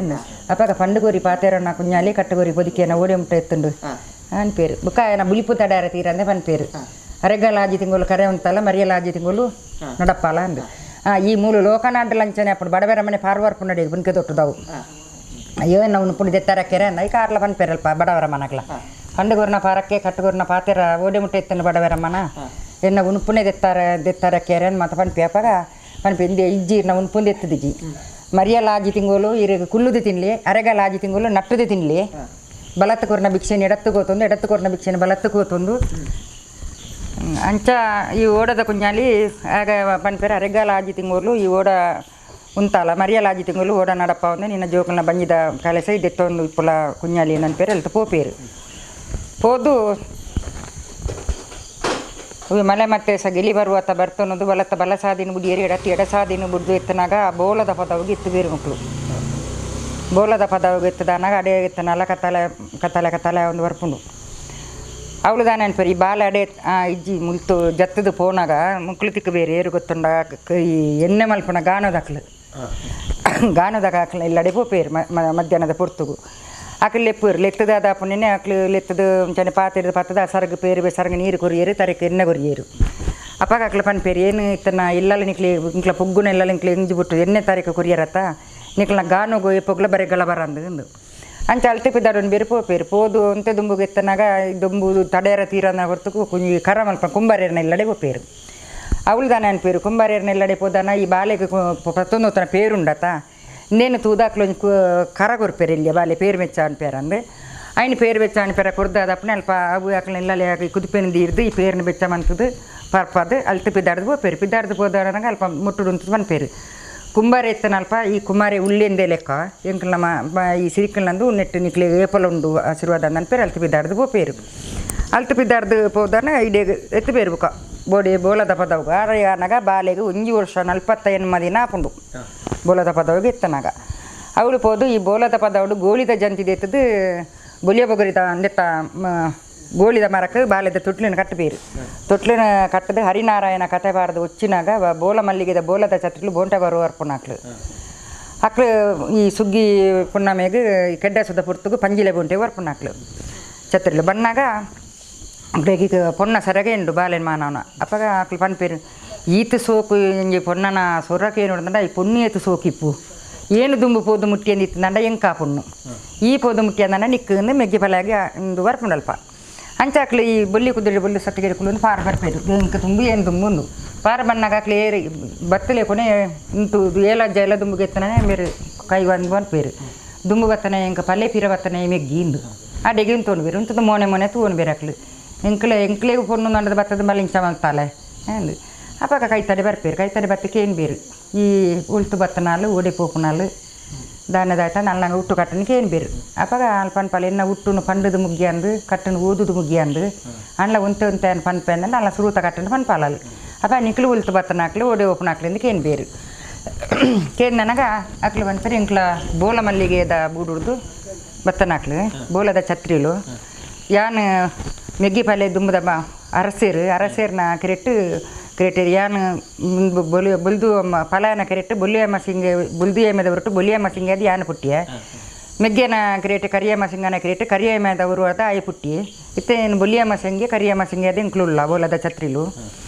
ಅಪ್ಪಾಗ ಪಂಡುಗೋರಿ ಪಾತೇರನ್ನ ಕುഞ്ഞാಲಿ ಕಟ್ಟಗೋರಿ పొదికేನ ಓಡಿ ಮುಟ್ಟ ಎತ್ತುಂಡು ಅನ್ಪೇರು ಬುಕ್ಕ ಏನ ಬುಲಿಪು ತಡಾರ ತೀರಂದೆ ಪನ್ಪೇರು ಅರೆಗಲ ಆಜಿ ತಿಂಗಳು ಕರೆ ಉಂಟಲ್ಲ ಮರಿಯಲ ಆಜಿ ತಿಂಗಳು ನಡಪ್ಪಾಲ ಅಂದು ಈ ಮೂಲು ಲೋಕನಾಡ್ ಲಂಚನೆ ಅప్పుడు ಬಡಬೆರ ಮನೆ ಪಾರ್ವಾರ್ಪು ನಡಿ ಬುನ್ಕೆ ತೊಟ್ಟುದವು ಅಯ್ಯೋ ನಾವು ಪುಡಿ ದೆತ್ತಾರ ಕೆರೆ ಅಂದ ಈ ಕಾರ್ಲ ಪನ್ಪೇರಲ್ಪ ಬಡವರ ಮನಕ್ಲ ಪಂಡುಗೋರ್ನ ಪಾರಕ್ಕೆ ಕಟ್ಟುಗೋರ್ನ ಪಾತೇರ ಓಡಿ ಮುಟ್ಟ ಎತ್ತುಂಡು ಬಡವರ ಮನ ಎನ್ನ ಉಣುಪುನೆ ದೆತ್ತಾರ ದೆತ್ತಾರ ಕೆರೆ ಅಂದ್ ಮಾತ ಪನ್ಪಿ ಅಪ್ಪಾಗ ಪನ್ಪಿ ಇಂದೆ ಇಜ್ಜಿ ನಾವು ಉಣುಪುಂದು ಎತ್ತದಿಜಿ ಮರಿಯಲ ಆಜಿ ತಿಂಗಳು ಇರಿಗೆ ಕುಲ್ಲುದು ತಿನ್ಲಿ ಅರೆಗಲ ಆಜಿ ತಿಂಗಳು ನಟ್ಟುದು ತಿನ್ಲಿ ಬಲತ್ತು ಕೊರ್ನ ಭಿಕ್ಷೆನ ಎಡತ್ತು ಕೋತೊಂದು ಎಡತ್ತು ಕೊರ್ನ ಭಿಕ್ಷೆನ ಬಲತ್ತು ಕೋತೊಂದು ಅಂಚ ಈ ಓಡದ ಕುഞ്ഞാಲಿ ಆಗ ಪನ್ಪೇರ ಅರೆಗಾಲ ಆಜಿ ತಿಂಗಳು ಈ ಓಡ ಉಂತಾಲ ಮರಿಯಲ ಆಜಿ ತಿಂಗಳು ಓಡ ನಡಪ್ಪ ಒಂದು ನಿನ್ನ ಜೋಕಲ್ನ ಬಂಜಿದ ಕಲಸ ಇದೆತ್ತೊಂದು ಇಪ್ಪುಲ ಕುഞ്ഞാಲಿ ನನ್ಪೇರು ಅಲ್ತ ಪೋಪೇರು ಪೋದು ಮಲೆ ಮತ್ತೆ ಸಹ ಗಿಲಿ ಬರುವತ್ತ ಬರ್ತನದು ಬಲತ್ತ ಬಲ ಸಾದಿನ ಬುಡಿಯರಿ ಎಡತ್ತಿ ಎಡ ಸಾದಿನ ಬುಡ್ದು ಎತ್ತನಾಗ ಬೋಲದ ಪದವಿಗೆ ಎತ್ತು ಬೇರು ಮಕ್ಕಳು ಬೋಲದ ಪದವಿಗೆ ಎತ್ತದಾನಾಗ ಅಡೆ ಎತ್ತನಲ್ಲ ಕತ್ತಲೆ ಕತ್ತಲೆ ಕತ್ತಲೆ ಒಂದು ಬರ್ಪುಂಡು ಅವಳು ದಾನೆ ಅನ್ಪೇರು ಈ ಬಾಲ ಅಡೆ ಇಜ್ಜಿ ಮುಲ್ತು ಜತ್ತದು ಪೋನಾಗ ಮುಕ್ಳು ತಿಕ್ಕು ಬೇರೆ ಏರು ಗೊತ್ತುಂಡ ಈ ಎಣ್ಣೆ ಮಲ್ಪುನ ಗಾನೋದಕ್ಲು ಗಾನೋದಾಗ ಹಾಕ್ಲ ಇಲ್ಲಡೆ ಪೋಪೇರು ಮಧ್ಯಾಹ್ನದ ಪೊರ್ತುಗು ಅಕ್ಲು ಲೆಪ್ಪುರು ಲೆತ್ತದ ಅದಾಪುನೇ ಅಕ್ಲು ಲೆತ್ತದ ಒಂಚನೆ ಪಾತಿರ್ದು ಪತ್ತದ ಸರಗು ಪೇರು ಸರಗು ನೀರು ಕೊರಿಯರು ತರಕ್ಕೆ ಎಣ್ಣೆ ಕೊರಿಯರು ಅಪ್ಪಾಗ ಅಕ್ಲು ಪನ್ಪೇರು ಏನು ಇತ್ತನ ಇಲ್ಲಲ್ಲ ನಿಕ್ಲಿ ಇಂಕ್ಲ ಪೊಗ್ಗುನ ಇಲ್ಲಲ್ಲ ಇಂಕ್ಲಿ ಇಂಜಿ ಬಿಟ್ಟು ಎಣ್ಣೆ ತಾರೀಕು ಕೊರಿಯರತ್ತ ನಿಕ್ಲ ಗಾನುಗು ಪೊಗ್ಲ ಬರೆಗಳ ಬರಂದು ಅಂದು ಅಂಚ ಅಲ್ತಿಪ್ಪಿದಾಡೊಂದು ಬೇರೆ ಪೋಪೇರು ಪೋದು ಅಂತೆ ದುಂಬುಗೆ ಎತ್ತನಾಗ ದುಂಬು ತಡೆಯರ ತೀರನ ಹೊರತುಕು ಕುಂಜಿ ಕರ ಮಲ್ಪ ಕುಂಬಾರೇರ್ನ ಇಲ್ಲಡೆ ಪೋಪೇರು ಅವಳು ದಾನೆ ಅನ್ಪೇರು ಕುಂಬಾರೇರ್ನ ಇಲ್ಲಡೆ ಪೋದಾನ ಈ ಬಾಲೆಗೆ ಪ್ರತೊಂದು ತನ ಪೇರುಂಡತ ನೇನು ತೂದಾಕ್ಲು ಒಂಜಿ ಕರ ಕೊರ್ಪೇರು ಇಲ್ಲಿ ಬಾಲೆ ಪೇರು ಮೆಚ್ಚ ಅನ್ಪೇರು ಅಂದು ಐನು ಪೇರು ಬೆಚ್ಚ ಅನ್ಪೇರ ಕೊರ್ದಾದಪ್ಪನೆ ಅಲ್ಪ ಅವು ಅಕ್ಲ ಇಲ್ಲಲೆ ಕುದುಪೆನ ದೀರ್ದು ಈ ಪೇರ್ನ ಬೆಚ್ಚ ಮಂತದು ಪರ್ಪದು ಅಲ್ತು ಪಿದ್ದಾಡ್ದು ಪೋಪೇರು ಪಿದ್ದಾಡ್ದು ಪೋದಾಡನಾಗ ಅಲ್ಪ ಮುಟ್ಟುಡು ಅಂತ ಪನ್ಪೇರು ಕುಂಬಾರ ಎತ್ತನಲ್ಪ ಈ ಕುಮಾರಿ ಉಳ್ಳೆಂದೇ ಲೆಕ್ಕ ಎಂಕಲ್ ನಮ್ಮ ಈ ಸಿರಿಕಲ್ನಂದು ನೆಟ್ಟು ನಿಕ್ಲೆ ಏಪಲ ಉಂಡು ಆಶೀರ್ವಾದ ಅನ್ಪೇರು ಅಲ್ತು ಪಿದ್ದಾಡ್ದು ಪೋಪೇರು ಅಲ್ತು ಪಿದ್ದಾಡ್ದು ಪೋದಾನ ಇಡೇ ಎತ್ತು ಪೇರು ಬುಕ್ಕ ಬೋಡಿ ಬೋಲದ ಪದವು ಆರಯಾನಗ ಬಾಲೆಗೆ ಒಂಜಿ ವರ್ಷ 48 ದಿನ ಆಪುಂಡು ಬೋಲದ ಪದವಿಗೆ ಎತ್ತನಾಗ ಅವಳು ಪೋದು ಈ ಬೋಲದ ಪದವಡು ಗೋಳಿದ ಜಂತಿದ ಎತ್ತದು ಬೊಲಿಯ ಬೊಗರಿದ ಅಂದೆತ್ತ ಗೋಳಿದ ಮರಕ್ಕೆ ಬಾಲೆದ ತೊಟ್ಲಿನ ಕಟ್ಟಬೇರು ತೊಟ್ಲಿನ ಕಟ್ಟದ ಹರಿನಾರಾಯಣ ಕತೆ ಬಾರದು ಒಚ್ಚಿನಾಗ ಬೋಲ ಮಲ್ಲಿಗೆದ ಬೋಲದ ಛತ್ರಿಲು ಬೋಂಟ ಬರುವ ಅರ್ಪುನಾಕ್ಲು ಅಕ್ಲು ಈ ಸುಗ್ಗಿ ಪುಣ್ಣಮೆಗೆ ಈ ಕೆಡ್ಡ ಸುದ ಪುರ್ತುಗು ಪಂಜಿಲೆ ಬೋಂಟೆ ವರ್ಪುನಾಕ್ಲು ಛತ್ರಿಲು ಬಣ್ಣಾಗ ಅಕ್ಲೆಗ್ ಪೊನ್ನ ಸರಗೆ ಉಂಡು ಬಾಲೆನ್ ಮಾನವನ ಅಪ್ಪಗ ಅಕ್ಲು ಪನ್ಪೇರು ಈತ ಸೋಕು ಇಂಜಿ ಪೊನ್ನನ ಸೊರಕೆ ಏನು ಈ ಪೊಣ್ಣು ಏತು ಸೋಕಿಪ್ಪು ಏನು ದುಂಬು ಪೋದು ಮುಟ್ಟಿಯಂದು ಇತ್ತಂಡ ಎಂಕಾ ಪೊಣ್ಣು ಈ ಪೋದು ಮುಟ್ಟಿಯಂದಂಡ ನಿಕ್ಕು ಮೆಗ್ಗಿ ಪಲಾಗಿ ಇಂದು ಬರ್ಪುಂಡಲ್ಪ ಅಂಚಾಕ್ಲು ಈ ಬೊಲ್ಲಿ ಕುದುರೆ ಬೊಲ್ಲಿ ಸಟ್ಟಿಗೆ ಕುಲೊಂದು ಪಾರ ಬರ್ಪೇರು ಎಂಕ ತುಂಬು ಏನು ತುಂಬು ಉಂಡು ಪಾರ ಬಣ್ಣಾಗ ಅಕ್ಲು ಏರಿ ಬತ್ತಲೆ ಕೊನೆ ಇಂತು ಏಲಜ್ಜ ಎಲ್ಲ ದುಂಬುಗೆ ಎತ್ತನೇ ಮೇರು ಕೈ ಬಂದು ಬರ್ಪೇರು ದುಂಬು ಬತ್ತನೆ ಎಂಕ ಪಲ್ಲೆ ಪೀರ ಬತ್ತನೆ ಮೆಗ್ಗಿ ಇಂದು ಅಡೆಗೆ ಇಂತೋನು ಬೇರು ಇಂತದ್ದು ಮೋನೆ ಮೋನೆ ತೂವನು ಬೇರೆ ಅಕ್ಲು ಎಂಕ್ಲೆ ಎಂಕ್ಲೆಗು ಪೊಣ್ಣು ನಂಡದ ಬತ್ತದ ಮಲ್ಲಿಂಚ ಮಲ್ತಾಲೆ ಅಂದು ಅಪ್ಪಗ ಕೈತಡೆ ಬರ್ಪೇರು ಕೈತಡೆ ಬತ್ತಕ್ಕೆ ಏನು ಬೇರು ಈ ಉಳ್ತು ಬತ್ತನಾಲು ಓಡಿ ಪೋಪುನಾಲು ದಾನದಾಯ್ತ ನಲ್ಲಂಗ ಹುಟ್ಟು ಕಟ್ಟನಿಗೆ ಏನು ಬೇರು ಅಪ್ಪಗ ಅಲ್ಪ ಪನ್ಪಲ ಎನ್ನ ಹುಟ್ಟುನು ಪಂಡದು ಮುಗ್ಗಿಯಂದು ಕಟ್ಟನು ಓದುದು ಮುಗ್ಗಿಯಂದು ಅಣ್ಣ ಉಂತೆ ಉಂತೆ ಪನ್ಪೆ ಅಂದ ಅಲ್ಲ ಸುರೂತ ಕಟ್ಟನು ಪನ್ಪಾಲಲ್ಲಿ ಅಪ್ಪ ನಿಕ್ಲು ಉಳ್ತು ಬತ್ತನಾಕ್ಲು ಓಡಿ ಓಪನಾಕ್ಲಿಂದ ಏನು ಬೇರು ಕೇನ್ ನನಗ ಅಕ್ಲು ಪನ್ಪೇರು ಎಂಕ್ಲ ಬೋಲ ಮಲ್ಲಿಗೆದ ಬೂಡುಡ್ದು ಬತ್ತನಾಕ್ಲು ಬೋಲದ ಛತ್ರಿಲು ಯಾನ್ ಮೆಗ್ಗಿ ಪಲ್ಲೆ ದುಂಬುದ ಅರಸೇರು ಅರಸೇರ್ನ ಕ್ರೆಟ್ ಕ್ರೆಟೇರಿಯಾನ್ ಬೊಲಿ ಬೊಲ್ದು ಫಲಾನ ಕ್ರೆಟ್ ಬೊಲಿಯಮ್ಮ ಸಿಂಗೆ ಬುಲ್ದು ಏಮೆದ ಹೊರಟು ಬೊಲಿಯಮ್ಮ ಸಿಂಗೆ ಅದು ಯಾನ ಪುಟ್ಟಿಯ ಮೆಗ್ಗೆನ ಕ್ರೇಟ್ ಕರಿಯಮ್ಮ ಸಿಂಗನ ಕ್ರೇಟ್ ಕರಿಯಮ್ಮದ ಉರುವಾದ ಆಯಿ ಪುಟ್ಟಿ ಇತ್ತೇನು ಬೊಲಿಯಮ್ಮ ಸಿಂಗೆ ಕರಿಯಮ್ಮ ಸಿಂಗೆ ಅದು ಇಂಕ್ಲುಲ್ಲ ಬೋಲದ ಛತ್ರಿಲು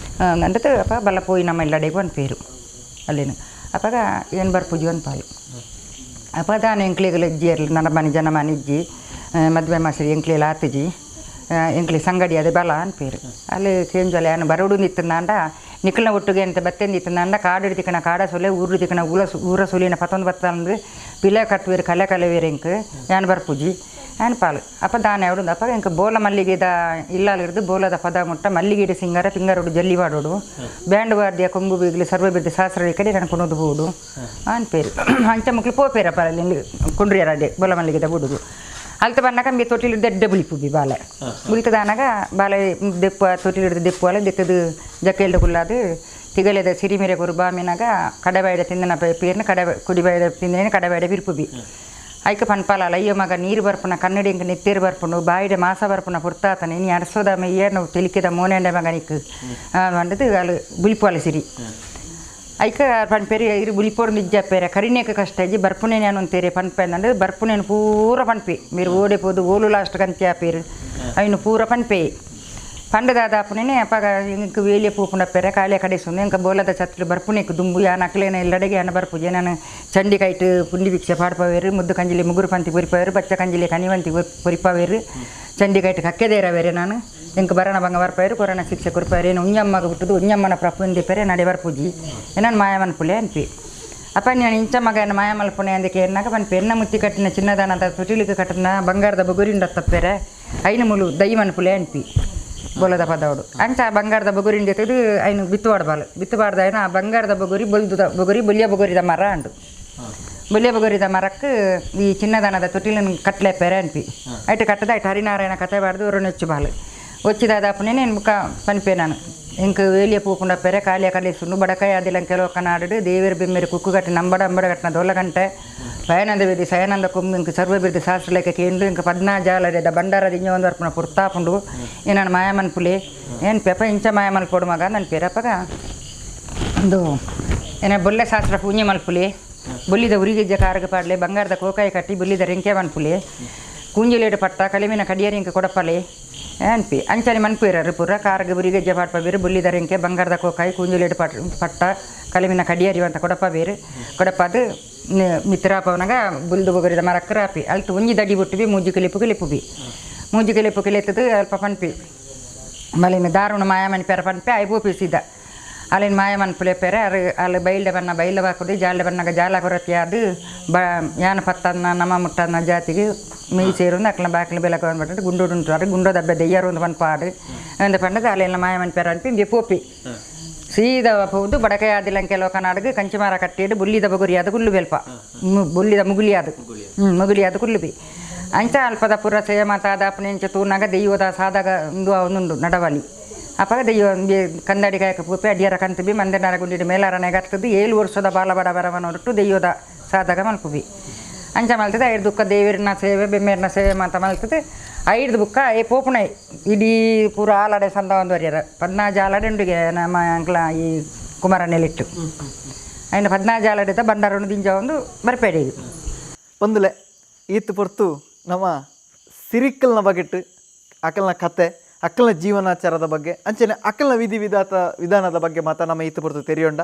ಅಂದತ್ತು ಅಪ್ಪ ಬಲ್ಲ ಪೋಯಿ ನಮ್ಮ ಇಲ್ಲಡೆಗೂ ಒಂದು ಪೇರು ಅಲ್ಲೇನು ಅಪ್ಪಾಗ ಏನು ಬರ್ಪುಜಿ ಒಂದು ಪಾಲು ಅಪ್ಪ ದಾನ ಎಂಕ್ಲೆಗಲ ಇಜ್ಜಿ ಇರಲಿ ನನ್ನ ಮನೆ ಜನ ಮನೆ ಇಜ್ಜಿ ಮದುವೆ ಮಾಸರಿ ಎಂಕ್ಲೆಲ್ಲ ಆತುಜಿ ಎಂಕ್ಲೆ ಸಂಗಡಿ ಅದೇ ಬಲ ಅನ್ಪೇರು ಅಲ್ಲಿ ಕೇಂಜೊಲೆ ಯಾನು ಬರೋಡು ನಿತ್ತಂದಾಂಡ ನಿಕ್ಕಲ್ನ ಒಟ್ಟಿಗೆ ಅಂತ ಬತ್ತೆಂದು ಇತ್ತಂದಾಂಡ ಕಾಡು ತಿಕ್ಕಣ ಕಾಡ ಸೊಲೆ ಊರು ತಿಕ್ಕಣ ಊರ ಊರ ಸೊಲಿನ ಪತ್ತೊಂದು ಬತ್ತಂದು ಪಿಲೆ ಕಟ್ಟುವೇರು ಕಲೆ ಕಲೆವೇರು ಎಂಕ್ ಯಾನು ಬರ್ಪುಜಿ ಯಾನ್ ಪಾಲು ಅಪ್ಪ ದಾನ ఎవడు ಅಪ್ಪ ಎಂಕ್ ಬೋಲ ಮಲ್ಲಿಗೆದ ಇಲ್ಲಾಲಿರ್ದು ಬೋಲದ ಪದ ಮುಟ್ಟ ಮಲ್ಲಿಗೆಡು ಸಿಂಗಾರ ಪಿಂಗಾರೋಡು ಜಲ್ಲಿ ವಾಡೋಡು ಬ್ಯಾಂಡ್ ವಾದ್ಯ ಕೊಂಬು ಬೀಗ್ಲಿ ಸರ್ವ ಬಿದ್ದು ಶಾಸ್ತ್ರ ಕಡೆ ನಾನು ಕೊನೋದು ಬೋಡು ಅನ್ಪೇರು ಅಂಚ ಮಕ್ಳು ಪೋಪೇರಪ್ಪ ಅಲ್ಲಿ ಕೊಂಡ್ರಿಯರ ಬೋಲ ಮಲ್ಲಿಗೆದ ಬುಡುದು ಅಲ್ತ ಬನ್ನಾಗ ಮಿ ತೊಟ್ಟಿಲು ದೆಡ್ಡ ಬುಲಿಪು ಬಿ ಬಾಲೆ ಬುಲಿತದಾನಾಗ ಬಾಲೆ ದೆಪ್ಪ ತೊಟ್ಟಿಲು ಹಿಡ್ದು ದೆಪ್ಪು ಅಲ್ಲ ದೆತ್ತದು ಜಕ್ಕೆಲ್ದ ಕುಲ್ಲಾದು ತಿಗಲೆದ ಸಿರಿಮಿರೆ ಕೊರು ಬಾಮಿನಾಗ ಕಡಬಾಯಿಡ ತಿಂದನ ಪೇರ್ನ ಕಡ ಕುಡಿಬಾಯಿಡ ತಿಂದನೆ ಕಡಬಾಯಿಡ ಬಿರ್ಪು ಬಿ ಐಕ ಪನ್ಪಾಲ ಅಯ್ಯೋ ಮಗ ನೀರು ಬರ್ಪುನ ಕನ್ನಡಿ ಇಂಕ ನೆತ್ತೇರು ಬರ್ಪುಂಡು ಬಾಯಿಡೆ ಮಾಸ ಬರ್ಪುನ ಪುರ್ತಾತನೆ ನೀ ಅರಸೋದ ಏನು ತೆಲಿಕೆದ ಮೋನೆಂಡ ಮಗನಿಕ್ ಬಂದದ್ದು ಅಲ್ಲಿ ಬುಲಿಪು ಅಲ್ಲ ಸಿರಿ ಐಕ ಪನ್ಪೇರಿ ಇರು ಬುಲಿಪೋಡು ನಿಜ್ಜ ಪೇರೆ ಕರಿನೇಕ ಕಷ್ಟ ಇಜ್ಜಿ ಬರ್ಪುನೇ ನಾನು ಅಂತೀರಿ ಪನ್ಪೆ ಅಂದ್ರೆ ಬರ್ಪುನೇನು ಪೂರ ಪನ್ಪಿ మీరు ಓಡೆ ಪೋದು ಓಲು ಲಾಸ್ಟ್ ಕಂತಿ ಆಪೇರು అయిన ಪೂರ ಪನ್ಪೆ ಪಂಡದಾದಾಪುನೇ ಅಪ್ಪಾಗ ಇಂಕ ವೇಲಿಯ ಪೂಪುಂಡ ಪೆರೆ ಕಾಳಿಯ ಕಡೆಸುಂದು ಇಂಕ ಬೋಲದ ಛತ್ರಿ ಬರ್ಪುನೇಕ್ ದುಂಬು ಯಾನ ಅಕ್ಲೇನ ಇಲ್ಲಡೆಗೆ ಯಾನ ಬರ್ಪುಜೆ ನಾನು ಚಂಡಿ ಕೈಟ್ ಪುಂಡಿ ಭಿಕ್ಷೆ ಪಾಡ್ಪವೇರು ಮುದ್ದು ಕಂಜಿಲಿ ಮುಗುರು ಪಂತಿ ಪೊರಿಪವೇರು ಬಚ್ಚ ಕಂಜಿಲಿ ಕನಿವಂತಿ ಪೊರಿಪವೇರು ಚಂಡಿ ಕೈಟ್ ಕಕ್ಕೆದೇರವೇರೆ ನಾನು ಇಂಕ ಬರಣ ಬಂಗ ಬರ್ಪೇರು ಕೊರೋನಾ ಶಿಕ್ಷೆ ಕೊರ್ಪೇರು ಏನು ಉಂಜಮ್ಮಗ ಹುಟ್ಟುದು ಉಂಜಮ್ಮನ ಪ್ರಪುಂದಿ ಪೆರೆ ನಡೆ ಬರ್ಪುಜಿ ಏನಾನು ಮಾಯಮನ್ ಪುಲೆ ಅನ್ಪಿ ಅಪ್ಪ ನಾನು ಇಂಚ ಮಗನ ಮಾಯಮಲ್ಪುಣೆ ಅಂದಕ್ಕೆ ಎನ್ನಾಗ ಪನ್ಪೆ ಎನ್ನ ಮುತ್ತಿ ಕಟ್ಟಿನ ಚಿನ್ನದಾನದ ತೊಟಿಲಿಗೆ ಕಟ್ಟಿನ ಬಂಗಾರದ ಬುಗುರಿಂಡ ತಪ್ಪೆರೆ ಐನ ಮುಲು ದೈಮನ್ ಪುಲೆ ಅನ್ಪಿ ಬೋಲದ ಪದವಡು ಅಂಚ ಬಂಗಾರದ ಬೊಗುರಿನ ಜೊತೆದು ಐನು ಬಿತ್ತುವಾಡಬಾಲು ಬಿತ್ತುಬಾರ್ದ ಐನ ಆ ಬಂಗಾರದ ಬೊಗುರಿ ಬೊಲ್ದುದ ಬೊಗುರಿ ಬೊಲ್ಯ ಬೊಗುರಿದ ಮರ ಅಂಡು ಬೊಲ್ಯ ಬೊಗುರಿದ ಮರಕ್ಕೆ ಈ ಚಿನ್ನದಾನದ ತೊಟ್ಟಿಲನ್ನು ಕಟ್ಲೆ ಪೆರೆ ಅನ್ಪಿ ಐಟು ಕಟ್ಟದ ಐಟು ಹರಿನಾರಾಯಣ ಕತೆ ಬಾರ್ದು ನೆಚ್ಚು ಬಾಲು వచ్చిదాదాపునే నేను ముఖ పనిపోయినాను ఇంక వేలియ పూకుండా పెర కాలియ కలేసుండు బడకాయ అదిలం ಕೆಲವು ನಾಡು ದೇವರ ಬೆಮ್ಮೆರು ಕುಕ್ಕು ಕಟ್ಟಿ ನಂಬಡ ಅಂಬಡ ಕಟ್ಟಿನ ದೊಲ್ಲಗಂಟೆ ಪಯನಂದ ಬಿದ್ದು ಸಯನಂದ ಕೊಮ್ಮು ಇಂಕ ಸರ್ವ ಬಿದ್ದು ಶಾಸ್ತ್ರಲೇಖ ಕೇಂದ್ರ ಇಂಕ ಪದ್ನಾಜಾಲದ ಬಂಡಾರ ದಿಂಜ ಒಂದು ಅರ್ಪಣ ಪುರ್ತಾಪುಂಡು ಏನಾನು ಮಾಯಮನ್ ಪುಲಿ ಏನು ಪೆಪ ಇಂಚ ಮಾಯಮನ್ ಪೋಡು ಮಗ ನನ್ನ ಪೇರಪ್ಪಗ ಒಂದು ಏನ ಬೊಲ್ಲೆ ಶಾಸ್ತ್ರ ಪೂಂಜೆ ಮಲ್ಪುಲಿ ಬೊಲ್ಲಿದ ಉರಿಗೆಜ್ಜೆ ಕಾರಗ ಪಾಡ್ಲೆ ಬಂಗಾರದ ಕೋಕಾಯಿ ಕಟ್ಟಿ ಬೊಲ್ಲಿದ ರೆಂಕೆ ಮನ್ಪುಲಿ ಕೂಂಜಿಲೇಡು ಪಟ್ಟ ಕಲಿಮಿನ ಕಡಿಯರಿ ಇಂಕ ಕೊಡಪಲೆ ಅನ್ಪಿ ಅಂಚನೆ ಮನ್ಪುಯಿರರು ಪೂರ ಕಾರಗ ಬುರಿಗೆಜ್ಜೆ ಪಾಡ್ಪ ಬೇರು ಬುಲ್ಲಿದ ರೆಂಕೆ ಬಂಗಾರದ ಕೋಕಾಯಿ ಕೂಂಜಿಲೇಡು ಪಟ್ ಪಟ್ಟ ಕಲಿಮಿನ ಕಡಿಯರಿ ಅಂತ ಕೊಡಪ ಬೇರು ಕೊಡಪದು ಮಿತ್ರಪವನಾಗ ಬುಲ್ದು ಬೊಗರಿದ ಮರಕ್ಕೆ ರಾಪಿ ಅಲ್ತು ಒಂಜಿ ದಡಿ ಬಿಟ್ಟು ಮೂಜಿ ಕಿಲಿಪು ಕಿಲಿಪು ಬಿ ಮೂಜಿ ಕಿಲಿಪು ಕಿಲಿತ್ತದು ಅಲ್ಪ ಪನ್ಪಿ ಮಲಿನ ದಾರುಣ ಮಾಯಮನ್ ಪೆರ ಪನ್ಪಿ I ಬೋಪಿಸಿದ ಅಲ್ಲಿನ ಮಾಯಮನ್ ಪುಲೆ ಪೆರೆ ಅರು ಅಲ್ಲಿ ಬೈಲ್ಡೆ ಬಣ್ಣ ಬೈಲ ಬಾಕುಡಿ ಜಾಲ್ಡೆ ಬಣ್ಣಗ ಜಾಲ ಕೊರತಿ ಅದು ಬ ಯಾನ ಪತ್ತನ್ನ ನಮ್ಮ ಮುಟ್ಟನ್ನ ಜಾತಿಗೆ ಮೀ ಸೇರುಂದು ಅಕ್ಲ ಬಾಕ್ಲ ಬೆಲಕ ಬಂದ್ಬಿಟ್ಟು ಗುಂಡು ಉಂಟು ಗುಂಡೋ ದಬ್ಬೆ ದೆಯ್ಯಾರು ಒಂದು ಪನ್ ಪಾಡು ಅಂದ ಪಂಡದ ಅಲ್ಲೆಲ್ಲ ಮಾಯಮನ್ ಪೆರ ಅನ್ಪಿ ಇಂಬೆ ಪೋಪಿ ಸೀದ ಪೋದು ಬಡಕೈ ಆದಿಲ್ಲ ಕೆಲವು ಕನಾಡಿಗೆ ಕಂಚಿಮಾರ ಕಟ್ಟಿಡು ಬುಲ್ಲಿದ ಬಗುರಿ ಅದು ಕುಲ್ಲು ಬೆಲ್ಪ ಬುಲ್ಲಿದ ಮುಗುಲಿ ಅದು ಮುಗುಲಿ ಅದು ಕುಲ್ಲು ಬಿ ಅಂಚ ಅಲ್ಪದ ಪುರ ಸೇಮ ತಾದಾಪನೆ ಇಂಚ ತೂನಾಗ ದೆಯ್ಯೋದ ಸಾದಾಗ ಒಂದು ಒಂದುಂಡು ನಡವಲಿ ಅಪ್ಪಾಗ ದೆಯ್ಯೋ ಕಂದಡಿ ಕಾಯಕ ಪೂಪೆ ಅಡಿಯರ ಕಂತು ಬಿ ಮಂದಿರ ಗುಂಡಿಡು ಮೇಲಾರನೆ ಗತ್ತದು 7 ವರ್ಷದ ಬಾಲ ಬಡ ಬರವನ ಹೊರಟು ದೆಯ್ಯೋದ ಸಾದಾಗ ಮಲ್ಪುಬಿ ಅಂಚ ಮಲ್ತದೆ ಐದು ದುಃಖ ದೇವಿರನ ಸೇವೆ ಬೆಮ್ಮೇರಿನ ಸೇವೆ ಮಾತ ಮಲ್ತದೆ ಐದು ಬುಕ್ಕ ಏ ಪೋಪುಣೈ ಇಡೀ ಪೂರ ಆಲಡೆ ಸಂದ ಒಂದು ವರಿಯರ ಪದ್ನಾಜ್ ಆಲಡೆ ಉಂಡಿಗೆ ನಮ್ಮ ಅಂಕ್ಲ ಈ ಕುಮಾರನೆಲಿಟ್ಟು ಐನ ಪದ್ನಾಜ್ ಆಲಡೆದ ಬಂಡಾರನ್ನು ದಿಂಜ ಒಂದು ಬರ್ಪೇಡೆ ಇದು ಒಂದುಲೆ ಈತ್ ಪೊರ್ತು ನಮ್ಮ ಸಿರಿಕಲ್ನ ಬಗೆಟ್ಟು ಅಕಲ್ನ ಕತೆ ಅಕ್ಕಲ್ನ ಜೀವನಾಚಾರದ ಬಗ್ಗೆ ಅಂಚನೆ ಅಕ್ಕಲ್ನ ವಿಧಿ ವಿಧಾನದ ಬಗ್ಗೆ ಮಾತ್ರ ನಮ್ಮ ಈತ್ ಪೊರ್ತು ತೆರಿಯೊಂಡ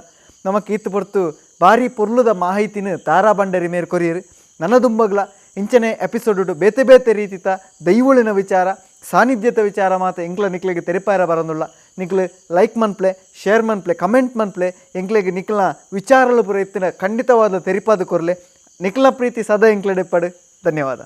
ನಮಕ್ ಈತ್ ಪೊರ್ತು ಭಾರಿ ಪೊರ್ಲುದ ಮಾಹಿತಿನ ತಾರಾ ಬಂಡರಿ ಮೇರ್ ಕೊರಿಯರು ನನ್ನ ದುಂಬಗ್ಲ ಇಂಚನೆ ಎಪಿಸೋಡ್ ಬೇತೆ ಬೇತೆ ರೀತಿತ ದೈವಳಿನ ವಿಚಾರ ಸಾನ್ನಿಧ್ಯತ ವಿಚಾರ ಮಾತ ಎಂಕ್ಲ ನಿಕ್ಲೆಗೆ ತೆರಿಪಾರ ಬರೋದಿಲ್ಲ. ನಿಕ್ಲು ಲೈಕ್ ಮನ್ಪ್ಲೆ, ಶೇರ್ ಮನ್ಪ್ಲೆ, ಕಮೆಂಟ್ ಮನ್ಪ್ಲೆ, ಎಂಕ್ಲೆಗೆ ನಿಕ್ಲ ವಿಚಾರಲು ಪೂರ ಇತ್ತಿನ ಖಂಡಿತವಾದ ತೆರಿಪಾದ ಕೊರ್ಲೆ. ನಿಕ್ಲ ಪ್ರೀತಿ ಸದಾ ಎಂಕ್ಲೆಡೆಪ್ಪಡು. ಧನ್ಯವಾದ.